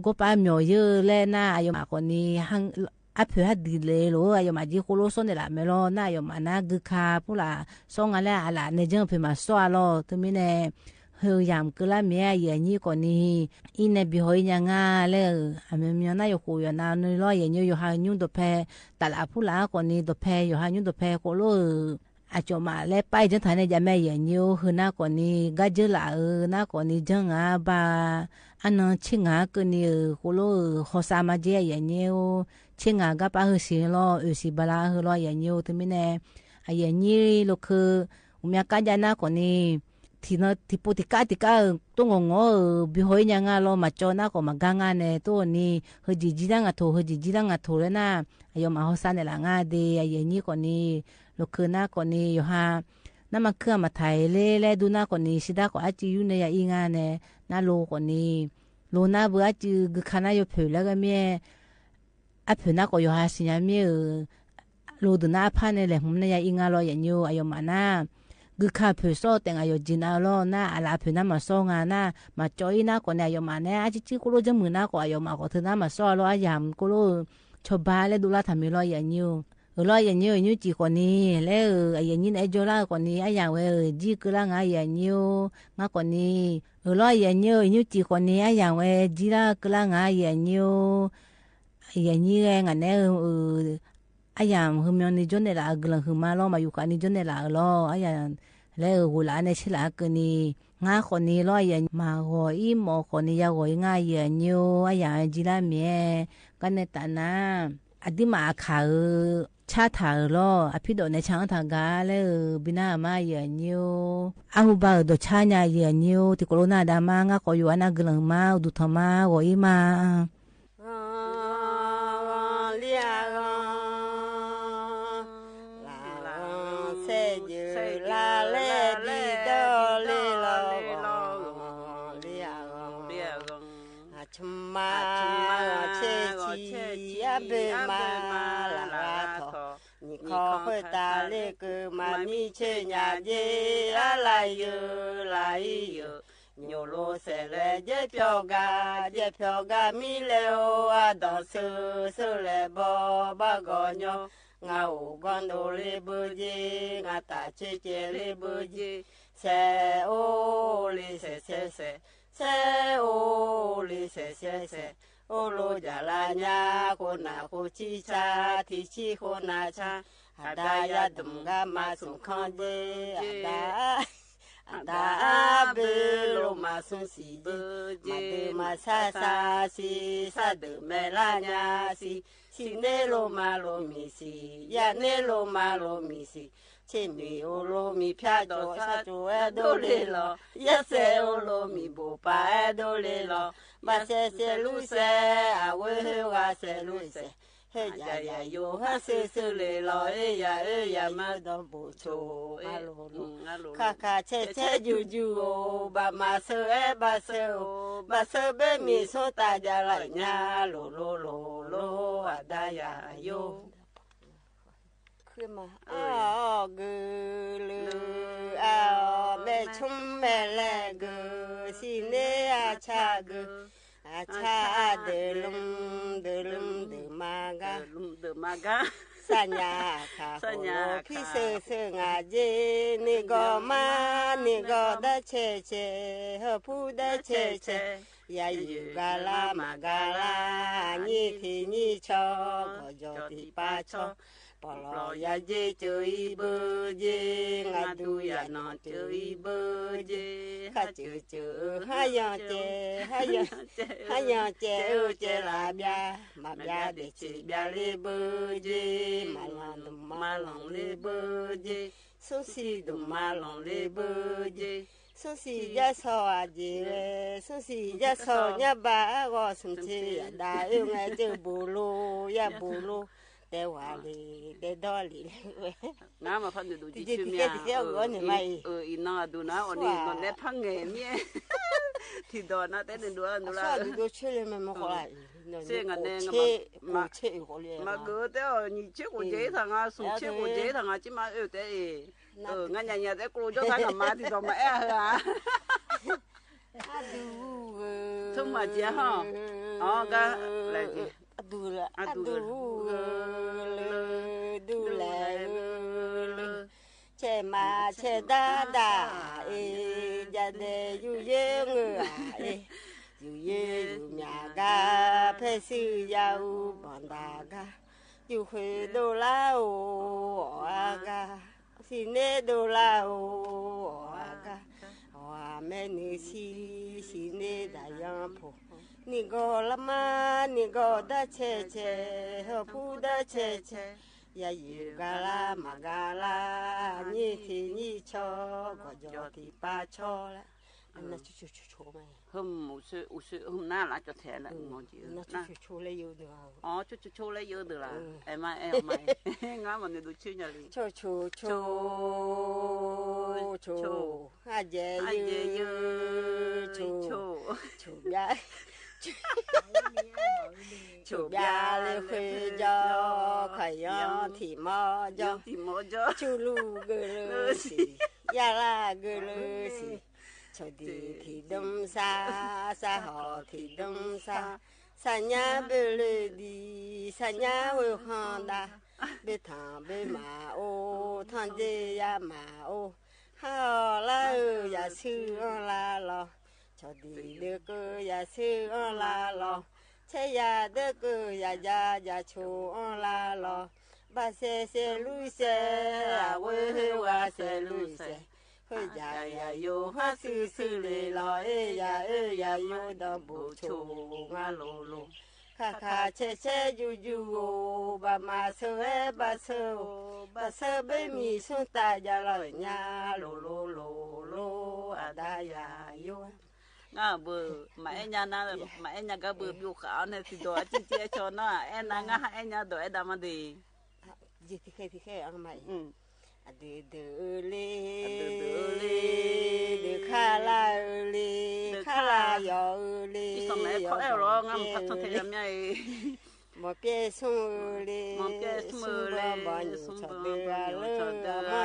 ကိးပာ်မျီၢ်ယၢၢ်လၢနၢ် အယီၤမးကိးန့ၣ် အဖျၢၣ်ဟဲဒ်လဲၣ်လီၤ အယီၤမးကၠံ ကိးလိာ်စီၣ်န့ၣ်လၢ် မ့ၢ်လီၤနၢ် အယီၤမးနၢ် ဂုၢ်ခါဖုလၢ် စီၣ်ငါလၢအလၢ်န့ၣ် ကၠံဖဲမၤစီၣ်အလီၢ် တုၤမ့ၢ်န့ၣ် ဟ့ၣ်ယၤ ကုလါမ့ၢ် ယဲၢ်ညိကိးန့ၣ် အံၤန့ၣ် ဘုဟီၣ်အံၤညါငါလၢ အမံၤမံၤနၢ် ယိၤကိးယိၤနၤန့ၣ်လီၤ ယဲၢ်ညိ ယိၤဟၣ်ညိ ဒီးဖဲ တလးဖုလၢ်ကိးန့ၣ် ဒီးဖဲ ယိၤဟၣ်ညိ ဒီးဖဲ ကိးလိာ် အကၠီမးလၢပာ်ကၠံထၢၣ်န့ၣ် ယၤမဲာ်ယဲၢ်ညိ ဟ့ၣ်နၢ်ကိးန့ၣ် ကၠံယၢၢ်လၢ်ဧၢ နၢ်ကိးန့ၣ် ကၠံငါဘၣ် အနၢ်ဆ့ၣ်ငါကၢန့ၣ်ဧၢ ကိးလိာ် ဟီၣ်စၢ်မၤကၠံ ယဲၢ်ညိ ဆ့ၣ်ငါကပာ်ဟ့ၣ်စံးလီၤ အုၣ်စံးဘၣ်လၢဟ့ၣ်လီၤ ယဲၢ်ညိ တုၤမ့ၢ်န့ၣ် အယဲၢ်ညိ လိာ်ခၢၣ် အိၣ်မးကၠံနၢ်ကိးန့ၣ် ထံၣ်နၢ် ထံၣ်ပိာ်ထံၣ်ကါထံၣ်ကါ တိၢ်ငီၤငီၤဧၢ ဘုဟီၣ်အံၤညါငါလီၤ မၤကၠီနၢ်ကိးမၤကၢ်ငါန့ၣ် တိၢ်န့ၣ် ဟ့ၣ်ကၠံကၠံတၢ်ငါထိၣ် ဟ့ၣ်ကၠံကၠံတၢ်ငါထိၣ်လၢနၢ် အယီၤမးဟီၣ်စၢ်န့ၣ်လၢ် ငါဒ့ အယဲၢ်ညိကိးန့ၣ် လိာ်ခၢၣ်နၢ်ကိးန့ၣ် ယိၤဟၣ် နၢ်မၤခၢၣ်မၤထၢၣ်လၢ လၢဒူနၢ်ကိးန့ၣ် စံးဒၣ်ကိး အါစုယုၢ်န့ၢ်ယၤအံၤငါန့ၣ် နၢ်လိာ်ကိးန့ၣ် လိာ်နၢ်ဘၣ်အါစု ဂုၢ်ခါနၢ်ယိၤဖျၢၣ်လၢကမ့ၢ် အဖျၢၣ်နၢ်ကိးယိၤဟၣ်စံးညါမ့ၢ်ဧၢ လိာ်ဒုးနၢ်အဖၣ်န့ၣ်လဲၤမူန့ၢ်ယၤအံၤငါလီၤ ယဲၢ်ညိ အယီၤမးနၢ် ဂုၢ်ခါဖျၢၣ်စီၣ်တဲာ် အယီၤကၠံနၤလီၤ နၢ်အလၢ်ဖျၢၣ် နၢ်မၤစီၣ်ငါ နၢ်မၤကၠီအံၤနၢ်ကိးန့ၣ် အယီၤမးန့ၣ် အါစုစု ကိးလိာ်ကၠံမုၢ်နၢ်ကိး အယီၤမးကိး ထုးနၢ်မၤစီၣ်လီၤ အယၤကိးလိာ် ဆီဘါလၢဒူလၢထၢၣ်မံၤလီၤ ယဲၢ်ညိ အၢ လီၤ ယဲၢ်ညိ ယဲၢ်ညိကၠံကိးန့ၣ် လၢ အယဲၢ်ညိန့ၣ် အဲၣ်ကၠီလၢကိးန့ၣ် အယၤဝဲဧၢ ကၠံကုလါငါ ယဲၢ်ညိ ငါကိးန့ၣ် အၢ လီၤ ယဲၢ်ညိ ယဲၢ်ညိကၠံကိးန့ၣ် အယၤဝဲ ကၠံလၢကုလါငါ ယဲၢ်ညိ ယဲၢ်ညိ ဂဲၤ ငါန့ၣ် အၢ အယၤ ဟ့ၣ်မီၤန့ၢ်ကၠိန့ၣ်လၢ် အဂုာ်လီၤဟုၣ်မးလီၤ မၤယူၤဃာ်န့ၢ်ကၠိန့ၣ်လၢ် အၢ လီၤ အယၤ လၢဂိၢ်လၢ်န့ၣ် ဆ့လၢ်ကၢန့ၣ် ငါကိးန့ၣ် လီၤ ယဲၢ် မၤဂီၤအံၤ မီၢ်ကိးန့ၣ် ယၤဂီၤအံၤ ငါ ယဲၢ်ညိ အယၤ ကၠံလၢမ့ၢ် ကန့ၣ်တၢ်နၢ် အဒုးမးအခါဧၢ ဆါထၢၣ်ဧၢလီၤ အဖံးဒိၣ်န့ၣ် ဆါအီၣ်ထၢၣ်ဂၤလၢ ဘံနၢ်မါ ယဲၢ်ညိ အဟူဘၣ်ဧၢ ဒီးဆါညါ ယဲၢ်ညိ တံၤကိးလိာ်နၢ်ဒါမါ ငါကိးယိၤအနၢ် ဂုာ်လီၤဟုၣ်မး အိၣ်ဒူၣ်ထီၣ်မး ဂီၤအံၤမး ဂီၤလံဧါဂီၤ လၢဂီၤဆဲးယုၢ်လၢလဲၣ်ဒ်ဒီးလ့လီၤ ဂီၤလံဧါဂီၤ အဆူၣ်မးဂီၤဆဲးဆံး အဘၢၣ်မးလၢဂၤထီၣ် နံၣ်ခီဃုတၢ်လ့ၣ်ကုၢ်မးမံဆ့ၣ်ညါယ့ အလၢယုၢ်လၢအံၤယုၢ် ညိၣ်လိၤစဲးလဲၤယဲၢ်ပျီဂၤ ယဲၢ်ပျီဂၤမံလဲၤအိၣ် အဒီးဆၢဆၢလဲၤဘီဘၣ်ဂီၤညီ ငါအိၣ်ဂီၤဒိၣ်လၢဘုယ့ ငါတၢ်ဆၢကဲၤလၢဘုယ့ ဆဲးအိၣ်လံဆဲးဆဲးဆဲး ဆဲးအိၣ်လံဆဲးဆဲးဆဲး အိၣ်လိာ်ယၤလၢညါ ဃိနၢ်ဃိဆံဆါ ထံဆံဃိနၢ်ဆါ အဒါယၤဒုးမုၢ်ဂၤမၤဆူၣ်ခီၣ်ယ့ အဒါ အဒါဘၢလိာ်မၤဆူၣ်ဆံးယ့ မၤဒုးမၤဆါဆါဆံး ဆါဒုးမဲာ်လၢညါဆံး ဆံးန့ၣ်လိာ်မၤလိာ်မံၤဆံး ယဲၢ်န့ၣ်လိာ်မၤလိာ်မံၤဆံး ဆံးမံၤအိၣ်လိာ်မံၤဖၠၣ်ကၠီ ဆၣ်ကၠီအဲၣ်ဒိးလ့လီၤ ယဲၢ်စဲးအိၣ်လိာ်မံၤဘိးပၢ်အဲၣ်ဒိးလ့လီၤ ဘၣ်စဲးစဲးလူၤစဲး အဝဲဟ့ၣ်ဝဲစဲးလူၤစဲး ဟ့ၣ်ယၤယၤယိၤဟၣ်စၢၤစၢၤလ့လီၤ ဟ့ၣ်ယၤအၢယၤမုၣ်ဒီးဘိၣ်ဆိၣ်မးလိၤလိၤ ခါခါဆဲးဆဲးယူၤယူၤအိၣ် ဘၣ်မၤစၢၤအဲၣ်ဘၣ်စၢၤအိၣ် ဘၣ်စၢၤဘၣ်မံၤဆိတၢ်ယၤလၢညါ လိၤလိၤလိၤလိၤ အဒါယၤယိၤ အီၣ်ဂုာ်လုာ်အီၣ် မဲာ်ဆူမဲာ်လဲၣ်ဂုာ် စံးန့ၢ်အဆၣ်ဂုာ် အဆၣ်ဒုးလူမ် ဒုးလူမ်ဒုးမၤဂၤ ဆၣ်ညါအခါဃိ ဖံးစၢၤစၢၤငါယ့ န့ၢ်ဂီၤမါ န့ၢ်ဂီၤဒၣ်ဆဲးဆဲး ဟၢဖူဒၣ်ဆဲးဆဲး ယယူႇဂလါမၤဂလါ နံၣ်ထံးနံၣ်ဆီ ဂီၤယီၤထံးပာ်ဆီ ပီႇလီၤယၤယ့ကၠိအံၤဘိယ့ ငါဒူယၤနီၢ်ကၠိအံၤဘိယ့ ဟးကၠိကၠိဧၢ ဟးယီၤကၠဲ ဟးယီၤ ဟးယီၤကၠဲဧၢ ကၠဲလၢဘၣ် မၤဘၣ်ဒ့ဆံးဘၣ်လၢဘိယ့ မၤလီၤဒိၣ်မၤလီၤလၢဘိယ့ သူစံဒိၣ်မၤလီၤလၢဘိယ့ သူစံယဲစီၤအကၠံဝဲ သူစံယဲစီၤညါဘၣ်အဂီၢ် သူစံယဒၣ်အၢ ငါကၠိဘိလိ ယဘိလိ တဲဝဲလံ တဲဒီလံလၢဝဲ ငါမၤဖးနုာ်ဒိၣ်ကံဆူမ့ၢ် အၢ အံၤနီၢ်အဒုးနၤ အီၤန့ၣ် နီၢ်နဲဖးငဲၤမ့ၢ် ထံၣ်ဒီးနၤ တဲနုာ်ဒိၣ်အဒုးလၢ ဒိၣ်ဆၢလၢမ့ၢ်မီၢ်ဃီလၢ စ့ၢ်ကီးနဲ မၤဂ့ၤတဲအီၤ နံၣ်ဆံကိးကၠဲထီၣ်ငါ သူဆံကိးကၠဲထီၣ်ငါ ကၠံမၤအၢတဲအံၤ ငါညါညါတဲကျိၤကၠီတၢ် ငါမၤတံၢ်ဒီးမၤအဲၣ်အဟၢ အဒုဧၢ ဆိကမိၣ်ကဲဟီ အီၤဂၤ လဲၤက့ၤ အဒုဧၢ အဒုဧၢ လၢ ဒုလဲၣ်ဧၢ လၢ ဆဲးမၤဆဲးဒါဒၣ်အ့ ယၤဒဲးယူၢ်ယ့ၢ်ငၢၢ်အ့ ယူၢ်ယ့ၢ်ယူၢ်မၠးဂၤ ဖဲစုယၤအူဘီၣ်ဒၣ်ဂၤ ယူၢ်ဃ့ဒိၣ်လၢအိၣ်အဂၤ စံးန့ၢ်ဒိၣ်လၢအိၣ်အဂၤ အဝၤမဲာ်နုာ်ဆံ စံးန့ၢ်ဒၣ်ယီၤဖိ နံၣ်ဂီၤလါမါ နံၣ်ဂီၤဒၣ်ဆဲးဆဲး ဟီၣ်ဖူဒၣ်ဆဲးဆဲး ယယူၢ်ဂၤလၢမၤဂၤလၢ နံၣ်ထံးနံၣ်ဆီ ဂီၤယီၤထံးပာ်ဆီလၢ အနၢ်ဆိဆိဆိဆိမး ဟိုမ် အိၣ်ဆိ အိၣ်ဆိ ဟိုမ်နၤလၢကၠီထဲလၢ အနၢ်ဆိဆိဆိလၢယိၤဒၢး အီၤ ဆိဆိဆိလၢယိၤဒၢးလၢ အဲမး အဲမး ငါမၤနုာ်ဒိၣ်ဆူညါလံ ဆိဆိဆိ ဆိ အယဲယိၤ ဆိ ဆိဘျါ ဆိဘျါလၢဃ့ယီၤ ခီၣ်ယီၤထံးမီၤယီၤ ထံးမီၤယီၤ ဆိလူၢ်ဂၢၢ်လၢစံး ယါလၢဂၢၢ်လၢစံး ဆိဒံးထံးဒိၣ်စၢ စၢဟီၣ်ထံးဒိၣ်စၢ စၢညါဘၢလၢဒံး စၢညါဝဲဃီဒၣ် ဘၢထီၣ်ဘၢမၤအိၣ် ထီၣ်က့ၤယၤမၤအိၣ် ဟါအီၤလၢအၢ ယၤဆူအီၤလၢလီၤ ဆိဒံးဒၢးကၢယၤဆူအီၤလၢလီၤ ဆဲးယၤဒၢးကၢယၤယၤ ယၤဆိအီၤလၢလီၤ ဘၣ်စဲးစဲးလူၢ်စဲး အဝဲဟဲဝဲစဲးလူၢ်စဲး ဟဲယၤယၤယိၤ ဟးဆူဆူလ့လီၤ အ့ ယၤအၢယၤယိၤဒီး ဘူးဆိငါလိၤလိၤ ခးခးဆဲးဆဲးယူၢ်ယူၢ်အိၣ် ဘၣ်မၤဆၢဝဲဘၣ်ဆၢအိၣ် ဘၣ်ဆၢဘၣ်မံၤ ဆူတၢ်ယၤလီၤညါ လိၤလိၤလိၤလိၤ အဒါယၤယိၤ ငါဘၣ် မၤအဲၣ်ညါနၤ မၤအဲၣ်ညါကဘၣ် ဘၣ်ဃးအီၤန့ၣ် စံးဒီးအကၠံကၠံအဆီနီၤ အဲၣ်နၤ ငါဟဲအဲၣ်ညါဒီး အဲၣ်ဒၣ်မးဒံး ယတခဲတခဲအမါအံၤ အဒုဒုလ့ ဒုခါလၢ်လ့ ခါလၢ်ယီၤလ့ ယီၤခီအဲၣ်လီၤ ငါမၤဖးထီၣ်ထဲယၤမ့ၢ်အံၤ မီၢ်ပျဲၢ်ဆူၣ်လ့ ဆူၣ်ဘီဘီယူၢ် ဆီၣ်ဒၢဂၤလၢ မီၢ်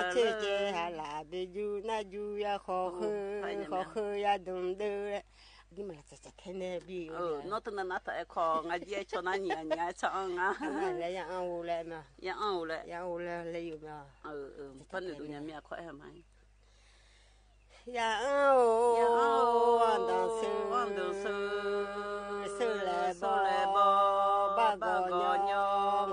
ဆဲးဆဲးဟါလၢ်ဘၣ်ယူၢ်နၢ်ယူၢ်ယၤဃီဃၢ ဃီဃၢယၤဒုဒုလ့ ဒ်မၤလၢတၢ်တၢ်ထဲန့ၣ်ဘၣ် နီၢ်တနၤနၤတၢ်အဲၣ်ခီ ငါယဲၢ်ဆီနၤညါညါဆီအီၤငါ လၢယအီၣ်ဝဲလၢမး ယအီၣ်ဝဲလၢ ယအီၣ်ဝဲလၢလၢယိၤမး ဖဲန့ၣ်ဒုညါမ့ၢ်အခီအဲၣ်မး ယအီၣ်ဝဲ အီၣ်ဒီးဆၢ ဆၢလဲၤဘီ ဘၣ်ဂီၤညီ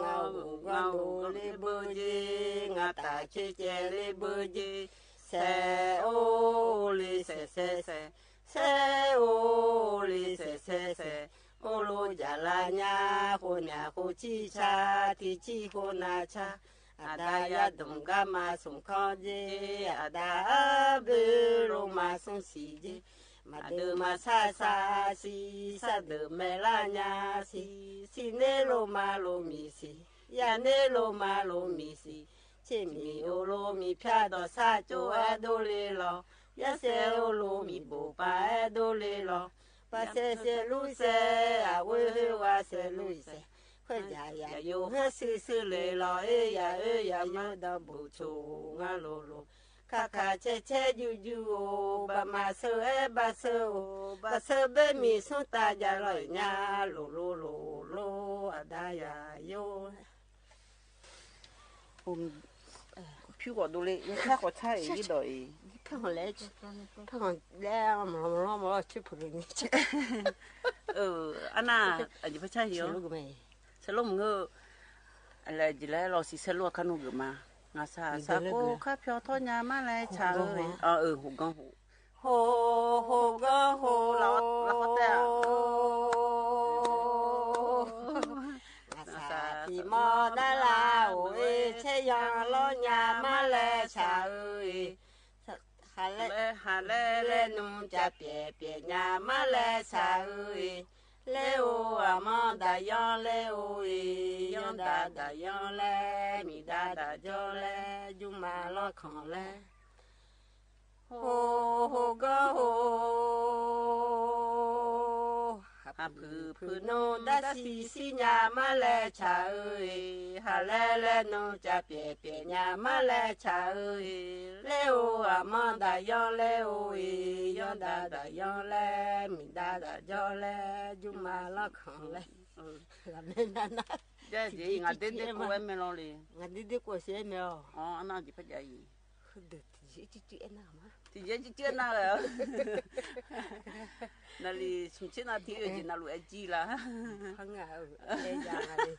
ငါအိၣ်ဂီၤဒိၣ်လၢဘိယ့ ငါတၢ်ဆၢကဲလၢဘိယ့ စဲးအိၣ်လံစဲးစဲးစဲး စဲးအိၣ်လံစဲးစဲးစဲး အိၣ်လိာ်ယၤလၢညါ ဃိုညၣ်ဃိဆံဆါ ထံဆံဃိနၤဆါ အဒါယၤဒုးကမၤဆူၣ်ခီယ့ အဒါအဘၢလိာ်မၤဆူၣ်ဆံယ့ မၤဒုးမၤဆါဆါဆံ ဆါဒုးမဲာ်လၢညါဆံ ဆံန့ၣ်လိာ်မၤလိာ်မံၤဆံ ယၤန့ၣ်လိာ်မၤလိာ်မံၤဆံ ဆံမံၤအိၣ်လိာ်မံၤဖၠါဒီးဆါကၠိအဲၣ်ဒိးလ့လီၤ ယၤစဲးအိၣ်လိာ်မံၤဘိးပၤအဲၣ်ဒိးလ့လီၤ ဘၣ်စဲးစဲးလူၢ်စဲး အဝဲဟဲဝဲစဲးလူၢ်စဲး ဃဲယၤယၤယိၤဟဲဆူဆူလ့လီၤ အ့ ယၤအၢယၤယိၤဒီးဘူးဆိငါလိၤလိၤ ခးခးဆဲးဆဲးယူၢ်ယူၢ်အိၣ် ဘၣ်မၤဆၢအဲၣ်ဘၣ်ဆၢအိၣ် ဘၣ်ဆၢဘၣ်မံၤဆူတၢ်ယၤလီၤညါ လိၤလိၤလိၤလိၤ အဒါယၤယိၤ အိၣ် ဖျိဂီၤဒိၣ်လံ ယဆါဃီၤဆါအံၤ ယဒိးအံၤ ဖျိဂီၤလဲၣ် ဖျိဂီၤလဲၣ် မၤလီၤမၤလီၤမၤလီၤ ဆၢဖုးဂ့ၤန့ၣ် အၢ အနၢ် အယဖၢဆါဟံၣ်အီၤ ဆဲးလိမုၢ်ဂ့ၤ ဆဲးလိမုၢ်ဂ့ၤ အလဲၤယလဲၤလီၤစံးဆဲးလိအခါနုာ်ဂ့ၤမး ငါဆါ ဆါကိးခါဖျီထီၣ်ညါမးလဲၣ် ဆါဧၢ အၢ ဟူးဂီၤဟူး ဟူး ဟူးဂီၤဟူး လၢဟီၣ်တဲၣ် အစးထံမီၢ်ဒၣ်လၢအိၣ်အ့ၣ် ဆဲးယီၤလီၤညါမးလဲၣ် ဆါဧၢ ဟးလဲၣ် ဟးလဲၣ် လဲၤနုာ်ကပျဲၣ်ပျဲၣ်ညါမးလဲၣ် ဆါဧၢ လဲၤအိၣ်အမီၢ်ဒၣ်ယီၤ လဲၤအိၣ်အ့ၣ် ယီၤဒၣ်ဒၣ်ယီၤလဲၣ် မံၤဒၣ်ဒၣ်ယီၤလဲၣ် ယူၢ်မၤလီၤခီၣ်လဲၣ် ဟူး ဟူးဂီၤဟူး ဟးဖုးဖုးနုာ် ဒၣ်စံးစံးညါမးလဲၣ် ဆါဧၢ ဟးလဲၣ်လဲၤနုာ် ကပျဲၣ်ပျဲၣ်ညါမးလဲၣ် ဆါဧၢ လဲၤအိၣ်အမီၢ်ဒၣ်ယီၤ လဲၤအိၣ်အ့ၣ် ယီၤဒၣ်ဒၣ်ယီၤလဲၣ် မံၤဒၣ်ဒၣ်ယီၤလဲၣ် ယူၢ်မၤလီၤခီၣ်လဲၣ် လၢမဲာ်နၢ်နၢ် ယဲယဲ ငါဒ့ဒ့ကိးဝဲမ့ၢ်လီၤလံ ငါဒ့ဒ့ကိးစဲမဲာ်အီၤ အီ အနၢ်ယဖးယၤအံၤ ဒုးတယဲၢ်ကၠံကၠံအနၢ်မး တယဲၢ်ကၠံကၠံအနၢ်လၢ နလံၤဆူၣ်ဆ့နၢ်ထံဧၢ ယနၢ်လူၤအဲၣ်ကၠံလၢ ဖးငါဧၢ အဲၣ်ယၤလံ ဟဲ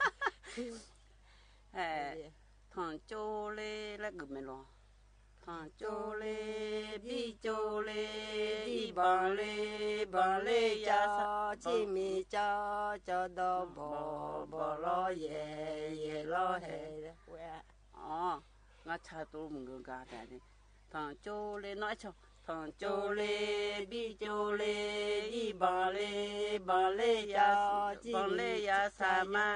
ထီၣ်ကၠိလ့ လၢဂုာ်မဲာ်လီၤ ထီၣ်ကၠိလ့ ဘံၣ်ကၠိလ့ ဘံၣ်ဘီလ့ ဘီလ့ယၤ ဆံမံၤကၠီ ကၠီဒီးဘီ ဘီလီၤယဲၢ် ယဲၢ်လီၤဟဲ ဝဲ အီ ငါဆါတိၢ်မုၢ်ဂၤဂၤတၢ်န့ၣ် ထီၣ်ကၠိလ့ နီၢ်အဲၣ်ဆီ ထီၣ်ကၠိလ့ ဘံၣ်ကၠိလ့ ဘံၣ်ဘီလ့ ဘီလ့ယၤ ဘီလ့ယၤ ဆါမါ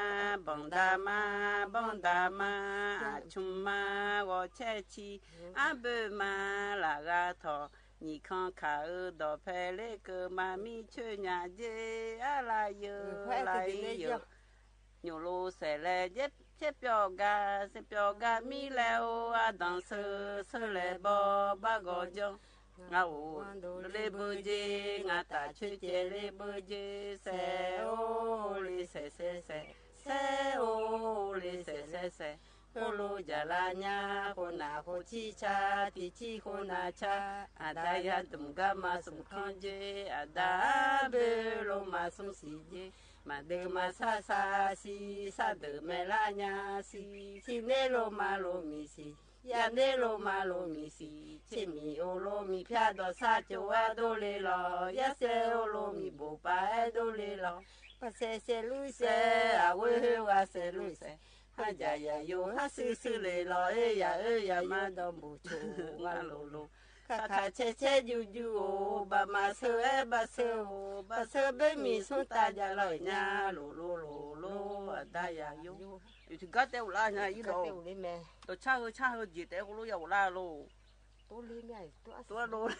ဘီဒၣ်မါ ဘီဒၣ်မါ အဆူၣ်မါ ဂီၤဆဲးဆံ အဘၢၣ်မါ လၢဂၤထီၣ် နံၣ်ခီၣ်ခါအၢ ဒီးဖဲလ့ကၢၢ် မၤမံဆၢညါယ့ အလါယိာ် လါယိာ် ညိၣ်လိစဲးလဲၤ ယဲၢ်ဆဲးပျီဂၤ ဆဲးပျီဂၤမံလဲၤအိၣ် အဒီၣ်ဆၢ ဆၢလဲၤဘီ ဘၣ်ဂီၤကၠီ ငါအိၣ်ဒိးလ့ဘၢက့ ငါတၢ်ဆၢကဲၤလ့ဘၢက့ စဲးအိၣ်လ့စဲးစဲးစဲး စဲးအိၣ်လ့စဲးစဲးစဲး အိၣ်လိယၤလါညါ ဃိနၢ်ဃိထံဆါ ထံဆံဃိနၢ်ဆါ အဒါယၤတမုၢ်ဂၤမၤဆူၣ်ခီၣ်က့ အဒါဘၢလိာ်မၤဆူၣ်စံးက့ မၤဒၢးမၤဆါ ဆါစံး ဆါဒၢးမဲာ်လါညါစံး စံးန့ၢ်လိာ်မၤလိာ်မံၤစံး ယၤန့ၢ်လိာ်မၤလိာ်မံၤစံး ဆံးမံၤအိၣ်လိာ်မံၤဖၠၣ်ဒီးဆါကၠိဝဲဒိၣ်လ့လီၤ ယၤစဲးအိၣ်လိာ်မံၤဘိးပၤအဲဒိၣ်လ့လီၤ ပှၤစဲးစဲးလူစဲး အဝဲဟဲဝဲစဲးလူစဲး ဟါယၤယၤယိာ် ဟါစုစုလ့လီၤ အဲယၤအၢ ယၤမၤဒီးဘူးဆိဝဲလိၤလိၤ ခါခါဆဲးဆဲးယူယူအိၣ် ဘၣ်မၤဆၢအဲဘၣ်ဆၢအိၣ် ဘၣ်ဆၢဘၢမံၤဆူတၢ်ယၤလီၤညါ လိၤလိၤလိၤလိၤ အဒါယၤယိာ် ယတဂၤတဲအိၣ်လၢညါအံၤဒီး ဒီးဆါဟၢဆါဟၢယံာ်တဲ ဟိလိယၤအိၣ်လၢလိၤ တိၢ်လိၤ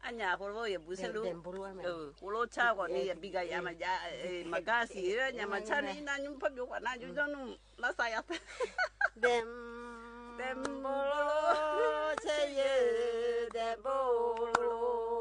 အညါဟိလိယဘူးဆဲးလူ ဟိလိဆါဂီၤန့ၣ် ယဘံဂၤယၤမၤယၤ မၤဂၤစံး ညါမၤဆါန့ၣ် နၢ်ညူဖးဘျိကွၢ်နၢ်ယူယီနုၢ် လၢစါယၤ ဒဲးဘိလိၤ ဆဲးယဲ ဒဲးဘိလိၤ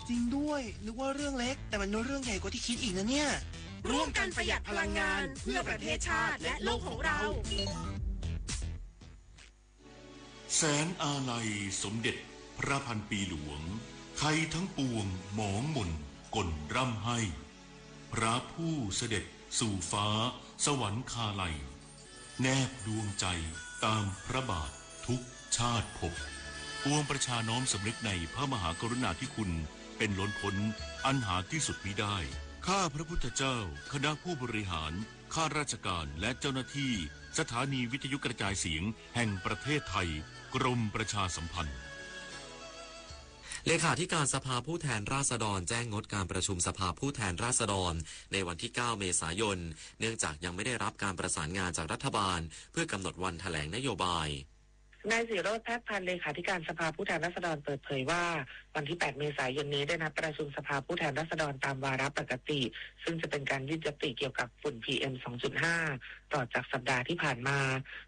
จริงด้วย นึกว่าเรื่องเล็ก แต่มันเรื่องใหญ่กว่าที่คิดอีกนะเนี่ย ร่วมกันประหยัดพลังงานเพื่อประเทศชาติและโลกของเรา แสงอาลัยสมเด็จพระพันปีหลวง ไทยทั้งปวงหมองหม่นก่นร่ำไห้ พระผู้เสด็จสู่ฟ้าสวรรคาลัย แนบดวงใจตามพระบาททุกชาติภพ ปวงประชาน้อมสำนึกในพระมหากรุณาธิคุณเป็นล้นพ้นอันหาที่สุดมิได้ ข้าพระพุทธเจ้า คณะผู้บริหาร ข้าราชการ และเจ้าหน้าที่สถานีวิทยุกระจายเสียงแห่งประเทศไทย กรมประชาสัมพันธ์ เลขาธิการสภาผู้แทนราษฎรแจ้งงดการประชุมสภาผู้แทนราษฎรในวันที่ เก้า เมษายน เนื่องจากยังไม่ได้รับการประสานงานจากรัฐบาลเพื่อกำหนดวันแถลงนโยบาย นายศิโรจน์ แพทย์พันธ์ เลขาธิการสภาผู้แทนราษฎรเปิดเผยว่า วันที่ แปด เมษายนนี้ได้นัดประชุมสภาผู้แทนราษฎรตามวาระปกติ ซึ่งจะเป็นการยื่นยติเกี่ยวกับฝุ่น พีเอ็ม สองจุดห้า ต่อจากสัปดาห์ที่ผ่านมา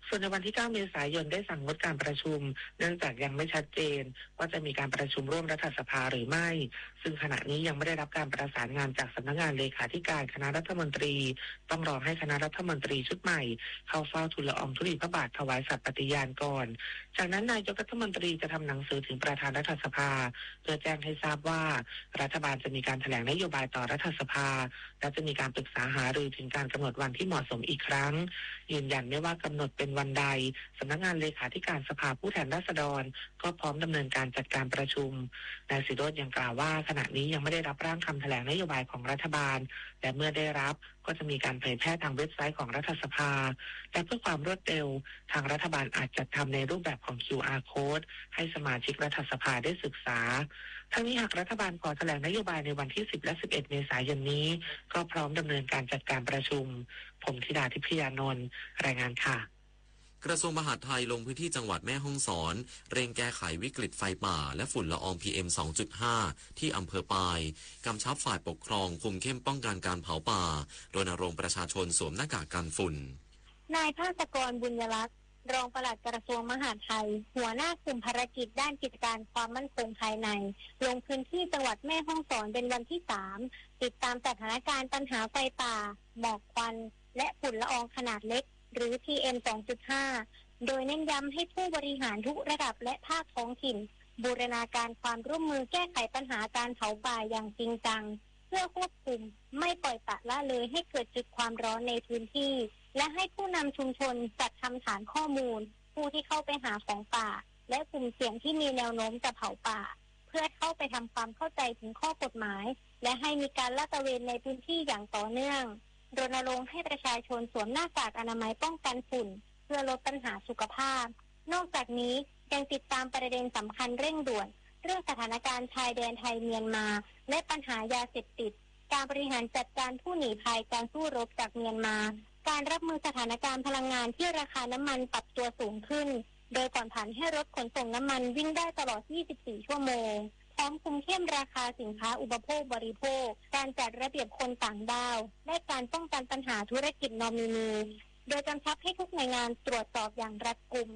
ส่วนในวันที่ เก้า เมษายนได้สั่งงดการประชุม เนื่องจากยังไม่ชัดเจนว่าจะมีการประชุมร่วมรัฐสภาหรือไม่ ซึ่งขณะนี้ยังไม่ได้รับการประสานงานจากสำนักงานเลขาธิการคณะรัฐมนตรี ต้องรอให้คณะรัฐมนตรีชุดใหม่เข้าเฝ้าทูลละอองธุลีพระบาทถวายสัตย์ปฏิญาณก่อน จากนั้นนายกรัฐมนตรีจะทำหนังสือถึงประธานรัฐสภา เพื่อแจ้งให้ทราบว่ารัฐบาลจะมีการแถลงนโยบายต่อรัฐสภา และจะมีการปรึกษาหารือถึงการกำหนดวันที่เหมาะสมอีกครั้ง ยืนยันไม่ว่ากำหนดเป็นวันใด สำนักงานเลขาธิการสภาผู้แทนราษฎรก็พร้อมดำเนินการจัดการประชุม นายศิโรจน์ยังกล่าวว่าขณะนี้ยังไม่ได้รับร่างคำแถลงนโยบายของรัฐบาล และเมื่อได้รับก็จะมีการเผยแพร่ทางเว็บไซต์ของรัฐสภา และเพื่อความรวดเร็ว ทางรัฐบาลอาจจัดทำในรูปแบบของ คิวอาร์ code ให้สมาชิกรัฐสภาได้ศึกษา ทั้งนี้หากรัฐบาลขอแถลงนโยบายในวันที่ สิบ และ สิบเอ็ด เมษายนนี้ ก็พร้อมดำเนินการจัดการประชุม ผมธิดา ทิพยานนท์ รายงานค่ะ กระทรวงมหาดไทยลงพื้นที่จังหวัดแม่ฮ่องสอน เร่งแก้ไขวิกฤตไฟป่าและฝุ่นละออง พีเอ็ม สองจุดห้า ที่อำเภอปาย กำชับฝ่ายปกครองคุมเข้มป้องกันการเผาป่า รณรงค์ประชาชนสวมหน้ากากกันฝุ่น นายภาสกร บุญยรัตน์ รองปลัดกระทรวงมหาดไทย หัวหน้ากลุ่มภารกิจด้านกิจการความมั่นคงภายใน ลงพื้นที่จังหวัดแม่ฮ่องสอนเป็นวันที่ สาม ติดตามสถานการณ์ปัญหาไฟป่า หมอกควัน และฝุ่นละอองขนาดเล็ก หรือ พีเอ็ม สองจุดห้า โดยเน้นย้ำให้ผู้บริหารทุกระดับและภาคท้องถิ่น บูรณาการความร่วมมือแก้ไขปัญหาการเผาป่าอย่างจริงจัง เพื่อควบคุมไม่ปล่อยปละละเลยให้เกิดจุดความร้อนในพื้นที่ และให้ผู้นำชุมชนจัดทำฐานข้อมูล ผู้ที่เข้าไปหาของป่า และกลุ่มเสี่ยงที่มีแนวโน้มจะเผาป่า เพื่อเข้าไปทำความเข้าใจถึงข้อกฎหมาย และให้มีการลาดตระเวนในพื้นที่อย่างต่อเนื่อง รณรงค์ให้ประชาชนสวมหน้ากากอนามัยป้องกันฝุ่น เพื่อลดปัญหาสุขภาพ นอกจากนี้ยังติดตามประเด็นสำคัญเร่งด่วน เรื่องสถานการณ์ชายแดนไทยเมียนมา และปัญหายาเสพติด การบริหารจัดการผู้หนีภัยการสู้รบจากเมียนมา การรับมือสถานการณ์พลังงานที่ราคาน้ำมันปรับตัวสูงขึ้น โดยผ่อนผันให้รถขนส่งน้ำมันวิ่งได้ตลอด ยี่สิบสี่ ชั่วโมง พร้อมคุมเข้มราคาสินค้าอุปโภคบริโภค การจัดระเบียบคนต่างด้าว และการป้องกันปัญหาธุรกิจนอมินี โดยกำชับให้ทุกหน่วยงานตรวจสอบอย่างรัดกุม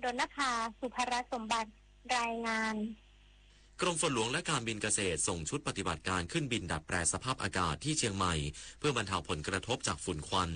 รณภา สุภรัตน์สมบัติ รายงาน กรมฝนหลวงและการบินเกษตรส่งชุดปฏิบัติการขึ้นบินดัดแปลสภาพอากาศที่เชียงใหม่ เพื่อบรรเทาผลกระทบจากฝุ่นควัน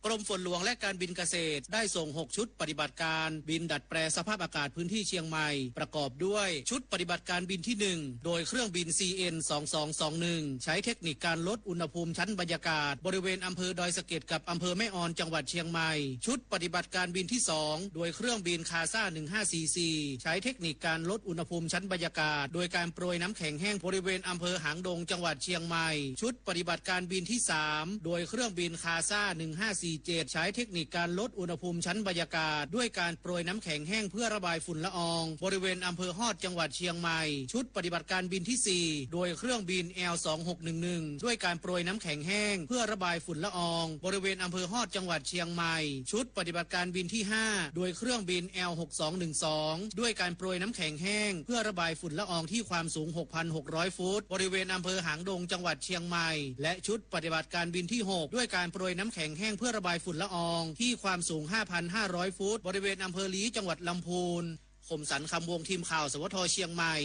กรมฝนหลวงและการบินเกษตรได้ส่ง หก ชุดปฏิบัติการบินดัดแปลสภาพอากาศพื้นที่เชียงใหม่ ประกอบด้วยชุดปฏิบัติการบินที่ หนึ่ง โดยเครื่องบิน ซี เอ็น สองสองสองหนึ่ง ใช้เทคนิคการลดอุณหภูมิชั้นบรรยากาศ บริเวณอำเภอดอยสะเก็ดกับอำเภอแม่ออนจังหวัดเชียงใหม่ ชุดปฏิบัติการบินที่ สอง โดยเครื่องบินคาซ่า หนึ่งห้าสี่สี่ ใช้เทคนิคการลดอุณหภูมิชั้นบรรยากาศ โดยการโปรยน้ำแข็งแห้งบริเวณอำเภอหางดงจังหวัดเชียงใหม่ ชุดปฏิบัติการบินที่ สาม โดยเครื่องบินคาซ่า หนึ่งห้าสี่เจ็ด ใช้เทคนิคการลดอุณหภูมิชั้นบรรยากาศ ด้วยการโปรยน้ำแข็งแห้งเพื่อระบายฝุ่นละออง บริเวณอำเภอฮอดจังหวัดเชียงใหม่ ชุดปฏิบัติการบินที่ สี่ โดยเครื่องบิน แอล สองหกหนึ่งหนึ่ง ด้วยการโปรยน้ำแข็งแห้งเพื่อระบายฝุ่นละออง บริเวณอำเภอฮอดจังหวัดเชียงใหม่ ชุดปฏิบัติการบินที่ ห้า โดยเครื่องบิน แอล หกสองหนึ่งสอง ด้วยการโปรยน้ำแข็งแห้งเพื่อระบายฝุ่นละอองที่ความสูง หกพันหกร้อย ฟุต บริเวณอำเภอหางดงจังหวัดเชียงใหม่ และชุดปฏิบัติการบินที่ หก ด้วยการโปรยน้ำแข็งแห้งเพื่อระบายฝุ่นละอองที่ความสูง ห้าพันห้าร้อย ฟุต บริเวณอำเภอลี้จังหวัดลำพูน คมสันต์ คำวงศ์ ทีมข่าว สวท เชียงใหม่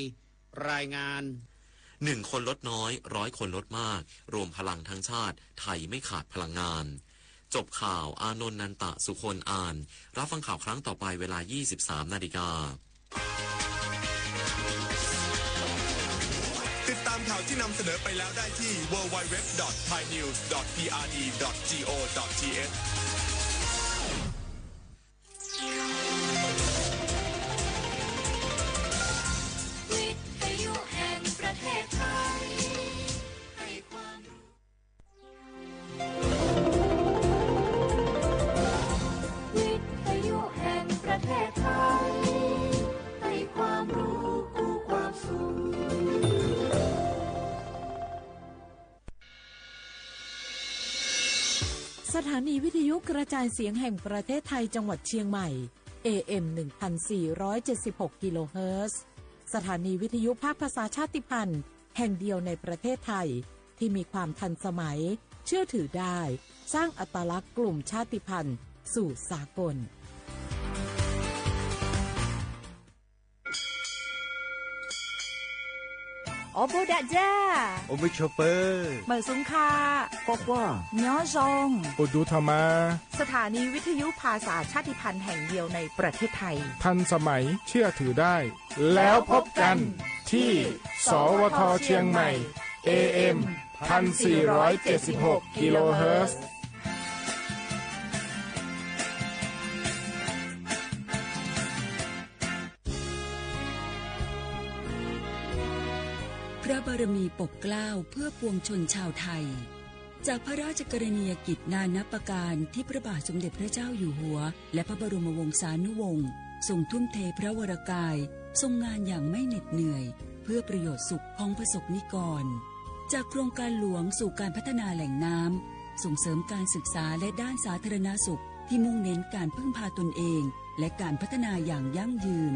รายงาน หนึ่งคนลดน้อย ร้อยคนลดมาก รวมพลังทั้งชาติ ไทยไม่ขาดพลังงาน จบข่าว อานนท์ นันตะสุคน อ่าน รับฟังข่าวครั้งต่อไปเวลา ยี่สิบสามนาฬิกา ติดตามข่าวที่นำเสนอไปแล้วได้ที่ ดับเบิลยู ดับเบิลยู ดับเบิลยู ดอท ไทยนิวส์ ดอท พีอาร์ดี ดอท จี โอ ดอท ที เอช วิทยุแห่งประเทศไทย ให้ความรู้ วิทยุแห่งประเทศไทย ให้ความรู้คู่ความสุข สถานีวิทยุกระจายเสียงแห่งประเทศไทยจังหวัดเชียงใหม่ เอ เอ็ม หนึ่งพันสี่ร้อยเจ็ดสิบหก กิโลเฮิรตซ์ สถานีวิทยุภาคภาษาชาติพันธุ์แห่งเดียวในประเทศไทย ที่มีความทันสมัย เชื่อถือได้ สร้างอัตลักษณ์กลุ่มชาติพันธุ์สู่สากล โอโบดะจ้า โอมิโชเปอร์ เหมยสุงค่ะ กว้างๆ ย้อซอง โอดูธรรมา สถานีวิทยุภาษาชาติพันธุ์แห่งเดียวในประเทศไทย ทันสมัย เชื่อถือได้ แล้วพบกันที่ สวท เชียงใหม่ เอ เอ็ม พันสี่ร้อยเจ็ดสิบหก กิโลเฮิรตซ์ พระบารมีปกเกล้าเพื่อปวงชนชาวไทย จากพระราชกรณียกิจนานับประการที่พระบาทสมเด็จพระเจ้าอยู่หัว และพระบรมวงศานุวงศ์ทรงทุ่มเทพระวรกาย ทรงงานอย่างไม่เหน็ดเหนื่อย เพื่อประโยชน์สุขของประสบนิกร จากโครงการหลวงสู่การพัฒนาแหล่งน้ำ ส่งเสริมการศึกษาและด้านสาธารณสุข ที่มุ่งเน้นการพึ่งพาตนเอง และการพัฒนาอย่างยั่งยืน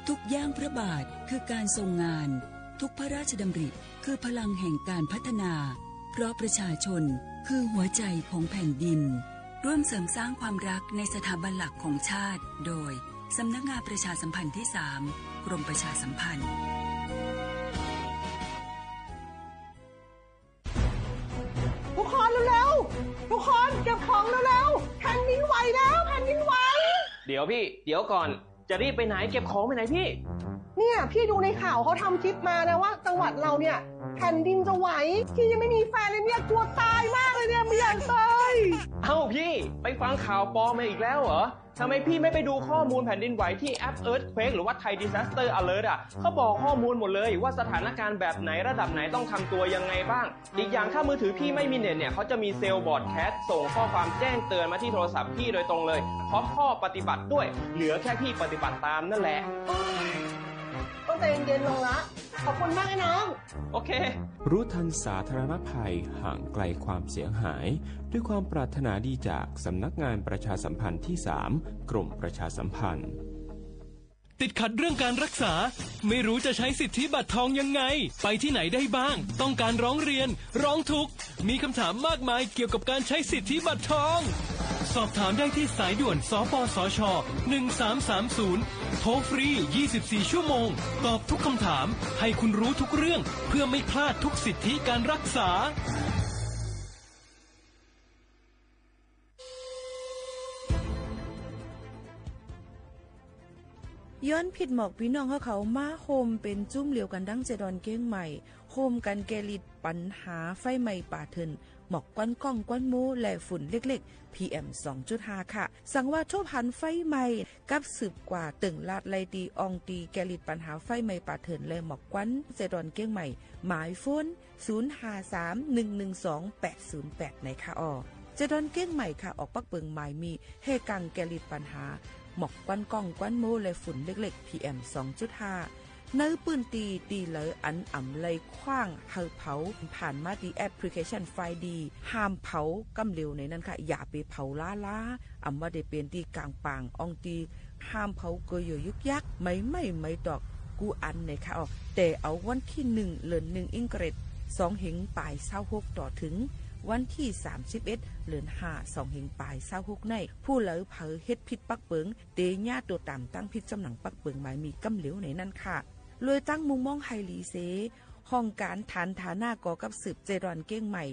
ทุกย่างพระบาทคือการทรงงาน ทุกพระราชดำริคือพลังแห่งการพัฒนา เพราะประชาชนคือหัวใจของแผ่นดิน ร่วมเสริมสร้างความรักในสถาบันหลักของชาติ โดยสำนักงานประชาสัมพันธ์ที่สาม กรมประชาสัมพันธ์ ทุกคนเร็วๆ ทุกคนเก็บของเร็วๆ แผ่นดินไหวแล้ว แผ่นดินไหว เดี๋ยวพี่ เดี๋ยวก่อน จะรีบไปไหน เก็บของไปไหนพี่ เนี่ย พี่ดูในข่าวเขาทำคลิปมานะว่าจังหวัดเราเนี่ย แผ่นดินจะไหว พี่ยังไม่มีแฟนเลยเนี่ย กลัวตายมากเลยเนี่ย ไม่อยากตาย เอ้าพี่ ไปฟังข่าวปลอมมาอีกแล้วเหรอ ทำไมพี่ไม่ไปดูข้อมูลแผ่นดินไหวที่แอป Earthquake หรือว่า Thai Disaster Alert อ่ะ เขาบอกข้อมูลหมดเลยว่าสถานการณ์แบบไหนระดับไหนต้องทำตัวยังไงบ้าง อีกอย่างถ้ามือถือพี่ไม่มีเน็ตเนี่ย เขาจะมีเซลล์บรอดแคสต์ส่งข้อความแจ้งเตือนมาที่โทรศัพท์พี่โดยตรงเลย พร้อมข้อปฏิบัติด้วย เหลือแค่พี่ปฏิบัติตามนั่นแหละ โอ๊ย ต้องใจเย็นๆ ลงละ ขอบคุณมากนะน้อง โอเค รู้ทันสาธารณภัย ห่างไกลความเสียหาย ด้วยความปรารถนาดีจากสำนักงานประชาสัมพันธ์ที่สาม กรมประชาสัมพันธ์ ติดขัดเรื่องการรักษา ไม่รู้จะใช้สิทธิบัตรทองยังไง ไปที่ไหนได้บ้าง ต้องการร้องเรียน ร้องทุกข์ มีคำถามมากมายเกี่ยวกับการใช้สิทธิบัตรทอง สอบถามได้ที่สายด่วน สปสช หนึ่งสามสามศูนย์ โทรฟรี ยี่สิบสี่ ชั่วโมง ตอบทุกคำถาม ให้คุณรู้ทุกเรื่อง เพื่อไม่พลาดทุกสิทธิการรักษา ย้อนผิดหมอกปี้น้องเฮาเขามาโฮมเป๋นจุ้มเหลียวกั๋นดังเจดอนเก้งใหม่ โฮมกั๋นแก้ฤทธิ์ปัญหาไฟไหม้ป่าเถิน หมอกควันก้องควันโม้และฝุ่นเล็กๆ พีเอ็ม สองจุดห้า ค่ะ สังว่าทบหันไฟไหม้ กับสืบกว่าเติ่งลาดไล่ตี้อ่องตี้แก้ฤทธิ์ปัญหาไฟไหม้ป่าเถินและหมอกควันเจดอนเก้งใหม่ หมายโฟน ศูนย์ห้าสาม หนึ่งหนึ่งสอง แปดศูนย์แปด ไหนค่ะอ้อ เจดอนเก้งใหม่ค่ะ ออกปักเปิงหมายมีแห่กังแก้ฤทธิ์ปัญหา หมอกควันก้องควันโม้และฝุ่นเล็กๆ พีเอ็ม สองจุดห้า ในปื้นตี้ตี้เหลออันอ่ำไล่ขว้างหื้อเผา ผ่านมาตี้แอปพลิเคชันไฟดี ห้ามเผาก้ำเหลวในนั้นค่ะ อย่าไปเผาล้าๆ อ่ำว่าได้เป๋นตี้ก๋างป่างอ่องตี้ ห้ามเผาเกยโยยุกยัก ไหม้ไหม้ไหม้ตอกกู้อันไหนค่ะอ้อ แต่เอาวันตี้หนึ่ง เดือนหนึ่ง อิงเกรด สองเฮงป๋ายซาวหก ต่อเถิง วันตี้ สามสิบเอ็ด เดือนห้า สองเฮงปาย ซาวหก ใน ผู้ใดเผลอเฮ็ดผิดปักเปิง เต๋เยียะตั๋วต๋ามตั้งผิดจ้ำหนังปักเปิงหมายมีก้ำเหลียวในนั้นค่ะ โดยตั้งมุมมองหื้อดีเส ห้องก๋านฐานฐานะก่อกับสืบเจดอนเก้งใหม่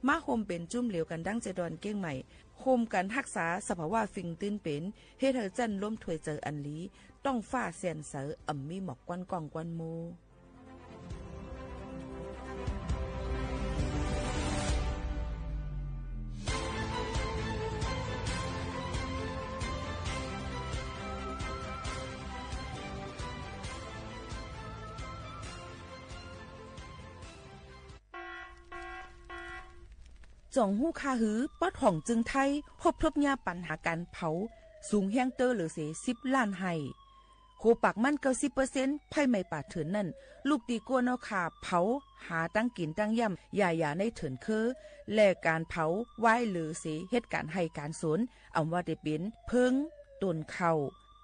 มาโฮมเป๋นจุ้มเหลียวกั๋นดั้งเจดอนเก้งใหม่ โฮมกั๋นฮักษาสภาวะฟิงตื้นเป๋น เฮ็ดหื้อจั้นลมถ้วยเจิญอันดี ต๊องฟ้าแสนใส อ่ำมีหมอกควันก้องควันโม จ่องฮู้ค่าหื้อ ปอดห้องจึงไทย ฮบทบเยียะปัญหาก๋านเผา สูงแฮงเต๊อะเหลือเส สิบล้านไฮ่ โหปากมัน เก้าสิบเปอร์เซ็นต์ ไฟไหม้ป่าเถื่อนนั้น ลุกตี้ก้นเอาค่าเผา หาตังกิ๋นตังย่ำ หญ้าๆ ในเถินเค้อ และก๋านเผาไว้เหลือเส เฮ็ดก๋านไฮ่ก๋านสวน อ่ำว่าแต่เป๋นเผิง ต้นข้าว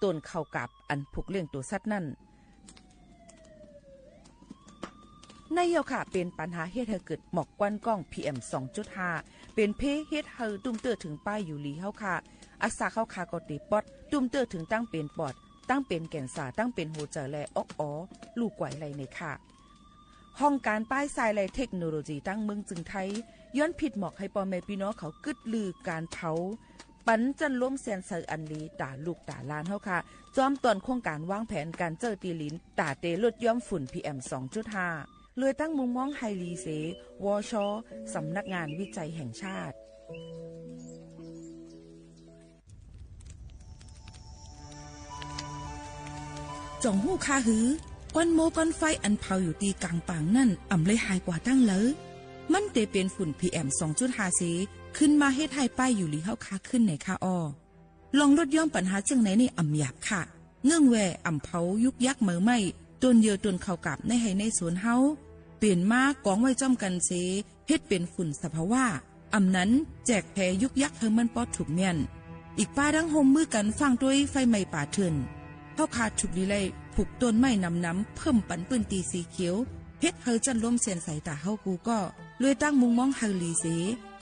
ต้นข้าวกาบ อันผูกเลี้ยงตั๋วสัตว์นั้น ในเย้าค่ะ เป๋นปัญหาเฮ็ดหื้อเกิดหมอกควันก้อง พีเอ็ม สองจุดห้า เป๋นเภเฮ็ดหื้อตุ้มเตื้อเถิงป้ายอยู่หลีเฮาค่ะ อัศจรรย์เฮาค่ะก็เต๋ปอด ตุ้มเตื้อเถิงตังเป๋นปอด ตังเป๋นแก๋นซาร์ ตังเป๋นหัวใจ๋ และอ๊อกอ๋อ ลู่ก๋วยไล่ในค่ะ ห้องก๋านป้ายทรายและเทคโนโลยีตังเมืองจึงไทย ย้อนผิดหมอกหื้อป้อแม่ปี้น้องเขากึ๊ดลือก๋านเผา ปันจั้นลมแสนใสอันดี ต๋าลูกต๋าหลานเฮาค่ะ จอมต๋อนโครงก๋านวางแผนก๋านเจ้าตี้ดิน ต๋าเต๋ลดย้อมฝุ่น พีเอ็ม สองจุดห้า โดยตั้งมุมมองหื้อดีเส วช สำนักงานวิจัยแห่งชาติ จ่องฮู้ค่าหื้อ ควันโมควันไฟอันเผาอยู่ตี้ก๋างป่างนั้น อ่ำได้หายกว่าตังเลิว มันเต๋เป๋นฝุ่น พีเอ็ม สองจุดห้า เส ขึ้นมาเฮ็ดฮ้ายป้ายอยู่หลีเฮาค่ะขึ้นไหนค่ะอ้อ ลองลดย้อมปัญหาเจื้องไหนนี่อ่ำหยาบค่ะ เงื่องแว่อ่ำเผายุกยักเหมอไหม้ ต้นเยียวต้นข้าวกาบในไฮ่ในสวนเฮา เป๋นมากองไว้จ้อมกั๋นเส เฮ็ดเป๋นฝุ่นสภาวะ อ่ำนั้นแจกแผยุกยักหื้อมันปอดถูกเมี้ยน อีกป้าดั้งฮ่วมมือกั๋นฟั่งตวยไฟไหม้ป่าเถื่อน เฮาค่ะถูกดีไล่ผูกต้นไม้หนำๆ เพิ่มปันปื้นตี้สีเขียว เฮ็ดหื้อจั้นลมแสนใสต๋าเฮากู้ก็ โดยตั้งมุมมองหื้อดีเส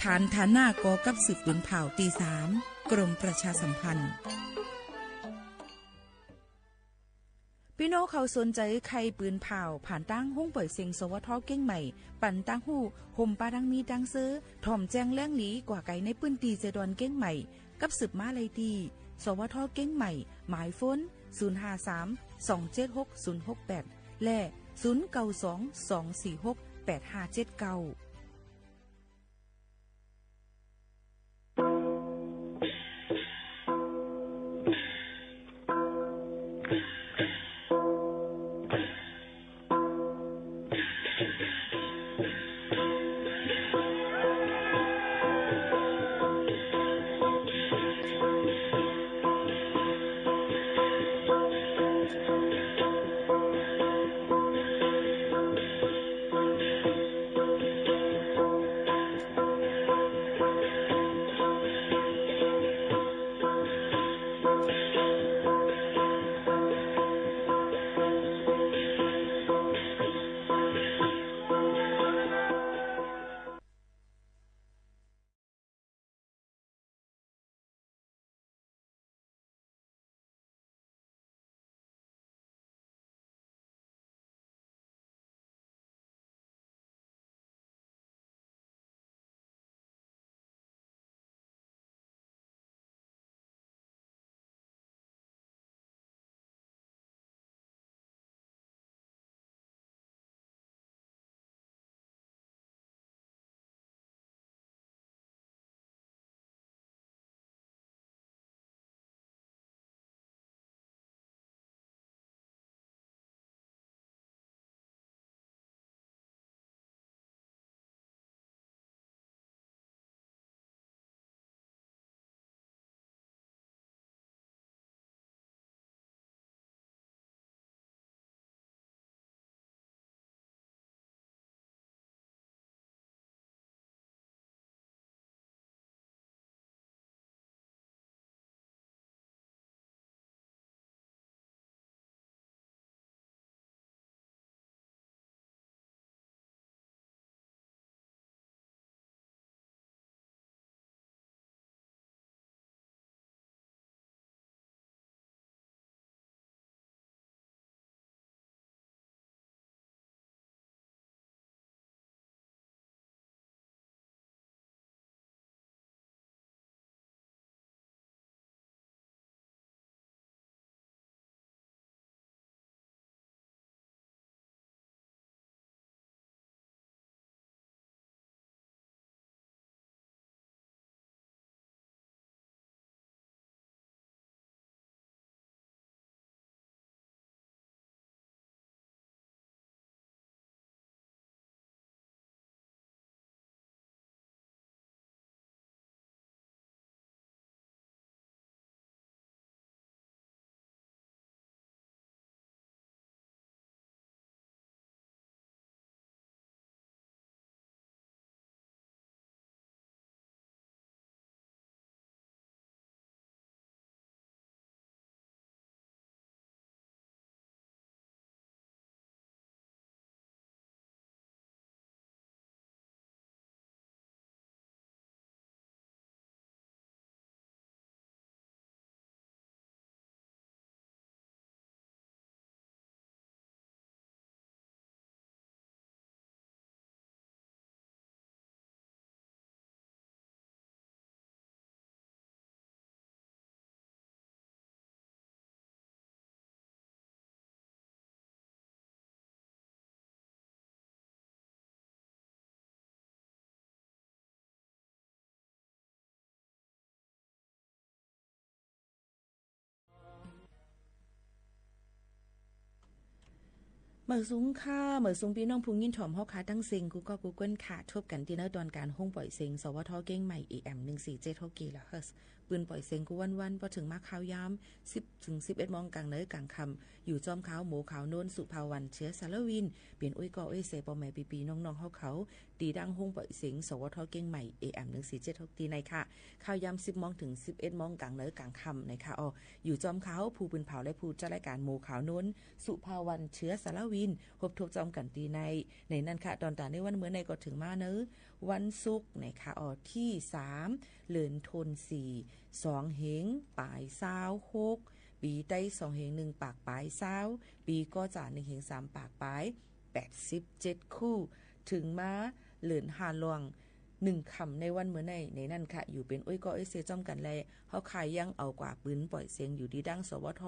ฐานฐานะก่อกับสืบปืนผ่าวตี้สาม กรมประชาสัมพันธ์ ปี้น้องเขาสนใจ๋ใค่ปืนผ่าว ผ่านตางห้องป่อยเสียง สวท เก้งใหม่ ปันตางฮู้ ห่มปาดังมีตางเซอ ถ่อมแจ้งแหลงหลีกว่าไก๋ในปื้นตี้เจดอนเก้งใหม่ กับสืบมาไล่ตี้ สวท เก้งใหม่ หมายโฟน ศูนย์ห้าสาม สองเจ็ดหก ศูนย์หกแปด และ ศูนย์เก้าสอง สองสี่หก แปดห้าเจ็ดเก้า หมายสูงค่ะ หมายสูงปี้น้องผู้ยินถ่อมเฮาค่ะ ตังเซ็งกู้ก๊อกกู้ก้นค่ะ ทบกั๋นตี้ในตอนก๋านโฮงป่อยเสียง สวท เกียงใหม่ เอเอ็ม หนึ่งสี่เจ็ดหก กิโลเฮิรตซ์ ปืนป่อยเสียงกู้วันๆ ปอเถิงมาข่าวยาม สิบเถิงสิบเอ็ดโมง ก๋างเนินก๋างค่ำ อยู่จ้อมข้าว โมขาวโน้น สุภาวรรณ เชื้อสารวิน เป๋นอุ้ยก้ออุ้ยเส ป้อแม่ปี้ๆ น้องๆ เฮาเขา ตี้ดั้งโฮงป่อยเสียง สวท เกียงใหม่ เอเอ็ม หนึ่งสี่เจ็ดหก ตี้ในค่ะ ข่าวยาม สิบโมงเถิงสิบเอ็ดโมง ก๋างเนินก๋างค่ำ ในค่ะ อ้อ อยู่จ้อมข้าว ผู้ปืนเผาและผู้จัดรายก๋าน โมขาวโน้น สุภาวรรณ เชื้อสารวิน พบทบจ้อมกั๋นตี้ใน ในนั้นค่ะ ตอนต๋าในวันเมื่อในก็เถิงมาเนอะ วันศุกร์ ในค่ะ อ้อ ตี้สาม เดือนธันวา สองเฮงป๋ายซาวหก ปี๋ไตสองเฮงนึ่งปากป๋ายซาว ปี๋ก่อจ๋าหนึ่งเฮงสามปากป๋าย แปดสิบเจ็ดคู่ เถิงมาเดือนห้าล่วงนึ่งค่ำในวันเมื่อใน ในนั้นค่ะ อยู่เป๋นอุ้ยก้ออุ้ยเสจ้อมกั๋นแล เฮาค่ะยังเอากว่าปืนป่อยเสียงอยู่ตี้ดั้ง สวท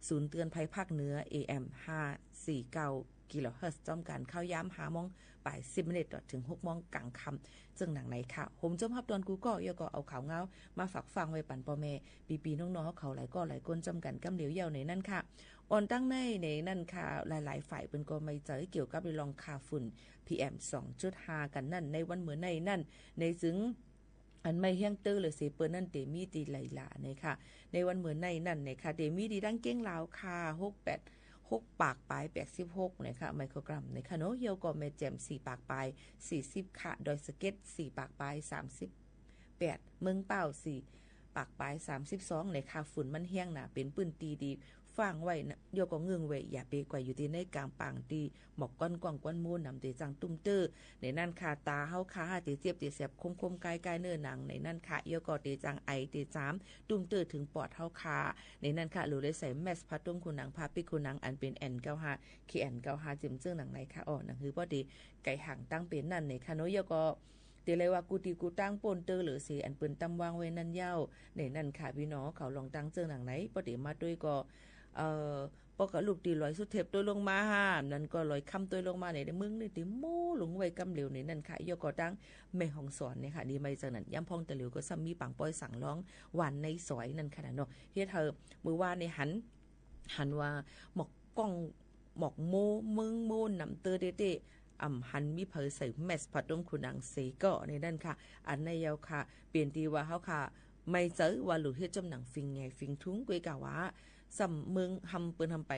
ศูนย์เตือนภัยภาคเหนือ เอเอ็ม ห้าสี่เก้า กิโลเฮิรตซ์ จ้อมกั๋น ข่าวยามห้าโมงป๋ายสิบมินิต ตลอดเถิงหกโมงก๋างค่ำ เจิ่งหนังในค่ะ ผมจมฮับตอนกู้ก๊อก แล้วก็เอาข่าวเงามาฝากฟังไว้ปั๋นป้อแม่ปี้ๆ น้องๆ เฮาเขาหลายก้อหลายก้นจ้อมกั๋นก้ำเดียวเยียะ ในนั้นค่ะ อ่อนตังใน ในนั้นค่ะ หลายๆ ฝ่ายเปิ้นก็ไม่เจ๋อเกี่ยวกับเรื่องค่าฝุ่น พีเอ็ม สองจุดห้า กั๋นนั้น ในวันเมื่อในนั้น ในจึง อันไม่เฮี้ยงเต๊อะเลยเสเปิ้นนั้นเต๋มีตี้ไหนล่ะ ในค่ะ ในวันเมื่อในนั้น ในค่ะ เต๋มีตี้ดั้งเกียงลาวค่ะ หกแปด หกปากป๋าย แปดสิบหก ในค่ะ ไมโครกรัม ในค่ะเนาะ แล้วก็แม่แจ่ม สี่ปากป๋าย สี่สิบ ค่ะ ดอยสะเก็ด สี่ปากป๋าย สามสิบแปด เมืองป้าว สี่ปากป๋าย สามสิบสอง ในค่ะ ฝุ่นมันเฮี้ยงหนา เป๋นปื้นตี้ตี้ ฟ้างไว้นะ แล้วก็เงิ่งไว้ อย่าไปไกว่อยู่ตี้ในก๋างป่างตี้หมอกก้อนก้องก้อนโมหนำ เต๋จั้งตุ้มเต๊อะ ในนั้นค่ะ ต๋าเฮาค่ะ เต๋เจ็บเต๋แสบ คมๆ ก้ายๆ เนื้อหนัง ในนั้นค่ะ แล้วก็เต๋จั้งไอ เต๋จาม ตุ้มเต๊อะเถิงปอดเฮาค่ะ ในนั้นค่ะ หลูเลยใส่แมสก์ ผ้าตุ้งขนหนัง ผ้าปิดขนหนัง อันเป๋น เอ็น เก้าห้า เค เอ็น เก้าห้า เจิ่มเจิ่งหนังในค่ะ อ้อ หนังหื้อป้อเต๋ไก๋ห่างตังเป๋นนั้น ในค่ะเนาะ แล้วก็ เต๋เลยว่ากู้ตี้กู้ตังป้นเต๊อะเลยเส อันเปิ้นตำวางไว้นั้นเย้า ในนั้นค่ะ ปี้น้องเขาลองตังเจิ่งหนังใน ป้อเต๋มาตวยก็ เอ่อ ป้อก็ลุกตี้ลอยสุเทพตวยลงมา ห้ามนั้นก็ลอยคำตวยลงมา ในเมืองนี้ตี้โมลงไว้ก้ำเดียว ในนั้นค่ะ แล้วก็ตังแม่ฮ่องสอน ในค่ะ ดีไม่จังนั้น ยามพ่องตะเหลียวก็ซ้ำมีปางป้อยสังร้อง หวานในซอย นั้นค่ะเนาะ เฮ็ดหื้อมื้อวานในหัน หันว่าหมอกก้อง หมอกโม เมืองโมหนำเต๊อะเต๊ะๆ อ่ำหันมีใผใส่แมสก์ ผ้าตุ้งขนหนังเสก็ ในนั้นค่ะ อันในเย้าค่ะ เป๋นตี้ว่าเฮาค่ะ ไม่เจ๋อว่าหลูเฮ็ดจ้อมหนังฟิงแงฟิงทุง ก้วยก่าว่า ซ้ำเมืองหำเปิ้นหำไป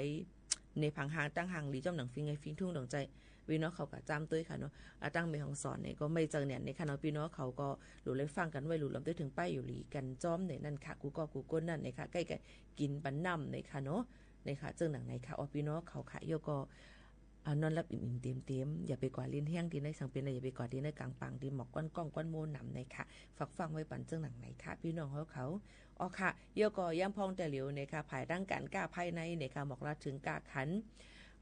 ในผังหางตั้งหางหลีจ้อมหนังฟิงแงฟิงทุงดองใจ๋ ปี้น้องเขาก็จามตวยค่ะเนาะ อ่า ตังแม่ฮ่องสอนในก็ไม่เจ๋อเนี่ย ในค่ะเนาะ ปี้น้องเขาก็หลูเลยฟังกั๋นไว้ หลูลำเต๊อะเถิงป้ายอยู่หลีกั๋นจ้อม ในนั้นค่ะ กู้ก๊อกกู้ก้นนั้น ในค่ะ ใก้ๆ กิ๋นปันน้ำ ในค่ะเนาะ ในค่ะ เจิ่งหนังในค่ะ อ้อ ปี้น้องเขาค่ะ แล้วก็ อ่า นอนหลับอิ่มๆ เต๋มๆ อย่าไปกว่าเล่นแฮงตี้ในสังเป๋น อย่าไปกว่าตี้ในก๋างป่างตี้หมอกก้อนก้องก้อนโมหนำ ในค่ะ ฝากฟังไว้ปันเจิ่งหนังในค่ะ ปี้น้องเฮาเขา อ้อค่ะ แล้วก็ยามพ่องตะเหลียว ในค่ะ ภายตังก๋านก๊าภายใน ในค่ะ หมอกลาดเถิงก๊าขัน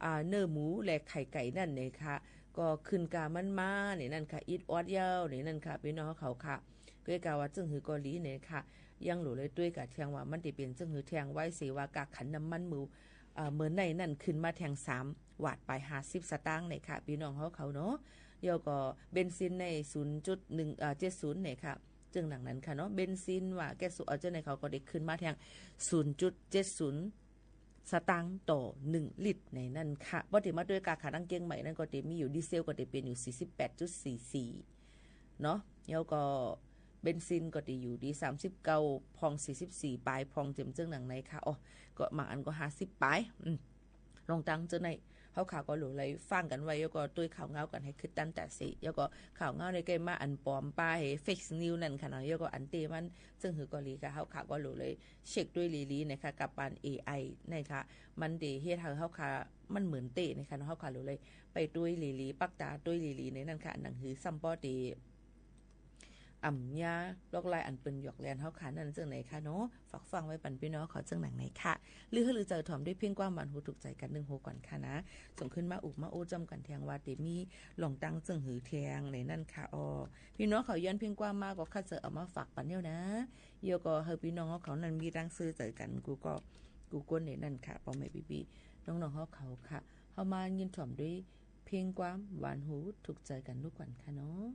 อ่า เนื้อหมูและไข่ไก่นั้น ในค่ะ ก็ขึ้นก้ามันมา ในนั้นค่ะ อิดออดเย้า ในนั้นค่ะ ปี้น้องเฮาเขาค่ะ ก้วยก่าว่าเจิ่งหื้อก็หลี ในค่ะ ยังหลูเลยตวยก่าแทงว่ามันตี้เป๋นเจิ่งหื้อแทง ไว้เสว่าก๊าขันน้ำมันหมู เอ่อ เมื่อในนั้นขึ้นมาแทงสามวาทไปห้าสิบสตางค์ ในค่ะ ปี้น้องเฮาเขาเนาะ แล้วก็เบนซินใน ศูนย์จุดหนึ่ง เอ่อ เจ็ดศูนย์ ในค่ะ เจิ่งหนังนั้นค่ะเนาะ เบนซินว่าแก๊สโซฮอล์ เอ่อ เจ้าในเขาก็ได้ขึ้นมาแทง ศูนย์จุดเจ็ดศูนย์สตางค์ต่อหนึ่งลิตร ในนั้นค่ะ ป้อเต๋มาตวยก๊าขันตังเกียงใหม่นั้นก็เต๋มีอยู่ ดีเซลก็เต๋เป๋นอยู่ สี่สิบแปดจุดสี่สี่ เนาะ แล้วก็เบนซินก็เต๋อยู่ตี้ สามสิบเก้าปอง สี่สิบสี่ป๋ายปอง เจิ่มเจิ่งหนังในค่ะ อ้อ ก็บางอันก็ ห้าสิบป๋าย อืม ลองตังเจ้าใน เฮาค่ะก็หลูเลยฟังกั๋นไว้ แล้วก็ตวยข่าวเงากั๋นหื้อคึดตันต๋าเส แล้วก็ข่าวเงาในใก้มาอันปลอมปาหื้อ เฟกนิวส์ นั้นค่ะเนาะ แล้วก็อันเต๊มันเจิ่งหื้อก็หลีค่ะ เฮาค่ะก็หลูเลยเช็คตวยหลีๆ ในค่ะ กับปาน เอไอ ในค่ะ มันเต๋เฮ็ดหื้อเฮาค่ะ มันเหมือนเต๊ในค่ะเนาะ เฮาค่ะหลูเลยไปตวยหลีๆ ปักต๋าตวยหลีๆ ในนั้นค่ะ หนังหื้อซ้ำป้อเต๋ อ่ำยาลอกลายอันเปิ้นหยอกเล่นเฮาค่ะ นั้นเจิ่งในค่ะเนาะ ฝากฟังไว้ปันปี้น้องเขาเจิ่งหนังในค่ะ หรือหื้อหลูเจิ่งถ่อมด้วยเพลงความหวานหูถูกใจ๋กั๋นนึ่งโฮก่อนค่ะนะ ส่งขึ้นมาอุบมาอู้จ้อมกั๋นแทงว่าเต๋มีลองตังเจิ่งหื้อแทง ในนั้นค่ะ อ้อ ปี้น้องเขาย้อนเพลงความมาก็คัดเจิ่งเอามาฝากปันเย้านะ แล้วก็หื้อปี้น้องเขานั้นมีตังซื่อใจ๋กั๋น กู้ก๊อกกู้ก้น ในนั้นค่ะ ป้อแม่ปี้ๆ น้องๆ เฮาเขาค่ะ เฮามายินถ่อมด้วยเพลงความหวานหูถูกใจ๋กั๋นดูก่อนค่ะเนาะ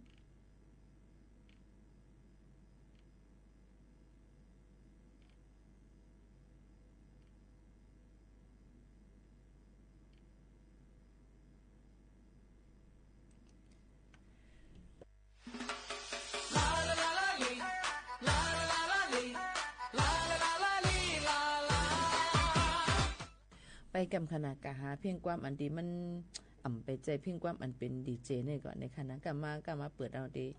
ได้กำขนาด กาหาเพลงความอันตี้มันอ่ำไปใจ้เพลงความอันเป๋นดีเจนี่ก่อนนะคะนะ ก้ามา ก้ามาเปิดเอาตี้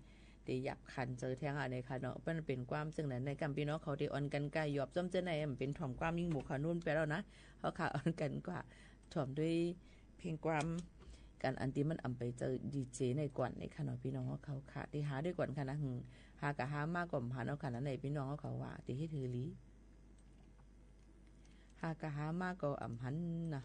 ตี้หยาบคันเจอแท้งอันนี้ค่ะเนาะ มันเป๋นความเจิ่งนั้น ในก้าปี้น้องเขาตี้อ่อนกั๋นก้าหยอบจ้อมเจ้าใน มันเป๋นถ่อมความยิ่งหมู่เขานู่นไปแล้วนะ เฮาค่ะอ่อนกั๋นก้าถ่อมด้วยเพลงความกั๋นอันตี้มันอ่ำไปใจ้ดีเจนี่ก่อนนะคะเนาะ ปี้น้องเขาค่ะ ตี้หาด้วยก่อนค่ะนะ หึ หากาหามาก็อ่ำหันเอาค่ะนะ ในปี้น้องเขาว่า ตี้เฮ็ดหื้อหลี หากาหามาก็อ่ำหันนะ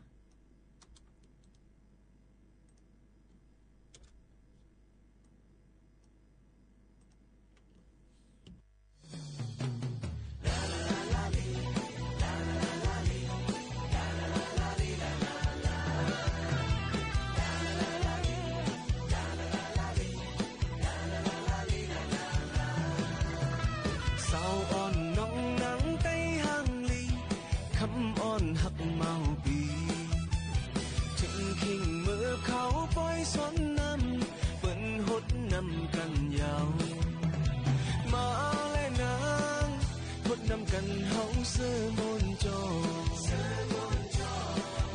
สาวอ่อนน้องนางไต้หางลี คำอ้อนฮักเมาปี้ เถิงคิงเมื่อเขาปอยสอนนำ เปิ้นหดนำกั๋นยาว มาแลนาง หดนำกั๋นเฮาเซอม่วนจอ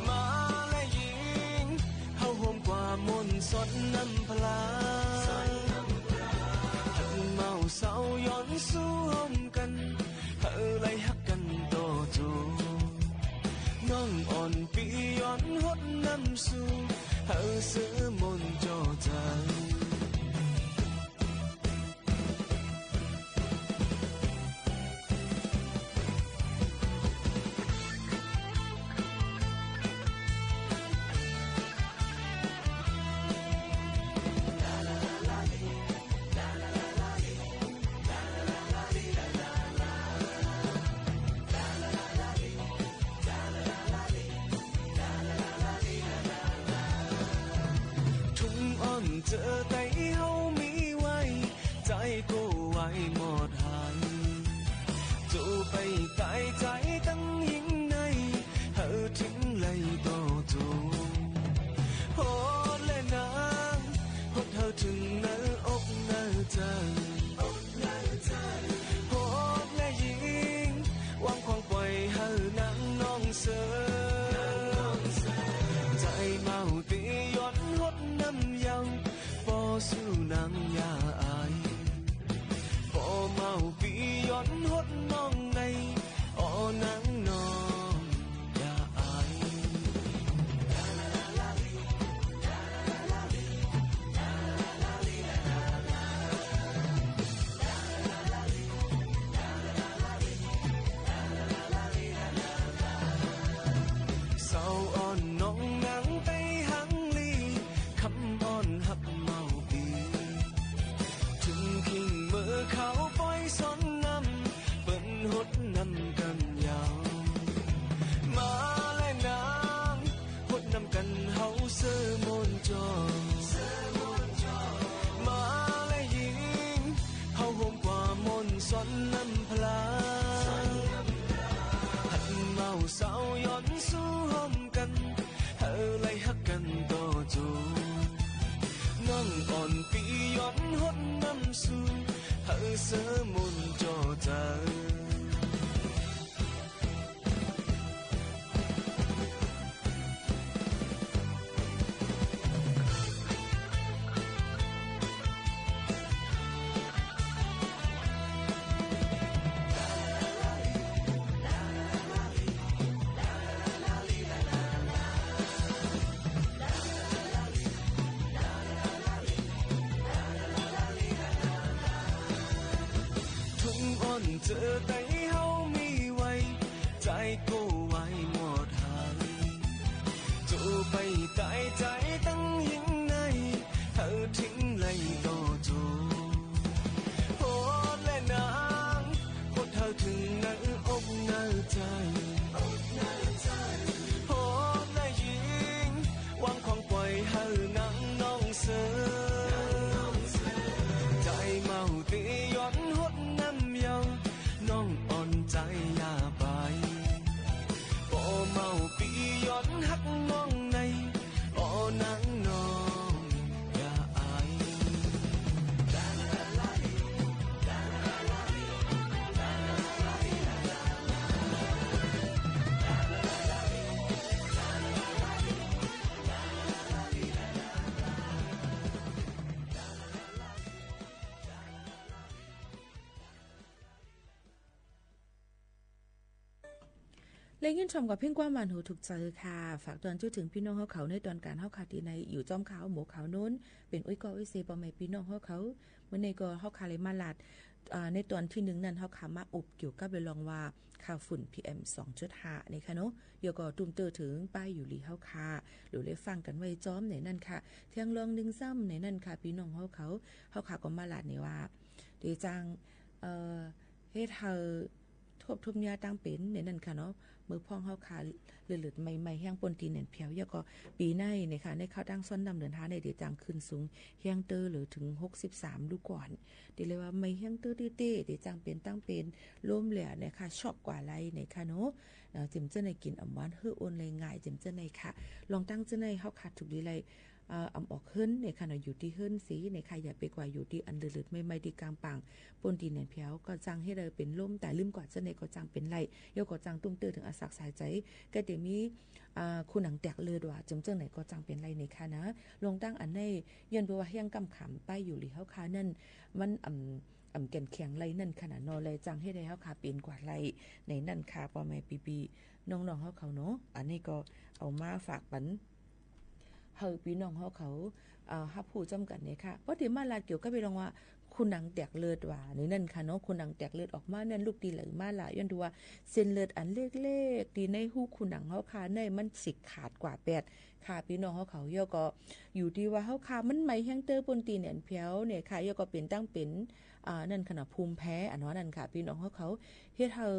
มาแลญิง เฮาโฮมความม่วนสอนนำพลา ฮักเมาสาวย้อนสู้โฮมกั๋น เฮาไล่ฮักกั๋นต่อโจ น้องอ่อนปี้ย้อนหดนำสู้ เฮาเซอม่วนจอเจ้า ทุ่งอ่อนเจอไต้เฮามีไว้ ใจ๋ก็ไหวหมดหาย โจไปต๋ายใจ๋ตังหิงใน เฮาเถิงไล่ต่อโจ หดแลนาง หดเฮาเถิงในอกในใจ๋ หดแลญิง วางขว้างปล่อยเฮานางนองเซอ ใจ๋เมาปี้ย้อนหดนำเยา ป้อสู้นางอย่าอาย ป้อเมาปี้ย้อนหดน้องใน อ้อนางนอง อย่าอาย สาวอ่อนน้องนางไต้หางลี คำอ้อนฮักเมาปี้ เถิงคิงเมื่อเขาปอยสอนนำ เปิ้นหดนำกั๋นยาว มาแลนาง หดนำกั๋นเฮาเซอม่วนจอ มาแลญิง เฮาโฮมความม่วนสอนนำพลา ฮักเมาสาวย้อนสู้โฮมกั๋น เฮาไล่ฮักกั๋นต่อโจ น้องอ่อนปี้ย้อนหดนำสู้ เฮาเซอม่วนจอเจ้า ทุ่งอ่อนเจอไต้เฮามีไว้ ใจ๋ก็ไหวหมดหาย โจไปต๋ายใจ๋ตังหิงใน เฮาเถิงไล่ต่อโจ หดแลนาง หดเฮาเถิงในอกในใจ๋ หดแลญิง วางขว้างปล่อยเฮานางนองเซอ ใจ๋เมาตี้ย้อนหดนำเยา น้องอ่อนใจ๋อย่าไป ป้อเมาปี้ย้อนฮักน้องใน อ้อนางนอง ได้ยินชมกับเพลงความหวานหูถูกใจ๋ค่ะ ฝากตอนจุ๊ถึงปี้น้องเฮาเขาในตอนก๋านเฮาค่ะ ตี้ในอยู่จ้อมข่าวหมู่ข่าวโน้น เป๋นอุ้ยก้ออุ้ยเซ ป้อแม่ปี้น้องเฮาเขา เมื่อนี้ก็เฮาค่ะเลยมาลาด อ่า ในตอนตี้นึ่งนั้นเฮาค่ะมาอุบเกี่ยวกับเรื่องว่าค่าฝุ่น พีเอ็ม สองจุดห้า นี่ค่ะเนาะ แล้วก็ตุ้มเตื้อเถิงป้ายอยู่หลีเฮาค่ะ หรือได้ฟังกั๋นไว้จ้อมในนั้นค่ะ เตื้องเรื่องนึ่งซ้ำในนั้นค่ะ ปี้น้องเฮาเขา เฮาค่ะก็มาลาดนี่ว่า เต๋จ่าง เอ่อ เฮ็ดหื้อ ทบทวนยาตั้งเป๋นในนั้นค่ะเนาะ เมื่อพ่องเฮาค่ะ เลิดๆ ไหม้ๆ แฮงป้นตี้แหนนแผว แล้วก็ปี๋ในนี่ค่ะ ในข่าวตั้งส้นน้ำเดือนห้าในเต๋จ่างขึ้นสูง แฮงเต๊อะเหลือเถิง หกสิบสาม ลูกก่อน เต๋เลยว่าไหม้แฮงเต๊อะตี้เต๊ะ เต๋จ่างเป๋นตั้งเป๋น ลมแหล่นี่ค่ะ ช็อกกว่าไรนี่ค่ะเนาะ เอ่อ เจียมเจ้าในกิ๋นอ่ำหวานหื้ออ่อนไหลง่าย เจียมเจ้าในค่ะ ลองตั้งเจ้าในเฮาค่ะ ถูกดีไร เอ่อ อ่ำออกเฮือนนี่ค่ะเนาะ อยู่ตี้เฮือนสีนี่ค่ะ อย่าไปกว่าอยู่ตี้อันเลิดๆ ไหม้ๆ ตี้ก๋างป่าง ป้นตี้แหนนแผว ก็จ่างเฮ็ดหื้อเป๋นลม ต๋ายลืมกว่าเจ้าในก็จ่างเป๋นไร แล้วก็จ่างตุ้มเตื้อเถิงอาสักสายใจ๋ ก็เต๋มี อ่า คูหนังแตกเลิดว่า เจิ่งเจิ่งไหนก็จ่างเป๋นไรนี่ค่ะนะ ลองตั้งอันใน ย้อนเปื้อว่าแฮงกำขำป้ายอยู่หลีเฮาค่ะนั้น มันอ่ำ อ่ำแก่นแข็งไรนั้นค่ะนะเนาะ เลยจ่างเฮ็ดหื้อเฮาค่ะเป๋นกว่าไร ในนั้นค่ะ ป้อแม่ปี้ๆ น้องๆ เฮาเขาเนาะ อันนี้ก็เอามาฝากปัน หื้อปี้น้องเฮาเขา เอ่อ ฮับฮู้จ้อมกั๋นนี่ค่ะ ป้อเต๋มาลาดเกี่ยวกับเรื่องว่า คูหนังแตกเลิดว่า ในนั้นค่ะเนาะ คูหนังแตกเลิดออกมานั้น ลูกตี้ไหลมาล่ะ ย้อนดูว่า เส้นเลือดอันเล็กๆ ตี้ในฮูคูหนังเฮาค่ะ ในมันสิขาดกว่าแป๊ด ค่ะ ปี้น้องเฮาเขา แล้วก็ อยู่ตี้ว่าเฮาค่ะ มันไหม้แฮงเต๊อะป้นตี้แหนนแผวนี่ค่ะ แล้วก็เป๋นตั้งเป๋น อ่า นั้นค่ะเนาะ ภูมิแพ้ อันนั้นค่ะ ปี้น้องเฮาเขา เฮ็ดหื้อ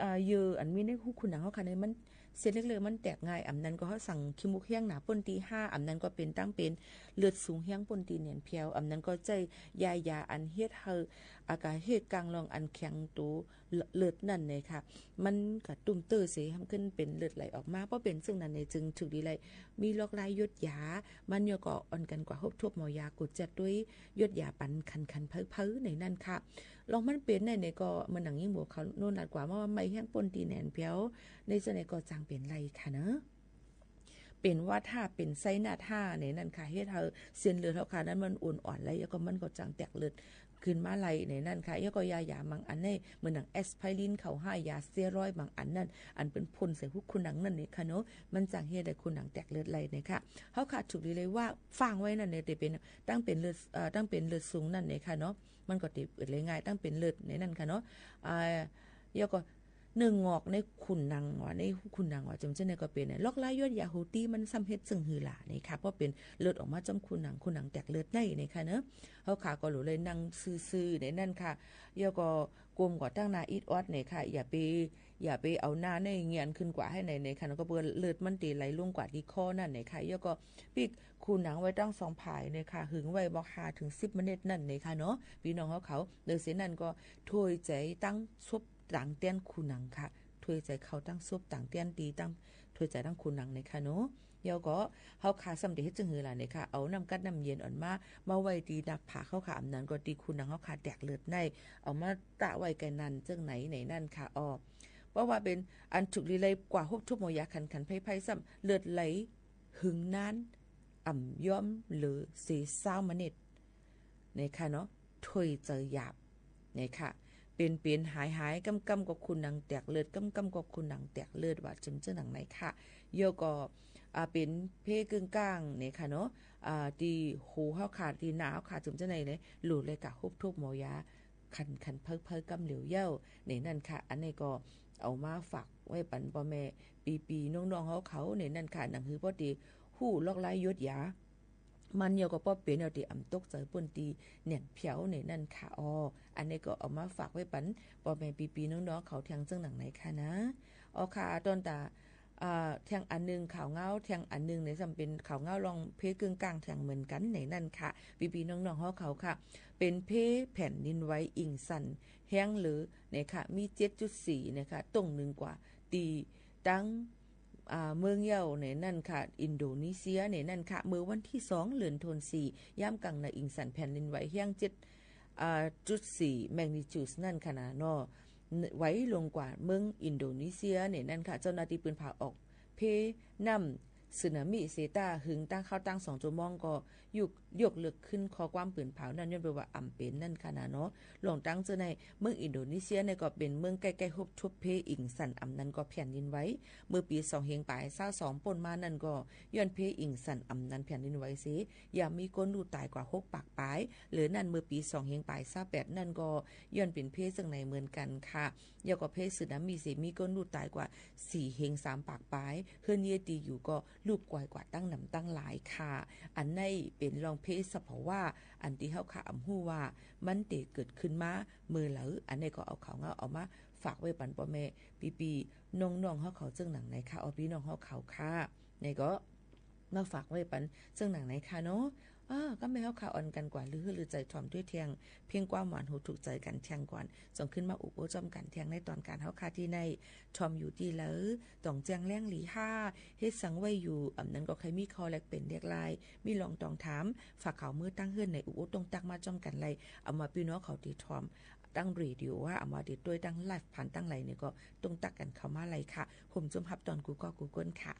อ่า เยื่ออันมีในฮูคูหนังเฮาค่ะ ในมัน เส้นเลือดมันแตกง่าย อ่ำนั้นก็เฮาสั่งขี้มูกแฮงหนาป้นตี้ห้า อ่ำนั้นก็เป๋นตั้งเป๋นเลือดสูงแฮงป้นตี้แหนนแผว อ่ำนั้นก็ใจ๊ยายาอันเฮ็ดหื้อ อาก๋าเฮดก๋างลองอันแข็งโตเลิดนั้นนี่ค่ะ มันก็ตุ้มเตื้อเส หื้อขึ้นเป๋นเลือดไหลออกมา ป้อเป๋นเจิ่งนั้นนี่จึงถูกดีไร มีลอกลายหยดยา มันแล้วก็อ่อนกั๋นกว่าฮบทบหมอยา กูดแจ็คตวยหยดยาปันคันๆ เผาๆ ในนั้นค่ะ ลองมันเป๋นในนี่ก็ เมื่อหนังยิ่งหมู่เขาโน้นลาดกว่ามาว่าไหม้แฮงป้นตี้แหนนแผว ในเจ้าในก็จ่างเป๋นไรค่ะเนาะ เป๋นหวัดห้า เป๋นไซนัสห้า ในนั้นค่ะ เฮ็ดหื้อเส้นเลือดเฮาค่ะนั้นมันอ่อนๆ ไร แล้วก็มันก็จ่างแตกเลิดขึ้นมาไรในนั้นค่ะ แล้วก็ยายาบางอันใน เมื่อหนังแอสไพรินเขาห้า ยาสเตียรอยด์บางอันนั้น อันเป๋นพ่นใส่ฮูคูหนังนั้นนี่ค่ะเนาะ มันจ่างเฮ็ดหื้อคูหนังแตกเลิดไรนี่ค่ะ เฮาค่ะถูกดีเลยว่าฟังไว้นั้นนี่เต๋เป๋น ตั้งเป๋นเลือด เอ่อ ตั้งเป๋นเลือดสูงนั้นนี่ค่ะเนาะ มันก็เต๋เอิดไหลง่าย ตั้งเป๋นเลือดในนั้นค่ะเนาะ อ่า แล้วก็ เนื้องอกในคูหนังว่า ในฮูคูหนังว่า เจิ่งเจ้าในก็เป๋น ลอกลายหยดยาฮูตี้มันซ้ำเฮ็ดเจิ่งหื้อล่ะนี่ค่ะ ป้อเป๋นเลือดออกมาจ้อมคูหนัง คูหนังแตกเลิดในนี่ค่ะเนาะ เฮาค่ะก็หลู่เลยนั่งซื่อๆ ในนั้นค่ะ แล้วก็ก้มกว่าตั้งหน้าอิดออดนี่ค่ะ อย่าไป อย่าไปเอาหน้าในเงียนขึ้นกว่าหื้อในนี่ค่ะ แล้วก็เปื้อเลือดมันเต๋ไหลลงกว่าตี้คอนั้นนี่ค่ะ แล้วก็ปิ๊กคูหนังไว้ตั้งสองผ่ายนี่ค่ะ หึงไว้บอกห้าเถิงสิบมินิตนั้นนี่ค่ะเนาะ ปี้น้องเฮาเขา เลิกเส้นนั้นก็ถ้วยใจ๋ตั้งซบต๋างเตี้ยนคูหนังค่ะ ถ้วยใจ๋เข้าตั้งซบต๋างเตี้ยนตี้ตั้ง ถ้วยใจ๋ตั้งคูหนังนี่ค่ะเนาะ แล้วก็เฮาค่ะซ้ำเต๋เฮ็ดเจิ่งหื้อล่ะนี่ค่ะ เอาน้ำกั๊ดน้ำเย็นอ่อนมา มาไว้ตี้หน้าผากเฮาค่ะ อ่ำนั้นก็ตี้คูหนังเฮาค่ะแตกเลิดใน เอามาตะไว้แก่นั้นเจิ่งไหนในนั้นค่ะ อ้อ เพราะว่าเป๋นอันถูกดีเลยกว่าฮบทบหมอยาคันๆ ไพๆ ซ้ำ เลือดไหลหึงนาน อ่ำยอมเหลือเสซาวมินิต นี่ค่ะเนาะ ถ้วยใจ๋หยาบ นี่ค่ะ เป๋นๆ หายๆ ก้ำๆ ก็คูหนังแตกเลิด ก้ำๆ ก็คูหนังแตกเลิดว่า เจิ่งเจ้าหนังในค่ะ แล้วก็ อ่า เป๋นเพเกิ่งก้าง นี่ค่ะเนาะ อ่า ตี้หูเฮาค่ะ ตี้หน้าเฮาค่ะ เจิ่งเจ้าในเลย หลู่เลยกาฮบทบหมอยา คันๆ เผาๆ ก้ำเหลียวเย้า ในนั้นค่ะ อันนี้ก็เอามาฝากไว้ปันป้อแม่ปี้ๆ น้องๆ เฮาเขา ในนั้นค่ะ หนังหื้อป้อตี้ฮู้ลอกลายหยดยา มันแล้วก็ป้อเป๋นเอาตี้อ่ำตกใจ๋ป้นตี้แหนนแผวในนั้นค่ะ อ้อ อันนี้ก็เอามาฝากไว้ปันป้อแม่ปี้ๆ น้องๆ เขาเตียงเจิ่งหนังในค่ะนะ อ้อค่ะ ตอนตา อ่า เตียงอันนึ่งข่าวเหงา เตียงอันนึ่งในซ้ำเป๋นข่าวเหงาลองเพเกิ่งก้างเตียงเหมือนกั๋นในนั้นค่ะ ปี้ๆ น้องๆ เฮาเขาค่ะ เป๋นเพแผ่นดินไหวอิ่งสั่นแฮงเหลือในค่ะ มี เจ็ดจุดสี่ นะคะ ต้งนึ่งกว่าตี้ ตัง อ่า เมืองเย้าในนั้นค่ะ อินโดนีเซียในนั้นค่ะ เมื่อวันตี้สอง เดือนธันวา ยามก๋างนาอิ่งสั่นแผ่นดินไหวแฮง เจ็ด อ่า จุดสี่ แมกนิจูดนั้นค่ะนะเนาะ ไหวลงกว่าเมืองอินโดนีเซียในนั้นค่ะ เจ้าหน้าตี้ปืนผาออกเพน้ำสึนามิเสตา หึงตั้งข้าวตั้งสองจั่วโมงก็ยุก ยกเลิกขึ้นข้อความปืนเผานั้น ย้อนเปิ้นว่าอำเป๋นนั้นค่ะนาเนาะ ลองตังเตื้อในเมืองอินโดนีเซียเนี่ยก็เป๋นเมืองใก้ๆ ฮบทบเพอิงสัน อำนั้นก็แผ่นดินไหว เมื่อปี๋สองเฮงป๋ายซาวสองป้นมานั้นก็ ย้อนเพอิงสัน อำนั้นแผ่นดินไหวเสีย ยามมีคนลูกต๋ายกว่าหกปากป๋าย เหลือนั้นเมื่อปี๋สองเฮงป๋ายซาวแปดนั้นก็ ย้อนเป๋นเพเซิ่งไหนเหมือนกั๋นค่ะ แล้วก็เพสึนามิเสีย มีคนลูกต๋ายกว่าสี่เฮงสามปากป๋าย เฮือนเยียะตี้อยู่ก็ลูบกอยกว่าตั้งหนำตั้งหลายค่ะ อันนี้เป๋นลองเพสภาวะ อันตี้เฮาข้าอำฮู้ว่า มันเต๋เกิดขึ้นมาเมื่อใด อันนี้ก็เอาข่าวเหงาเอามาฝากไว้ปันป้อแม่ปี้ๆ น้องๆ เฮาเขาเซิ่งหนังไหนค่ะ เอาปี้น้องเฮาเขาค่ะ นี่ก็มาฝากไว้ปันเซิ่งหนังไหนค่ะเนาะ อ้อ ก็แม่เฮาข้าอ่อนกั๋นกว่า ลือหื้อลือใจ๋ถ่อมตวยแท่ง เพียงความหวานหูถูกใจ๋กั๋นแท่งก่อน จ่องขึ้นมาอุบโอ้จ้อมกั๋นแท่งในต๋อนก๋านเฮาข้าตี้ใน ถ่อมอยู่ตี้ใด ต้องแจ้งแหล่งหลีห้า เฮ็ดสังไว้อยู่ อำนั้นก็ใค่มีข้อแลกเป๋นแลกลาย มีลองตองถาม ฝากข่าวเมื่อตั้งเฮือนในอุบโอ้ต้องตักมาจ้อมกั๋นไล อำว่าปี้น้องเขาตี้ถ่อม ตั้งเรดิโอว่า อำว่าตี้ตวยตั้งไลฟ์ผ่านตั้งไหลนี่ก็ต้องตักกั๋นเข้ามาไลค่ะ ผมจุ่มฮับตอนกู้ก้อกู้ก้นค่ะ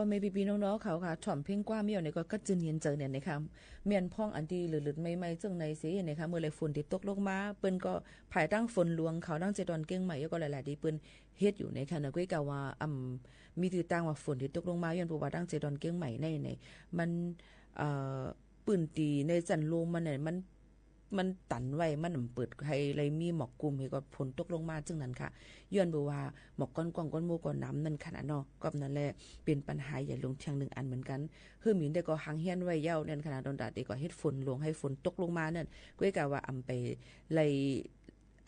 แม่ปี้ๆ น้องๆ เขาค่ะ ถ่อมเพ่งกว้างเยี่ยวเนี่ยก็กั๊ดจืนเย็นใจ๋เนี่ยนะคะ แม่นพ่องอันตี้เลิดๆ ใหม่ๆ เจิ่งในเสียเนี่ยค่ะ เมื่อใดฝนตี้ตกลงมา เปิ้นก็ ภายใต้ฝนหลวงเขา ตางเจดอนเกียงใหม่ แล้วก็หลายๆ ตี้เปิ้นเฮ็ดอยู่เนี่ยค่ะเนาะ ก้วยกาว่า อ่ำ มีตื้อตางว่าฝนตี้ตกลงมา ย้อนเพราะว่าตางเจดอนเกียงใหม่ใน ใน มัน เอ่อ ปื้นตี้ในสันลุ่มมันเนี่ย มัน มันตันไว้ มันบ่เปิดหื้อได้มีหมอกกุม หื้อก็ฝนตกลงมาเจิ่งนั้นค่ะ ย้อนเพราะว่าหมอกก้อนกว้างก้อนโม่ก็หนำนั่นค่ะเนาะ ก็นั้นแหละ เป๋นปัญหาใหญ่หลวงเทื่องนึ่งอันเหมือนกั๋น หื้อหมินได้ก็หังเฮียนไว้เยี่ยวนั่นค่ะเนาะ ต๋อนตาเตก็เฮ็ดฝนหลวงหื้อฝนตกลงมานั่น ก้วยกาว่าอ่ำไปไล่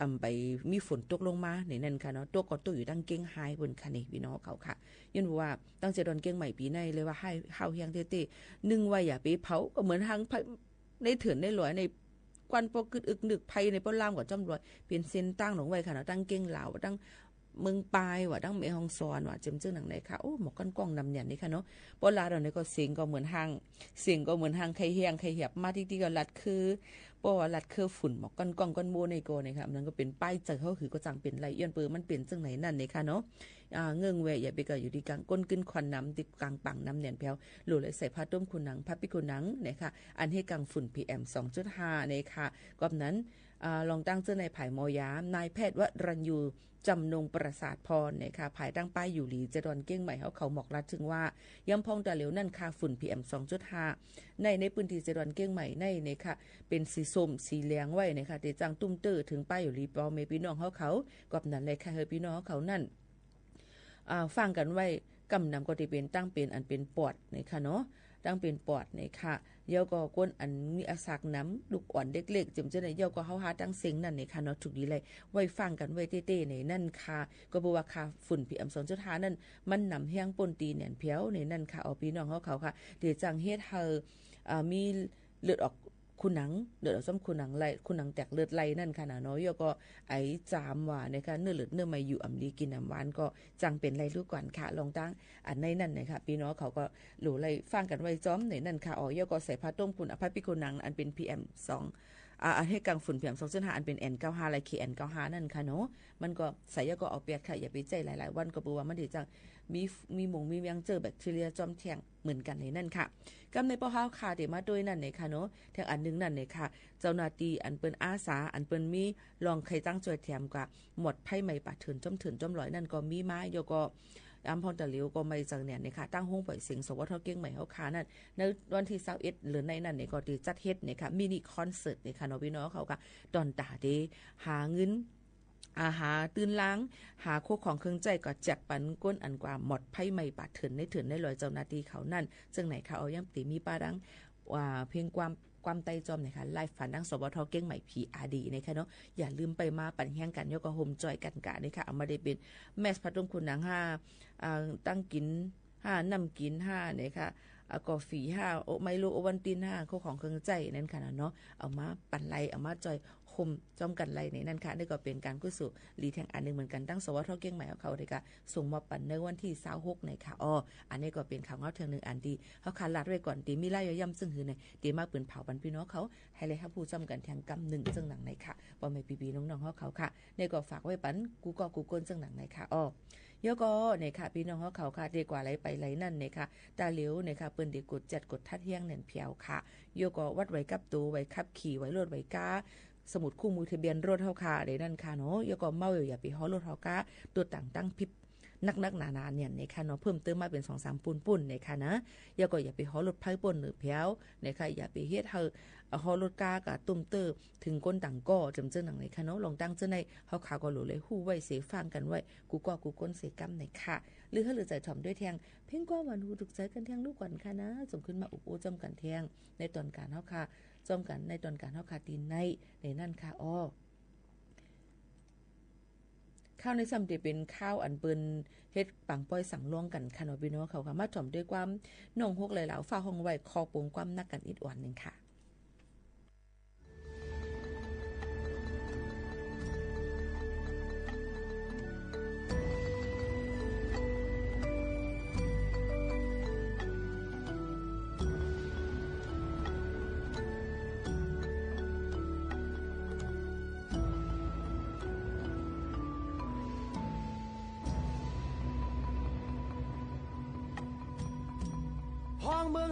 อ่ำไปมีฝนตกลงมาในนั้นค่ะเนาะ ตกก็ตกอยู่ตางเกียงฮายปู้นค่ะนี่ ปี้น้องเขาค่ะ ย้อนเพราะว่าตางเจดอนเกียงใหม่ปี๋ในเลยว่าฮ้าว ฮ้าวแฮงเต๊ๆ นึ่งว่าอย่าไปเผา ก็เหมือนหั้งไพ่ ในเถินในหลวยใน ควันปอเกิดอึกนึก ไพ่ในป้อลามก็จ้อมลอย เป๋นเส้นตางลงไว้ค่ะเนาะ ตางเกียงลาว ตางเมืองปายว่า ตางแม่ฮ่องสอนว่า เจิ่งๆ หนังในค่ะ โอ้ หมอกก้อนกว้างหนำเนี่ยนี่ค่ะเนาะ ป้อลาดเอาในก็เสียงก็เหมือนหั้ง เสียงก็เหมือนหั้งใค่แฮงใค่แหบมาตี้ๆ ก็ลัดคือ เพราะว่าลัดคือฝุ่นหมอกก้อนกว้างก้อนโม่ในก็เนี่ยค่ะ มันก็เป๋นป้ายเจือนเฮาหื้อก็จั่งเป๋นไล่ ย้อนเพราะมันเป๋นเจิ่งในนั้นเนี่ยค่ะเนาะ อ่า เงิ่งแวะ อย่าไปก็อยู่ตี้กลางก้นกึ๊นควันนำ ตี้กลางป่างนำแหนนแผว โหลดเลยใส่ผ้าต้มขูหนัง ผ้าปิดขูหนังนะคะ อันหื้อกังฝุ่น พีเอ็ม สองจุดห้า นะคะ ก็นั้น อ่า รองตางเจ้าในภายหมอยา นายแพทย์วรัญยู จำนงประสาทพรนะคะ ภายใต้ป้ายอยู่หลีเจดอนเกียงใหม่เฮาเขาหมอกลัดเถิงว่า ยามพ่องตาเหลียวนั่นค่าฝุ่น พีเอ็ม สองจุดห้า ใน ในปื้นตี้เจดอนเกียงใหม่ในนะคะ เป๋นสีส้ม สีแหลงไว้นะคะ เต๋จั่งตุ้มเตื้อเถิงป้ายอยู่หลีป้อแม่ปี้น้องเฮาเขา ก็นั้นแหละค่ะ หื้อปี้น้องเฮาเขานั่น อ่า ฟังกั๋นไว้ กำนำก็ตี้เป๋น ตางเป๋นอันเป๋นปอดนะคะเนาะ ตางเป๋นปอดนะคะ แล้วก็คนอันมีอาสากนำ ลูกอ่อนเล็กๆ เจิ่งๆ ใน แล้วก็เฮาหาตางเซ็งนั่นนะคะเนาะ ถูกดีเลย ไว้ฟังกั๋นไว้เต๊ๆ ในนั้นค่ะ ก็เพราะว่าค่าฝุ่น พีเอ็ม สองจุดห้า นั่น มันหนำแฮงป้นตี้แหนนแผวในนั้นค่ะ เอาปี้น้องเฮาเขาค่ะ เต๋จั่งเฮ็ดหื้อ อ่า มีเลือดออกขูหนัง เลือดออกจ้อมขูหนังไหล ขูหนังแตกเลือดไหลนั่นค่ะเนาะ แล้วก็ไอจ๋ามว่านะคะ เนื้อเลือดเนื้อไหม้ อยู่อ่ำดีกิ๋นอ่ำหวาน ก็จั่งเป๋นไล่ลูกก่อนค่ะ รองตางอันในนั้นนะคะ ปี้น้องเขาก็โหลดเลยฟังกั๋นไว้จ้อมในนั้นค่ะ อ๋อ แล้วก็ใส่ผ้าต้มขูหนัง ผ้าปิดขูหนังอันเป๋น พีเอ็ม สอง อ่า อันหื้อกังฝุ่น พีเอ็ม สองจุดห้า อันเป๋น เอ็น เก้าห้า และ เค เอ็น เก้าห้า นั่นค่ะเนาะ มันก็ใส่แล้วก็เอาเปียดค่ะ อย่าไปใจ๊หลายๆ วัน ก็เพราะว่ามันเต๋จั่งมี มีมงมีแมงเจือแบคทีเรียจ้อมแท่ง เหมือนกั๋นในนั้นค่ะ กำในป้อเฮาค่ะ เต๋มาตวยนั่นนะคะเนาะ แท่งอันนึ่งนั่นนะคะ เจ้าหน้าตี้อันเปิ้นอาสา อันเปิ้นมีรองใค่ตางจ้วยแถมกาหมอดไพ่ไหม้ป่าเถินจ้อมเถินจ้อมลอยนั่นก็มีมา แล้วก็ อำเภอตะหลิวก็ไหม้จังเนี่ยนะคะ ตางโฮงป่อยเสียง สวท เกียงใหม่เฮาค่ะนั่น ในวันตี้ซาวเอ็ดเดือนในนั้นเนี่ยก็ตี้จัดเฮ็ดนะคะ มินิคอนเสิร์ตนะคะเนาะ ปี้น้องเขาค่ะ ต๋อนต๋าเต๋หาเงิน อ่า หาตื้นลาง หาโคของเครื่องใจ๊ก็แจกปันคนอันกว่าหมอดไพ่ไหม้ป่าเถินในเถินในลอยเจ้าหน้าตี้เขานั่น เจิ่งไหนคะ เอายังตี้มีป้าดัง อ่า เพลงความ ความใต้จอมนะคะ ไลฟ์ผ่านดัง สวท เกียงใหม่ พีอาร์ดี นะคะเนาะ อย่าลืมไปมาปันแฮงกั๋น แล้วก็โฮมจอยกั๋นกานะคะ เอามาได้เป๋นแมส ผ้าต้มขูหนังห้า อ่า ตังกิ๋น ห้า น้ำกิ๋นห้านะคะ อ่า กาแฟห้า โอ ไมโล โอวัลตินห้า โคของเครื่องใจ๊นั่นค่ะเนาะ เอามาปันไล่ เอามาจอยโฮมจ้อมกั๋นไล่ในนั้นค่ะ นี่ก็เป๋นก๋านกุศลดีแท่งอันนึ่งเหมือนกั๋น ตาง สวท เกียงใหม่เฮาเขาเต๋ก็ส่งมอบปันในวันตี้ซาวหกนะคะ อ๋อ อันนี้ก็เป๋นข่าวเงาแท่งนึ่งอันตี้เฮาค่ะลาดไว้ก่อน ตี้มีรายละเอียดเจิ่งหื้อใน ตี้มาปืนเผาปันปี้น้องเขา หื้อได้ฮับฮู้จ้อมกั๋นแท่งกำนึ่งเจิ่งหนังในค่ะ ป้อแม่ปี้ๆ น้องๆ เฮาเขาค่ะ นี่ก็ฝากไว้ปันกู้ก้อกู้ก้นเจิ่งหนังในค่ะ อ๋อ แล้วก็นะคะ ปี้น้องเฮาเขาค่ะ ตี้กว่าไหลไปไหลนั่นนะคะ ต๋าเหลียวนะคะ เปิ้นตี้กวดจัดกวดทัดแฮงแหนนแผวค่ะ แล้วก็วัดไหวกับตั๋ว ไหวขับขี่ ไหวรถไหวก้า สมุดคู่มือทะเบียนรถเฮาค่ะ ได้นั่นค่ะเนาะ แล้วก็เมาอย่าไปฮ้อรถฮ้อก้า ตั๋วต่างตั้งผิด นักๆ หนาๆ เนี่ยนะคะเนาะ เพิ่มเติมมาเป๋นสองสามปูนปูนนะคะนะ แล้วก็อย่าไปฮ้อรถไพ่ป้นหรือแผวนะคะ อย่าไปเฮ็ดหื้อ เอ่อ ฮ้อรถก้ากาตุ้มเตื้อเถิงคนต่างก้อ เจิ่งๆ หนังนะคะเนาะ รองตางเจ้าในเฮาค่ะก็โหลเลยฮู้ไว้เสฟังกั๋นไว้ กู้ก้อกู้ก้นเสกำนะคะ หรือหื้อเหลือใจ๋ถ่อมด้วยแท่ง เพลงความหวานหูถูกใจ๋กั๋นแท่งลูกก่อนค่ะนะ ส่งขึ้นมาอุบอู้จ้อมกั๋นแท่ง ในต๋อนก๋านเฮาค่ะ จ้อมกั๋นในต๋อนก๋านเฮาค่ะ ตี้ใน ในนั้นค่ะ อ้อ ข่าวในซ้ำตี้เป๋นข่าวอันเปิ้นเฮ็ดปางป้อยสังล่วงกั๋นค่ะเนาะ ปี้น้องเขาค่ะ มาถ่อมด้วยความ น้องหกไหลหลาว ฟ้าฮ้องไหว้ คอปงความนักกั๋นอิดอ่อนนึ่งค่ะ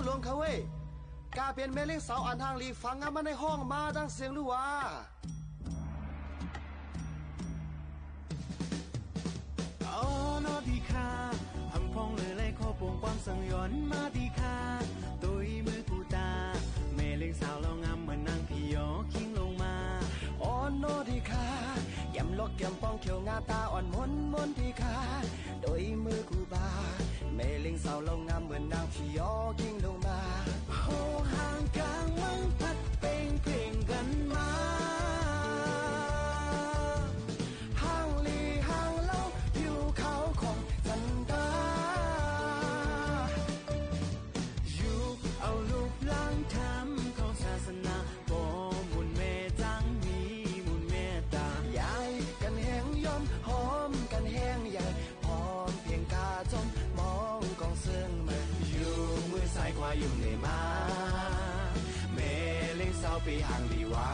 หลวงเขาเว้ย ก้าเป๋นแม่เล็งสาวอันหางหลี ฟังงามมาในห้องมาดังเสียงหรือว่า อ๋อนอดีข้า อำพองเหลือแลขอปวงความสังยอนมาดีข้า ตวยมือกูตา แม่เล็งสาวเหล่างามเหมือนนางผียอคิงลงมา อ๋อนอดีข้า แก้มลอกแก้มปองเขียวงาตาอ่อนมนมนดีข้า ตวยมือกูบา แม่เล็งสาวเหล่างามเหมือนนางผียอคิงลงมา โหหางกลางเมืองพัดเป่งเพ่งกั๋นมา หางหลีหางเหลาผิวขาวของจั๋นตา ยุกเอาลูกหลานธรรมของศาสนา ป้อมูลแม่จังมีมูลเมตตา ย้ายกั๋นแฮงยอม หอมกั๋นแฮงใหญ่ พร้อมเพ่งกาจ้อม มองกองเซิงมา ยูกมือซ้ายขวาอยู่เหน่มา แม่เล็งสาวเป๋นหางหลีว่า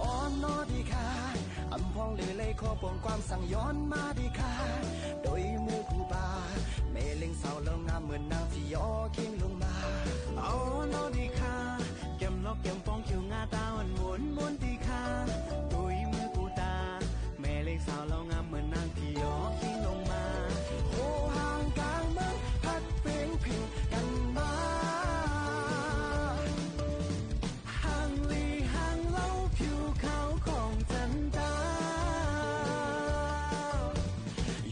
อ๋อนอดีข้า อำพองเหลือแลขอปวงความสังยอนมาดีข้า ตวยมือกูบา แม่เล็งสาวเหล่างามเหมือนนางผียอคิงลงมา อ๋อนอดีข้า แก้มลอกแก้มปองเขียวงาตาอ่อนมนมนดีข้า ตวยมือกูตา แม่เล็งสาวเหล่างามเหมือนนางผียอคิงลงมา โหหางกลางเมืองพัดเป่งเพ่งกั๋นมา หางหลีหางเหลาผิวขาวของจั๋นตา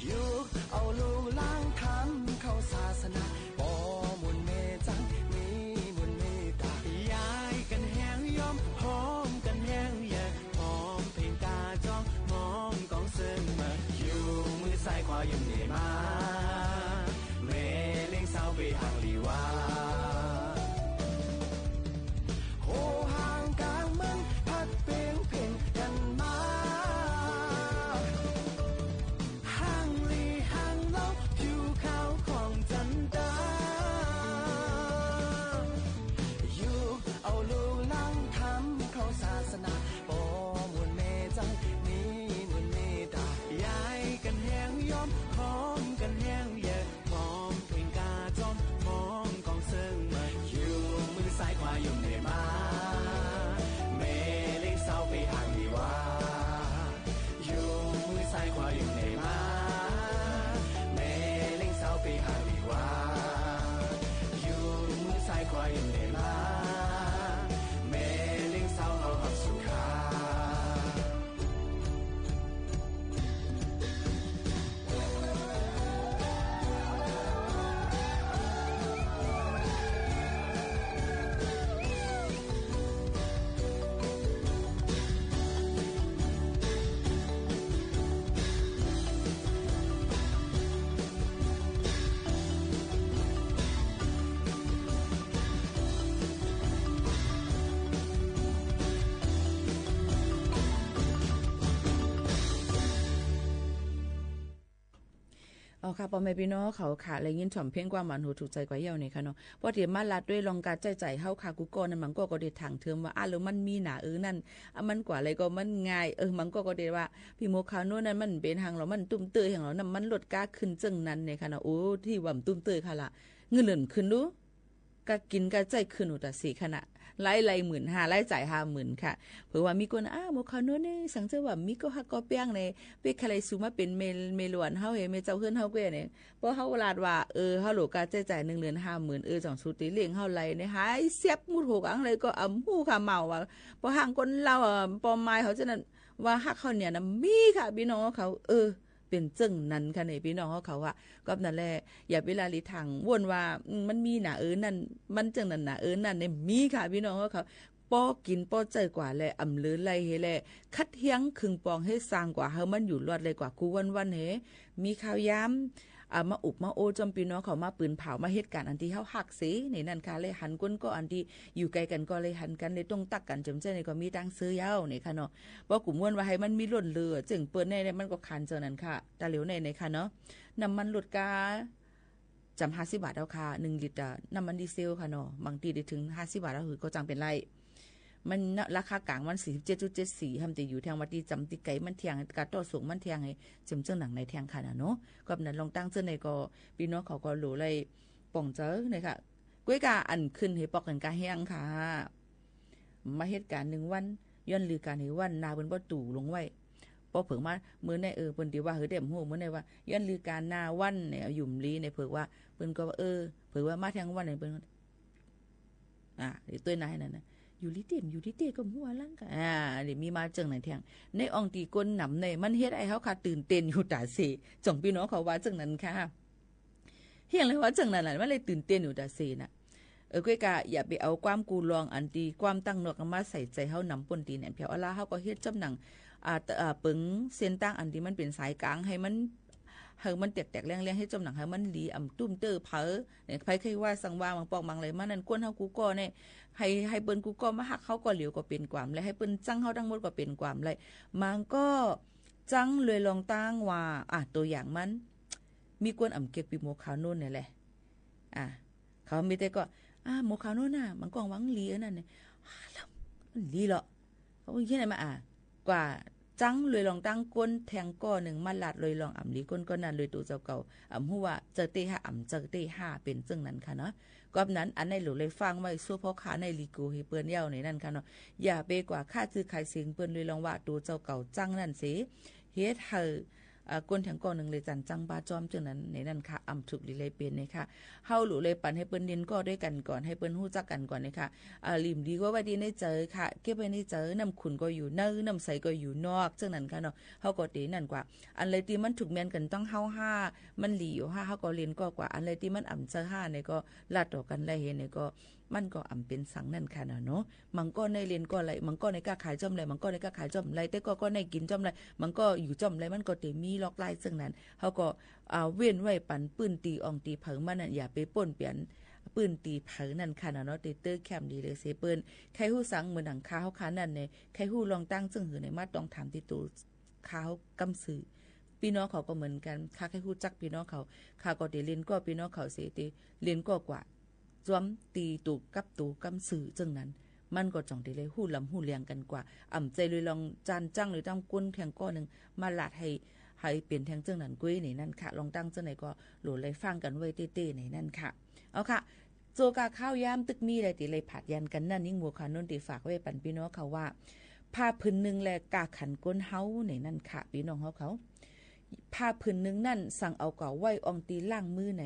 ยุกเอาลูกหลานธรรมเข้าศาสนา ป้อมูลแม่จังมีมูลเมตตา ย้ายกั๋นแฮงยอม หอมกั๋นแฮงใหญ่ พร้อมเพ่งกาจ้อม มองกองเซิงมา ยูกมือซ้ายขวาอยู่เหน่มา แม่เล็งสาวเป๋นหางหลีว่า โหหางกลางเมืองพัดเป่งเพ่งกั๋นมา หางหลีหางเหลาผิวขาวของจั๋นตา ยุกเอาลูกหลานธรรมเข้าศาสนา ป้อมูลแม่จังมีมูลเมตตา ย้ายกั๋นแฮงยอม หอมกั๋นแฮงใหญ่ พร้อมเพ่งกาจ้อม มองกองเซิงมา ยูกมือซ้ายขวาอยู่เหน่มา แม่เล็งสาวเป๋นหางหลีว่า ยูกมือซ้ายขวาอยู่เหน่มา แม่เล็งสาวเป๋นหางหลีว่า ยูกมือซ้ายขวาอยู่เหน่มา แม่เล็งสาวเฮาฮักสุขา เอาค่ะ ป้อแม่ปี้น้องเขาค่ะ ได้ยินถ่อมเพลงความหวานหูถูกใจ๋กว่าเย้านี่ค่ะเนาะ ปอเตียมมาลาดตวยลองกาใจ๊จ่ายเฮาค่ะ กูก็นั้น บางก็ก็ได้ถางเถิงว่า อ้าว แล้วมันมีหนาเออนั่น อ่ะ มันกว่าอะไรก็มันง่าย เออ บางก็ก็ได้ว่า ปี้หมวกขาวโน้นนั้นมันเป๋นหยังหรอ มันตุ้มเตื้อหยังหรอ น้ำมันลดก้าขึ้นเจิ่งนั้นเนี่ยค่ะเนาะ โอ้ ตี้ว่ามันตุ้มเตื้อค่ะละ เงินเดือนขึ้นดู กากิ๋นกาใจ๊ขึ้นอุตตะสิขนาด รายได้หมื่นห้า รายจ่ายห้าหมื่นค่ะ เผื่อว่ามีคน อ้าว หมวกขาวโน้นเนี่ย สังเจ้าว่ามีก็ฮักก็แป้งเนี่ย เป๊กใค่ได้สูมาเป๋นแม่ แม่หลวงเฮาเห แม่เจ้าเฮือนเฮาแกว่เนี่ย ปอเฮาลาดว่า เออ เฮาโหลกาใจ๊จ่ายหนึ่งเดือนห้าหมื่น เออ จ่องสูตี้เลี้ยงเฮาไหลเนี่ย หายแซบหมดหกอันเลยก็อำฮู้ค่ะเมาว่า ปอห่างคนลาว อ่ะ ปอมายเขาจะนั้น ว่าฮักเขาเนี่ยนะ มีค่ะ ปี้น้องเขา เออ เป๋นเจิ่งนั้นค่ะเนี่ย ปี้น้องเขาอะ ก็นั้นแหละ อย่าไปละลีถางว่นว่า อืม มันมีหนาเออนั่น มันเจิ่งนั้นหนาเออนั่นเนี่ย มีค่ะ ปี้น้องเขา ป้อกิ๋นป้อใจ๊กว่าแล อ่ำเหลือไล่เฮแล ขัดเฮี้ยงเคืองปองเฮ สร้างกว่าหื้อมันอยู่รอดไล่กว่ากู้วันๆ เฮ มีข่าวยาม อ่า มาอุบมาโอ้จ้อมปี้น้องเขา มาปืนเผา มาเหตุก๋ารณ์อันตี้เฮาฮักเส ในนั้นค่ะ เลยหันก้นก็อันตี้อยู่ไกลกั๋นก็เลยหันกั๋น เลยต้องตั๊กกั๋น จ๋ำเจ้าในก็มีตังเตื้อเย้า ในค่ะเนาะ ป้อกุ๋มม่วนว่าหื้อมันมีล้นเหลือ เจ๋งเปิ้นใน ในมันก็ขานเจ้านั้นค่ะ ต๋าเหลียวใน ในค่ะเนาะ น้ำมันรถก้า จ๋ำห้าสิบบาทเอาค่ะ นึ่งลิตรอะ น้ำมันดีเซลค่ะเนาะ บางตี้ได้เถิงห้าสิบบาทเอา หื้อก็จังเป๋นไล่ มันเนาะ ราคากลางมันสี่สิบเจ็ดจุดเจ็ดสี่ หำตี้อยู่แทงว่าตี้จ๋ำตี้ไก๋มันแทง ก๋าต่อส่งมันแทง ไอ้จ๋ำเจ้าหนังในแทงค่ะน่ะเนาะ ก็นั้นลองตังเตื้อในก็ ปี้น้องเขาก็หลูไล่ป๋องเจ้าในค่ะ ก้วยก้าอันขึ้นหื้อปอกกั๋นก้าแฮงค่ะ มาเหตุก๋ารณ์นึ่งวัน ย้อนลือก๋านหื้อวัน นาเปิ้นบ่ตู่ลงไว้ ป้อเผิงมา มื้อใน เออ เปิ้นตี้ว่าหื้อเต็มหู มื้อในว่า ย้อนลือก๋านนาวันเนี่ย หยุ่มลีในเผิงว่า เปิ้นก็ว่า เออ เผิงว่ามาแทงวันเนี่ย เปิ้น อ่า เดี๋ยวตวยนาหื้อนั่นน่ะ อยู่ลีเต็ม อยู่ลีเต็มก็หัวหลังกะ อ่า เดี๋ยวมีมาเจิ่งนั้นแทง ในอ่องตี้ก้นหนำใน มันเฮ็ดหื้อเฮาค่ะตื่นเต้นอยู่ต๋าเส จ่องปี้น้องเขาว่าเจิ่งนั้นค่ะ เฮียงเลยว่าเจิ่งนั้นแหละ มันเลยตื่นเต้นอยู่ต๋าเสน่ะ เออ ก้วยก้าอย่าไปเอาความกู้ลองอันตี้ความตังนอกมาใส่ใจ๋เฮาหนำป้นตี้แหนมแผว อะล่ะ เฮาก็เฮ็ดจ้อมหนัง อ่า อ่า เปิงเส้นตางอันตี้มันเป๋นสายกลาง หื้อมัน หื้อมันแตกๆ แหลงๆ เฮ็ดจ้อมหนังหื้อมันหลี อ่ำตุ้มเตื้อเผา เนี่ย ใผใค่ว่าสังว่า บางปอกบางไล่มานั้น คนเฮากู้ก้อเนี่ย หื้อ หื้อเปิ้นกู้ก้อมาฮักเฮาก้อเหลียวก็เป๋นกว่าไล่ หื้อเปิ้นจั้งเฮาตังหมดก็เป๋นกว่าไล่ บางก้อจั้งโดยลองตังว่า อ่ะ ตั๋วอย่างมัน มีคนอ่ำเก็กปี้หมวกขาวโน้นเนี่ยแหละ อ่ะ เขามีแต่ก็ อ่ะ หมวกขาวโน้นน่ะ มันก็หวังหลีอันนั้นเนี่ย อ่ะ แล้วมันหลีเหรอ เขาเขียนอะไรมา อ่ะ กว่าจั้งโดยลองตังก้นแทงก้อนึ่งมาลาดโดยลองอ่ำหลีก้นก้อนั้น โดยตั๋วเจ้าเก่าอ่ำฮู้ว่าเจ้าเต้ห้าอ่ำเจ้าเต้ห้าเป๋นเจิ่งนั้นค่ะเนาะ ก็นั้นอันในหลูไล่ฟังไว้ ซั่วพ่อค้าในหลีกูหื้อเปิ้นเย้าในนั้นค่ะเนาะ อย่าไปกว่าค้าซื้อขายเสียงเปิ้นโดยลองว่าตั๋วเจ้าเก่าจั้งนั้นเส เฮ็ดหื้อ อ่า ก้นแทงก้อนึ่งเลยจั้นจั้งบ้าจ้อมเจิ่งนั้น ในนั้นค่ะ อ่ำถูกหลีไล่เป๋นในค่ะ เฮาหลูไล่ปันหื้อเปิ้นเรียนก้อตวยกั๋นก่อน หื้อเปิ้นฮู้จักกั๋นก่อนในค่ะ อ่า หลิมดีก็ไว้ตี้ในใจ๋ค่ะ เก็บไว้ในใจ๋ น้ำขุ่นก็อยู่ใน น้ำใสก็อยู่นอก เจิ่งนั้นค่ะเนาะ เฮาก็เต๋นั่นกว่า อันใดตี้มันถูกแมนกั๋นต้องเฮาห้า มันหลีอยู่ห้า เฮาก็เรียนก้อกว่า อันใดตี้มันอ่ำเจ้าห้าในก็ลาดต่อกั๋นไล่เฮในก็ มันก็อ่ำเป๋นสังนั้นค่ะเนาะ บางก้อในเรียนก้อไล่ บางก้อในก้าขายจ้อมไล่ บางก้อในก้าขายจ้อมไล่ แต่ก้อ ก้อในกิ๋นจ้อมไล่ บางก้ออยู่จ้อมไล่ มันก็เต๋มีลอกไล่เจิ่งนั้น เฮาก็ อ่า เว้นไว้ปันปื้นตี้อ่องตี้เผิงมันนั้น อย่าไปป้นเปี๋ยนปื้นตี้เผิงนั้นค่ะเนาะ เต๋เตื้อแคมดีเลยเสเปิ้น ใค่ฮู้สังเหมือนดังข้าเฮาข้านั้นเนี่ย ใค่ฮู้ลองตังเจิ่งหื้อเนี่ย มาต้องถามตี้ตั๋วข้าเฮาก้ำซื่อ ปี้น้องเขาก็เหมือนกั๋น ข้าใค่ฮู้จักปี้น้องเขา ข้าก็เต๋เรียนก้อปี้น้องเขาเส เต๋เรียนก้อกว่า จ้อมตี้ตั๋วกับตั๋วก้ำซื่อเจิ่งนั้น มันก็จ่องเต๋เลยฮู้ลำฮู้เลียงกั๋นกว่า อ่ำใจ๋เลยลองจั้นจั้งเลยตังก้นแทงก้อนึ่ง มาลาดหื้อ หื้อเป๋นแทงเจิ่งนั้นก้วยในนั้นค่ะ ลองตังเจิ่งไหนก็หลูไล่ฟังกั๋นไว้เต้ๆ ในนั้นค่ะ เอาค่ะ โจก้าข้าวยามตึกมีไล่ตี้ไล่ผาดยันกั๋นนั้น ยิ่งหัวข่าวโน้นตี้ฝากไว้ปันปี้น้องเขาว่า ผ้าผืนนึ่งและก้าขันก้นเฮาในนั้นค่ะ ปี้น้องเฮาเขา ผ้าผืนนึ่งนั้นสังเอากว่าไว้อ่องตี้ล้างมือไหน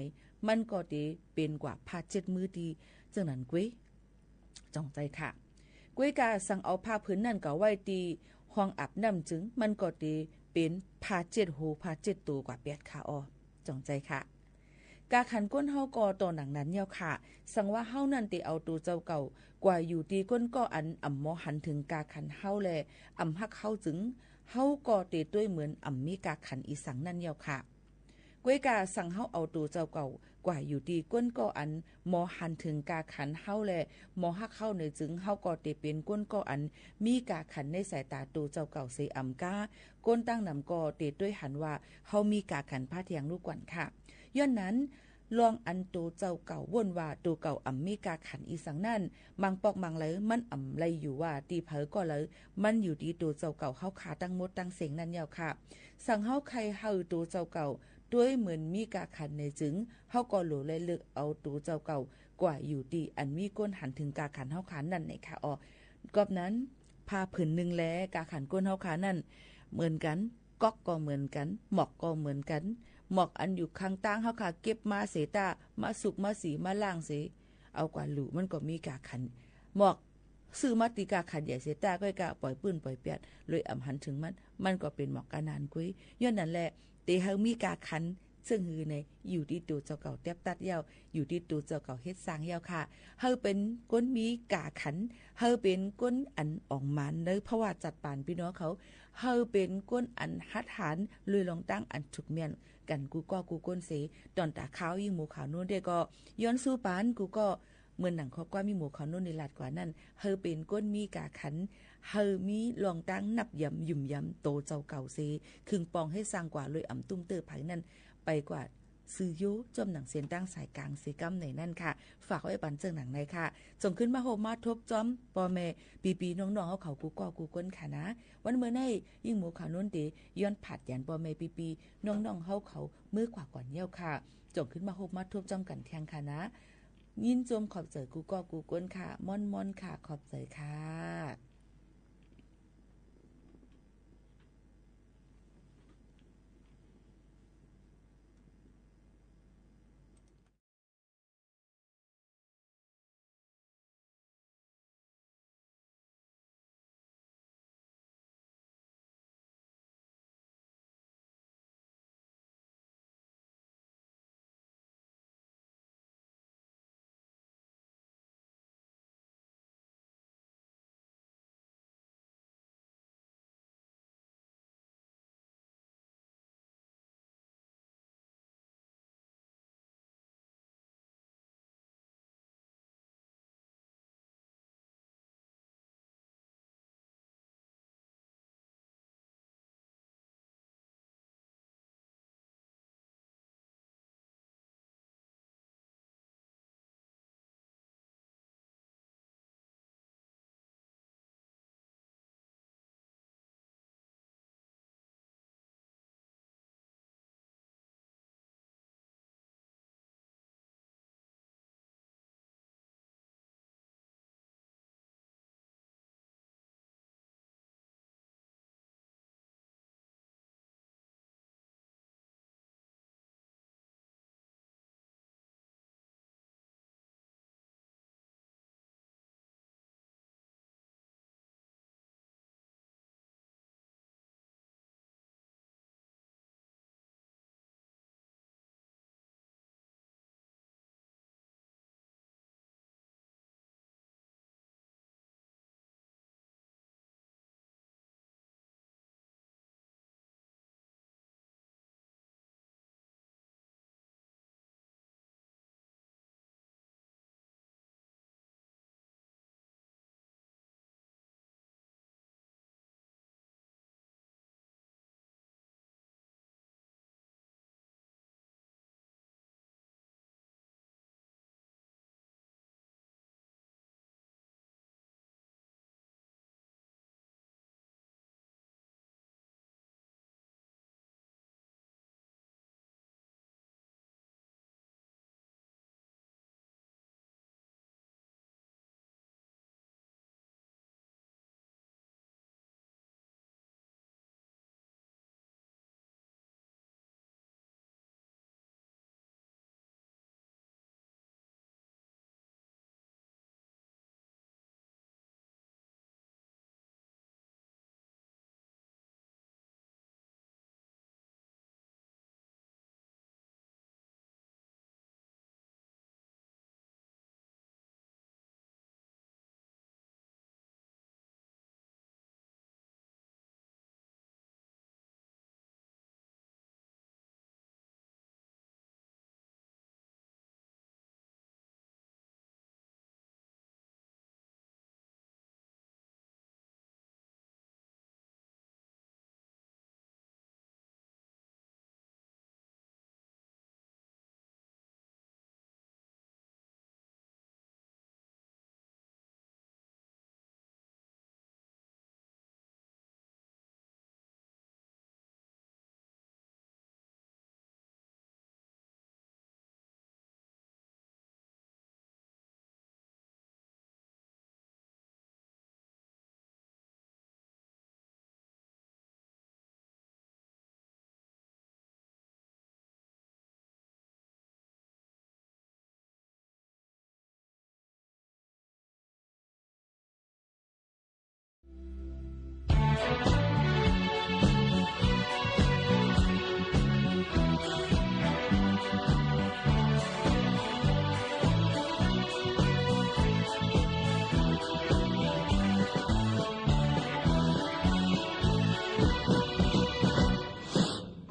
มันก็เต๋เป๋นกว่าผ้าเจ็ดมือตี้เจิ่งนั้นก้วย จ่องใจ๋ค่ะ ก้วยก้าสังเอาผ้าผืนนั้นกว่าไว้ตี้ห้องอาบน้ำจึง มันก็เต๋เป๋นผ้าเจ็ดหัวผ้าเจ็ดตั๋วกว่าแปดค่ะอ้อ จ่องใจ๋ค่ะ ก้าขันก้นเฮาก็ต่อหนังนั้นเย้าค่ะ สังว่าเฮานั้นเต๋เอาตั๋วเจ้าเก่ากว่าอยู่ตี้ก้นก้ออันอ่ำมอหันเถิงก้าขันเฮาและอ่ำฮักเฮาจึง เฮาก็เต๋ตวยเหมือนอ่ำมีก้าขันอีสังนั้นเย้าค่ะ ก้วยก้าสังเฮาเอาตั๋วเจ้าเก่ากว่าอยู่ตี้ก้นก้ออันมอหันเถิงก้าขันเฮาและมอฮักเฮาในจึง เฮาก็เต๋เป๋นก้นก้ออันมีก้าขันในสายต๋าตั๋วเจ้าเก่าเสอ่ำก้า ก้นตังหนำก็เต๋ตวยหันว่าเฮามีก้าขันผ้าแทงลูกกวั๋นค่ะ ย้อนนั้น ลองอันตั๋วเจ้าเก่าว่นว่าตั๋วเก่าอ่ำมีก้าขันอีสังนั้น บางปอกบางไล่มันอ่ำไล่อยู่ว่าตี้เผาก็ไล่ มันอยู่ตี้ตั๋วเจ้าเก่าเฮาข้าตังหมดตังเส้งนั้นเย้าค่ะ สังเฮาใค่หื้อตั๋วเจ้าเก่าตวยเหมือนมีก้าขันในจึง เฮาก็หลูไล่เลือกเอาตั๋วเจ้าเก่ากว่าอยู่ตี้อันมีก้นหันเถิงก้าขันเฮาข้านั้นในค่ะอ้อ ก็นั้น ผ้าผืนนึ่งและก้าขันก้นเฮาข้านั้น เหมือนกั๋น ก๊อกก็เหมือนกั๋น หมวกก็เหมือนกั๋น หมวกอันอยู่ข้างตังเฮาข้าเก็บมาเสต้า มาสุกมาสีมาล้างเส เอากว่าหลู่มันก็มีก้าขัน หมวกซื้อมาตี้ก้าขันใหญ่เสต้า ก้อยก้าป่อยปื้นป่อยแปด เลยอ่ำหันเถิงมัน มันก็เป๋นหมวกก้านั้นก้วย ย้อนนั้นแหละ เต๋หื้อมีก้าขัน เซิ่งหื้อใน อยู่ตี้ตั๋วเจ้าเก่าแต๊บตั๊ดแย้ว อยู่ตี้ตั๋วเจ้าเก่าเฮ็ดสร้างแย้วค่ะ หื้อเป๋นคนมีก๋าขัน หื้อเป๋นคนอันอ่องหมานในภาวะจัดปานปี้น้องเขา หื้อเป๋นคนอันหัดหาญลุยลองตั้งอันถูกเมี้ยนกั๋นกู้ก้อกู้คนเส ต๋อนต๋าข้าวยิ่งหมูขาวโน้นเด้อก็ ย้อนสู้ปานกู้ก้อ เหมือนหนังข้อความยิ่งหมูขาวโน้นได้หลัดกว่านั้น หื้อเป๋นคนมีก๋าขัน หื้อมีลองตั้งนับย้ำหยุมย้ำตั๋วเจ้าเก่าเส เคิ่งปองเฮ็ดสร้างกว่าโดยอ่ำตุ้มเตื้อใผนั้น ไปกว่าซื่อโย จ้อมหนังเสียนตั้งสายกลางเสก้ำไหนนั้นค่ะ ฝากไว้ปันเจิ่งหนังในค่ะ จ๋งขึ้นมาฮบมาทบจ้อมป้อแม่ปี้ๆน้องๆเฮาเขากู้ก้อกู้คนค่ะนะ วันเมื่อในยิ่งหมูขาวโน้นเต๋ย้อนผาดหยันป้อแม่ปี้ๆน้องๆเฮาเขาเมื่อกว่าก่อนแย้วค่ะ จ๋งขึ้นมาฮบมาทบจ้อมกั๋นเตียงค่ะนะ ยินจมขอบใจ๋กู้ก้อกู้คนค่ะ ม่อนๆค่ะ ขอบใจ๋ค่ะ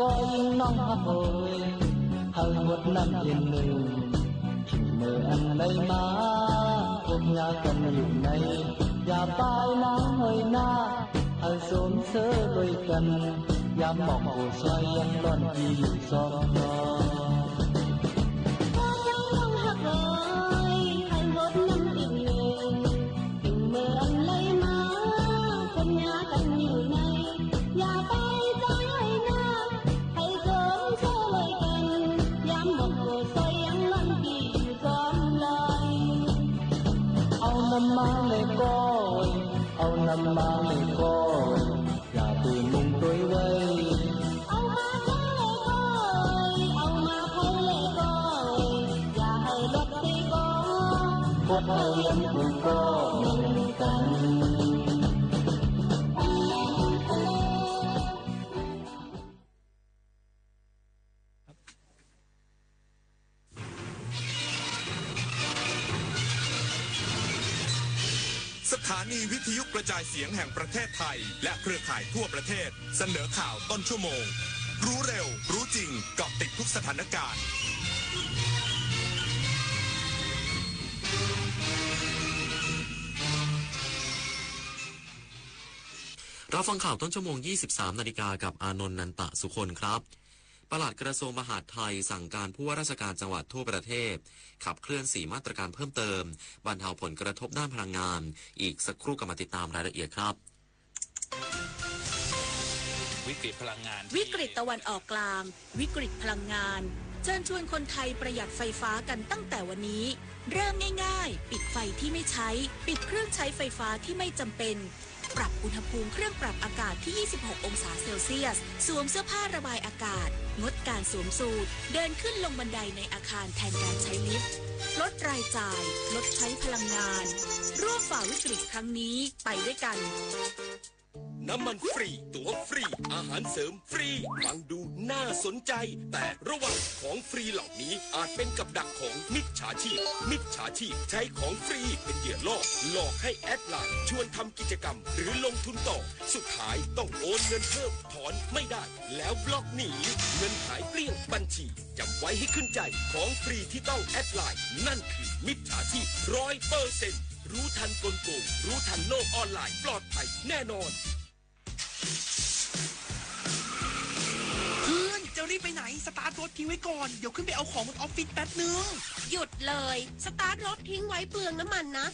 ก็ยิ่งน้องฮักเอ๋ย หื้อหมดน้ำเอ็นเน่อ ถิงเมื่ออันใดมา พบหญ้ากั๋นอยู่ใน อย่าปายหน้าเฮยนา หื้อสมเสอรวยกั๋น ยามหมอกโกช่อยยังร้อนตี้อยู่ซ้อมนอ ก็ยิ่งน้องฮักเอ๋ย หื้อหมดน้ำเอ็นเน่อ ถิงเมื่ออันใดมา พบหญ้ากั๋นอยู่ใน อย่าปายหน้าเฮยนา หื้อสมเสอรวยกั๋น ยามหมอกโกช่อยยังร้อนตี้อยู่ซ้อมลอย เอานำมาแลก็ เอานำมาแลก็ อย่าไปมุ่งตวยไว้ เอามาเผาแลก็ เอามาเผาแลก็ อย่าหื้อลดไปก่อ พวกเฮายังคงก่อเหมือนกั๋น สถานีวิทยุกระจายเสียงแห่งประเทศไทย และเครือข่ายทั่วประเทศ เสนอข่าวต้นชั่วโมง รู้เร็ว รู้จริง เกาะติดทุกสถานการณ์ รับฟังข่าวต้นชั่วโมง ยี่สิบสามนาฬิกา กับอานนท์ นันตะสุคนครับ ปลัดกระทรวงมหาดไทยสั่งการผู้ว่าราชการจังหวัดทั่วประเทศ ขับเคลื่อนสี่มาตรการเพิ่มเติม บรรเทาผลกระทบด้านพลังงาน อีกสักครู่กลับมาติดตามรายละเอียดครับ วิกฤตพลังงาน วิกฤตตะวันออกกลาง วิกฤตพลังงาน เชิญชวนคนไทยประหยัดไฟฟ้ากันตั้งแต่วันนี้ เริ่มง่ายๆ ปิดไฟที่ไม่ใช้ ปิดเครื่องใช้ไฟฟ้าที่ไม่จำเป็น ปรับอุณหภูมิเครื่องปรับอากาศที่ ยี่สิบหกองศาเซลเซียส สวมเสื้อผ้าระบายอากาศ งดการสวมสูท เดินขึ้นลงบันไดในอาคารแทนการใช้ลิฟต์ ลดรายจ่าย ลดใช้พลังงาน ร่วมฝ่าวิกฤตครั้งนี้ไปด้วยกัน น้ำมันฟรี ตั๋วฟรี อาหารเสริมฟรี ฟังดูน่าสนใจ แต่ระวัง ของฟรีเหล่านี้อาจเป็นกับดักของมิจฉาชีพ มิจฉาชีพใช้ของฟรีเป็นเหยื่อล่อ หลอกให้แอดไลน์ ชวนทำกิจกรรม หรือลงทุนต่อ สุดท้ายต้องโอนเงินเพิ่ม ถอนไม่ได้ แล้วบล็อกหนี เงินหายเกลี้ยงบัญชี จำไว้ให้ขึ้นใจ ของฟรีที่ต้องแอดไลน์ นั่นคือมิจฉาชีพร้อยเปอร์เซ็นต์ รู้ทันกลโกง รู้ทันโลกออนไลน์ ปลอดภัยแน่นอน เพื่อน จะรีบไปไหน สตาร์ทรถทิ้งไว้ก่อน เดี๋ยวขึ้นไปเอาของบนออฟฟิศแป๊บนึง หยุดเลย สตาร์ทรถทิ้งไว้เปลืองน้ำมันนะ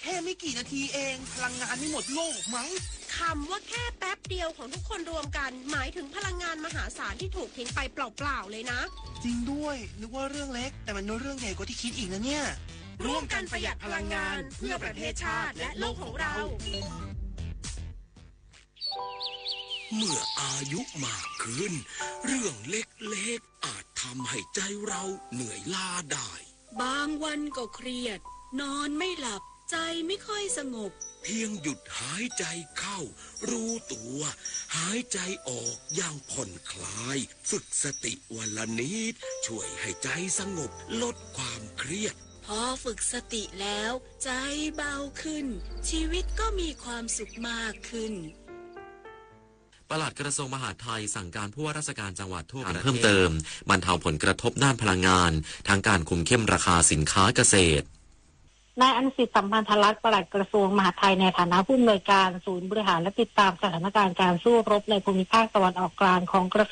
แค่ไม่กี่นาทีเอง พลังงานไม่หมดโลกหรอกมั้ง คำว่าแค่แป๊บเดียวของทุกคนรวมกัน หมายถึงพลังงานมหาศาลที่ถูกทิ้งไปเปล่าๆเลยนะ จริงด้วย นึกว่าเรื่องเล็ก แต่มันเรื่องใหญ่กว่าที่คิดอีกนะเนี่ย ร่วมกันประหยัดพลังงาน เพื่อประเทศชาติและโลกของเรา เมื่ออายุมากขึ้น เรื่องเล็กๆ อาจทำให้ใจเราเหนื่อยล้าได้ บางวันก็เครียด นอนไม่หลับ ใจไม่ค่อยสงบ เพียงหยุดหายใจเข้า รู้ตัว หายใจออกอย่างผ่อนคลาย ฝึกสติวันละนิด ช่วยให้ใจสงบ ลดความเครียด พอฝึกสติแล้ว ใจเบาขึ้น ชีวิตก็มีความสุขมากขึ้น ปลัดกระทรวงมหาดไทยสั่งการผู้ว่าราชการจังหวัดทั่วประเทศ เพิ่มเติม บรรเทาผลกระทบด้านพลังงาน ทั้งการคุมเข้มราคาสินค้าเกษตร นายอนุสิทธิ์ สัมพันธรัตน์ ปลัดกระทรวงมหาดไทย ในฐานะผู้อำนวยการศูนย์บริหารและติดตามสถานการณ์การสู้รบในภูมิภาคตะวันออกกลางของกระทรวง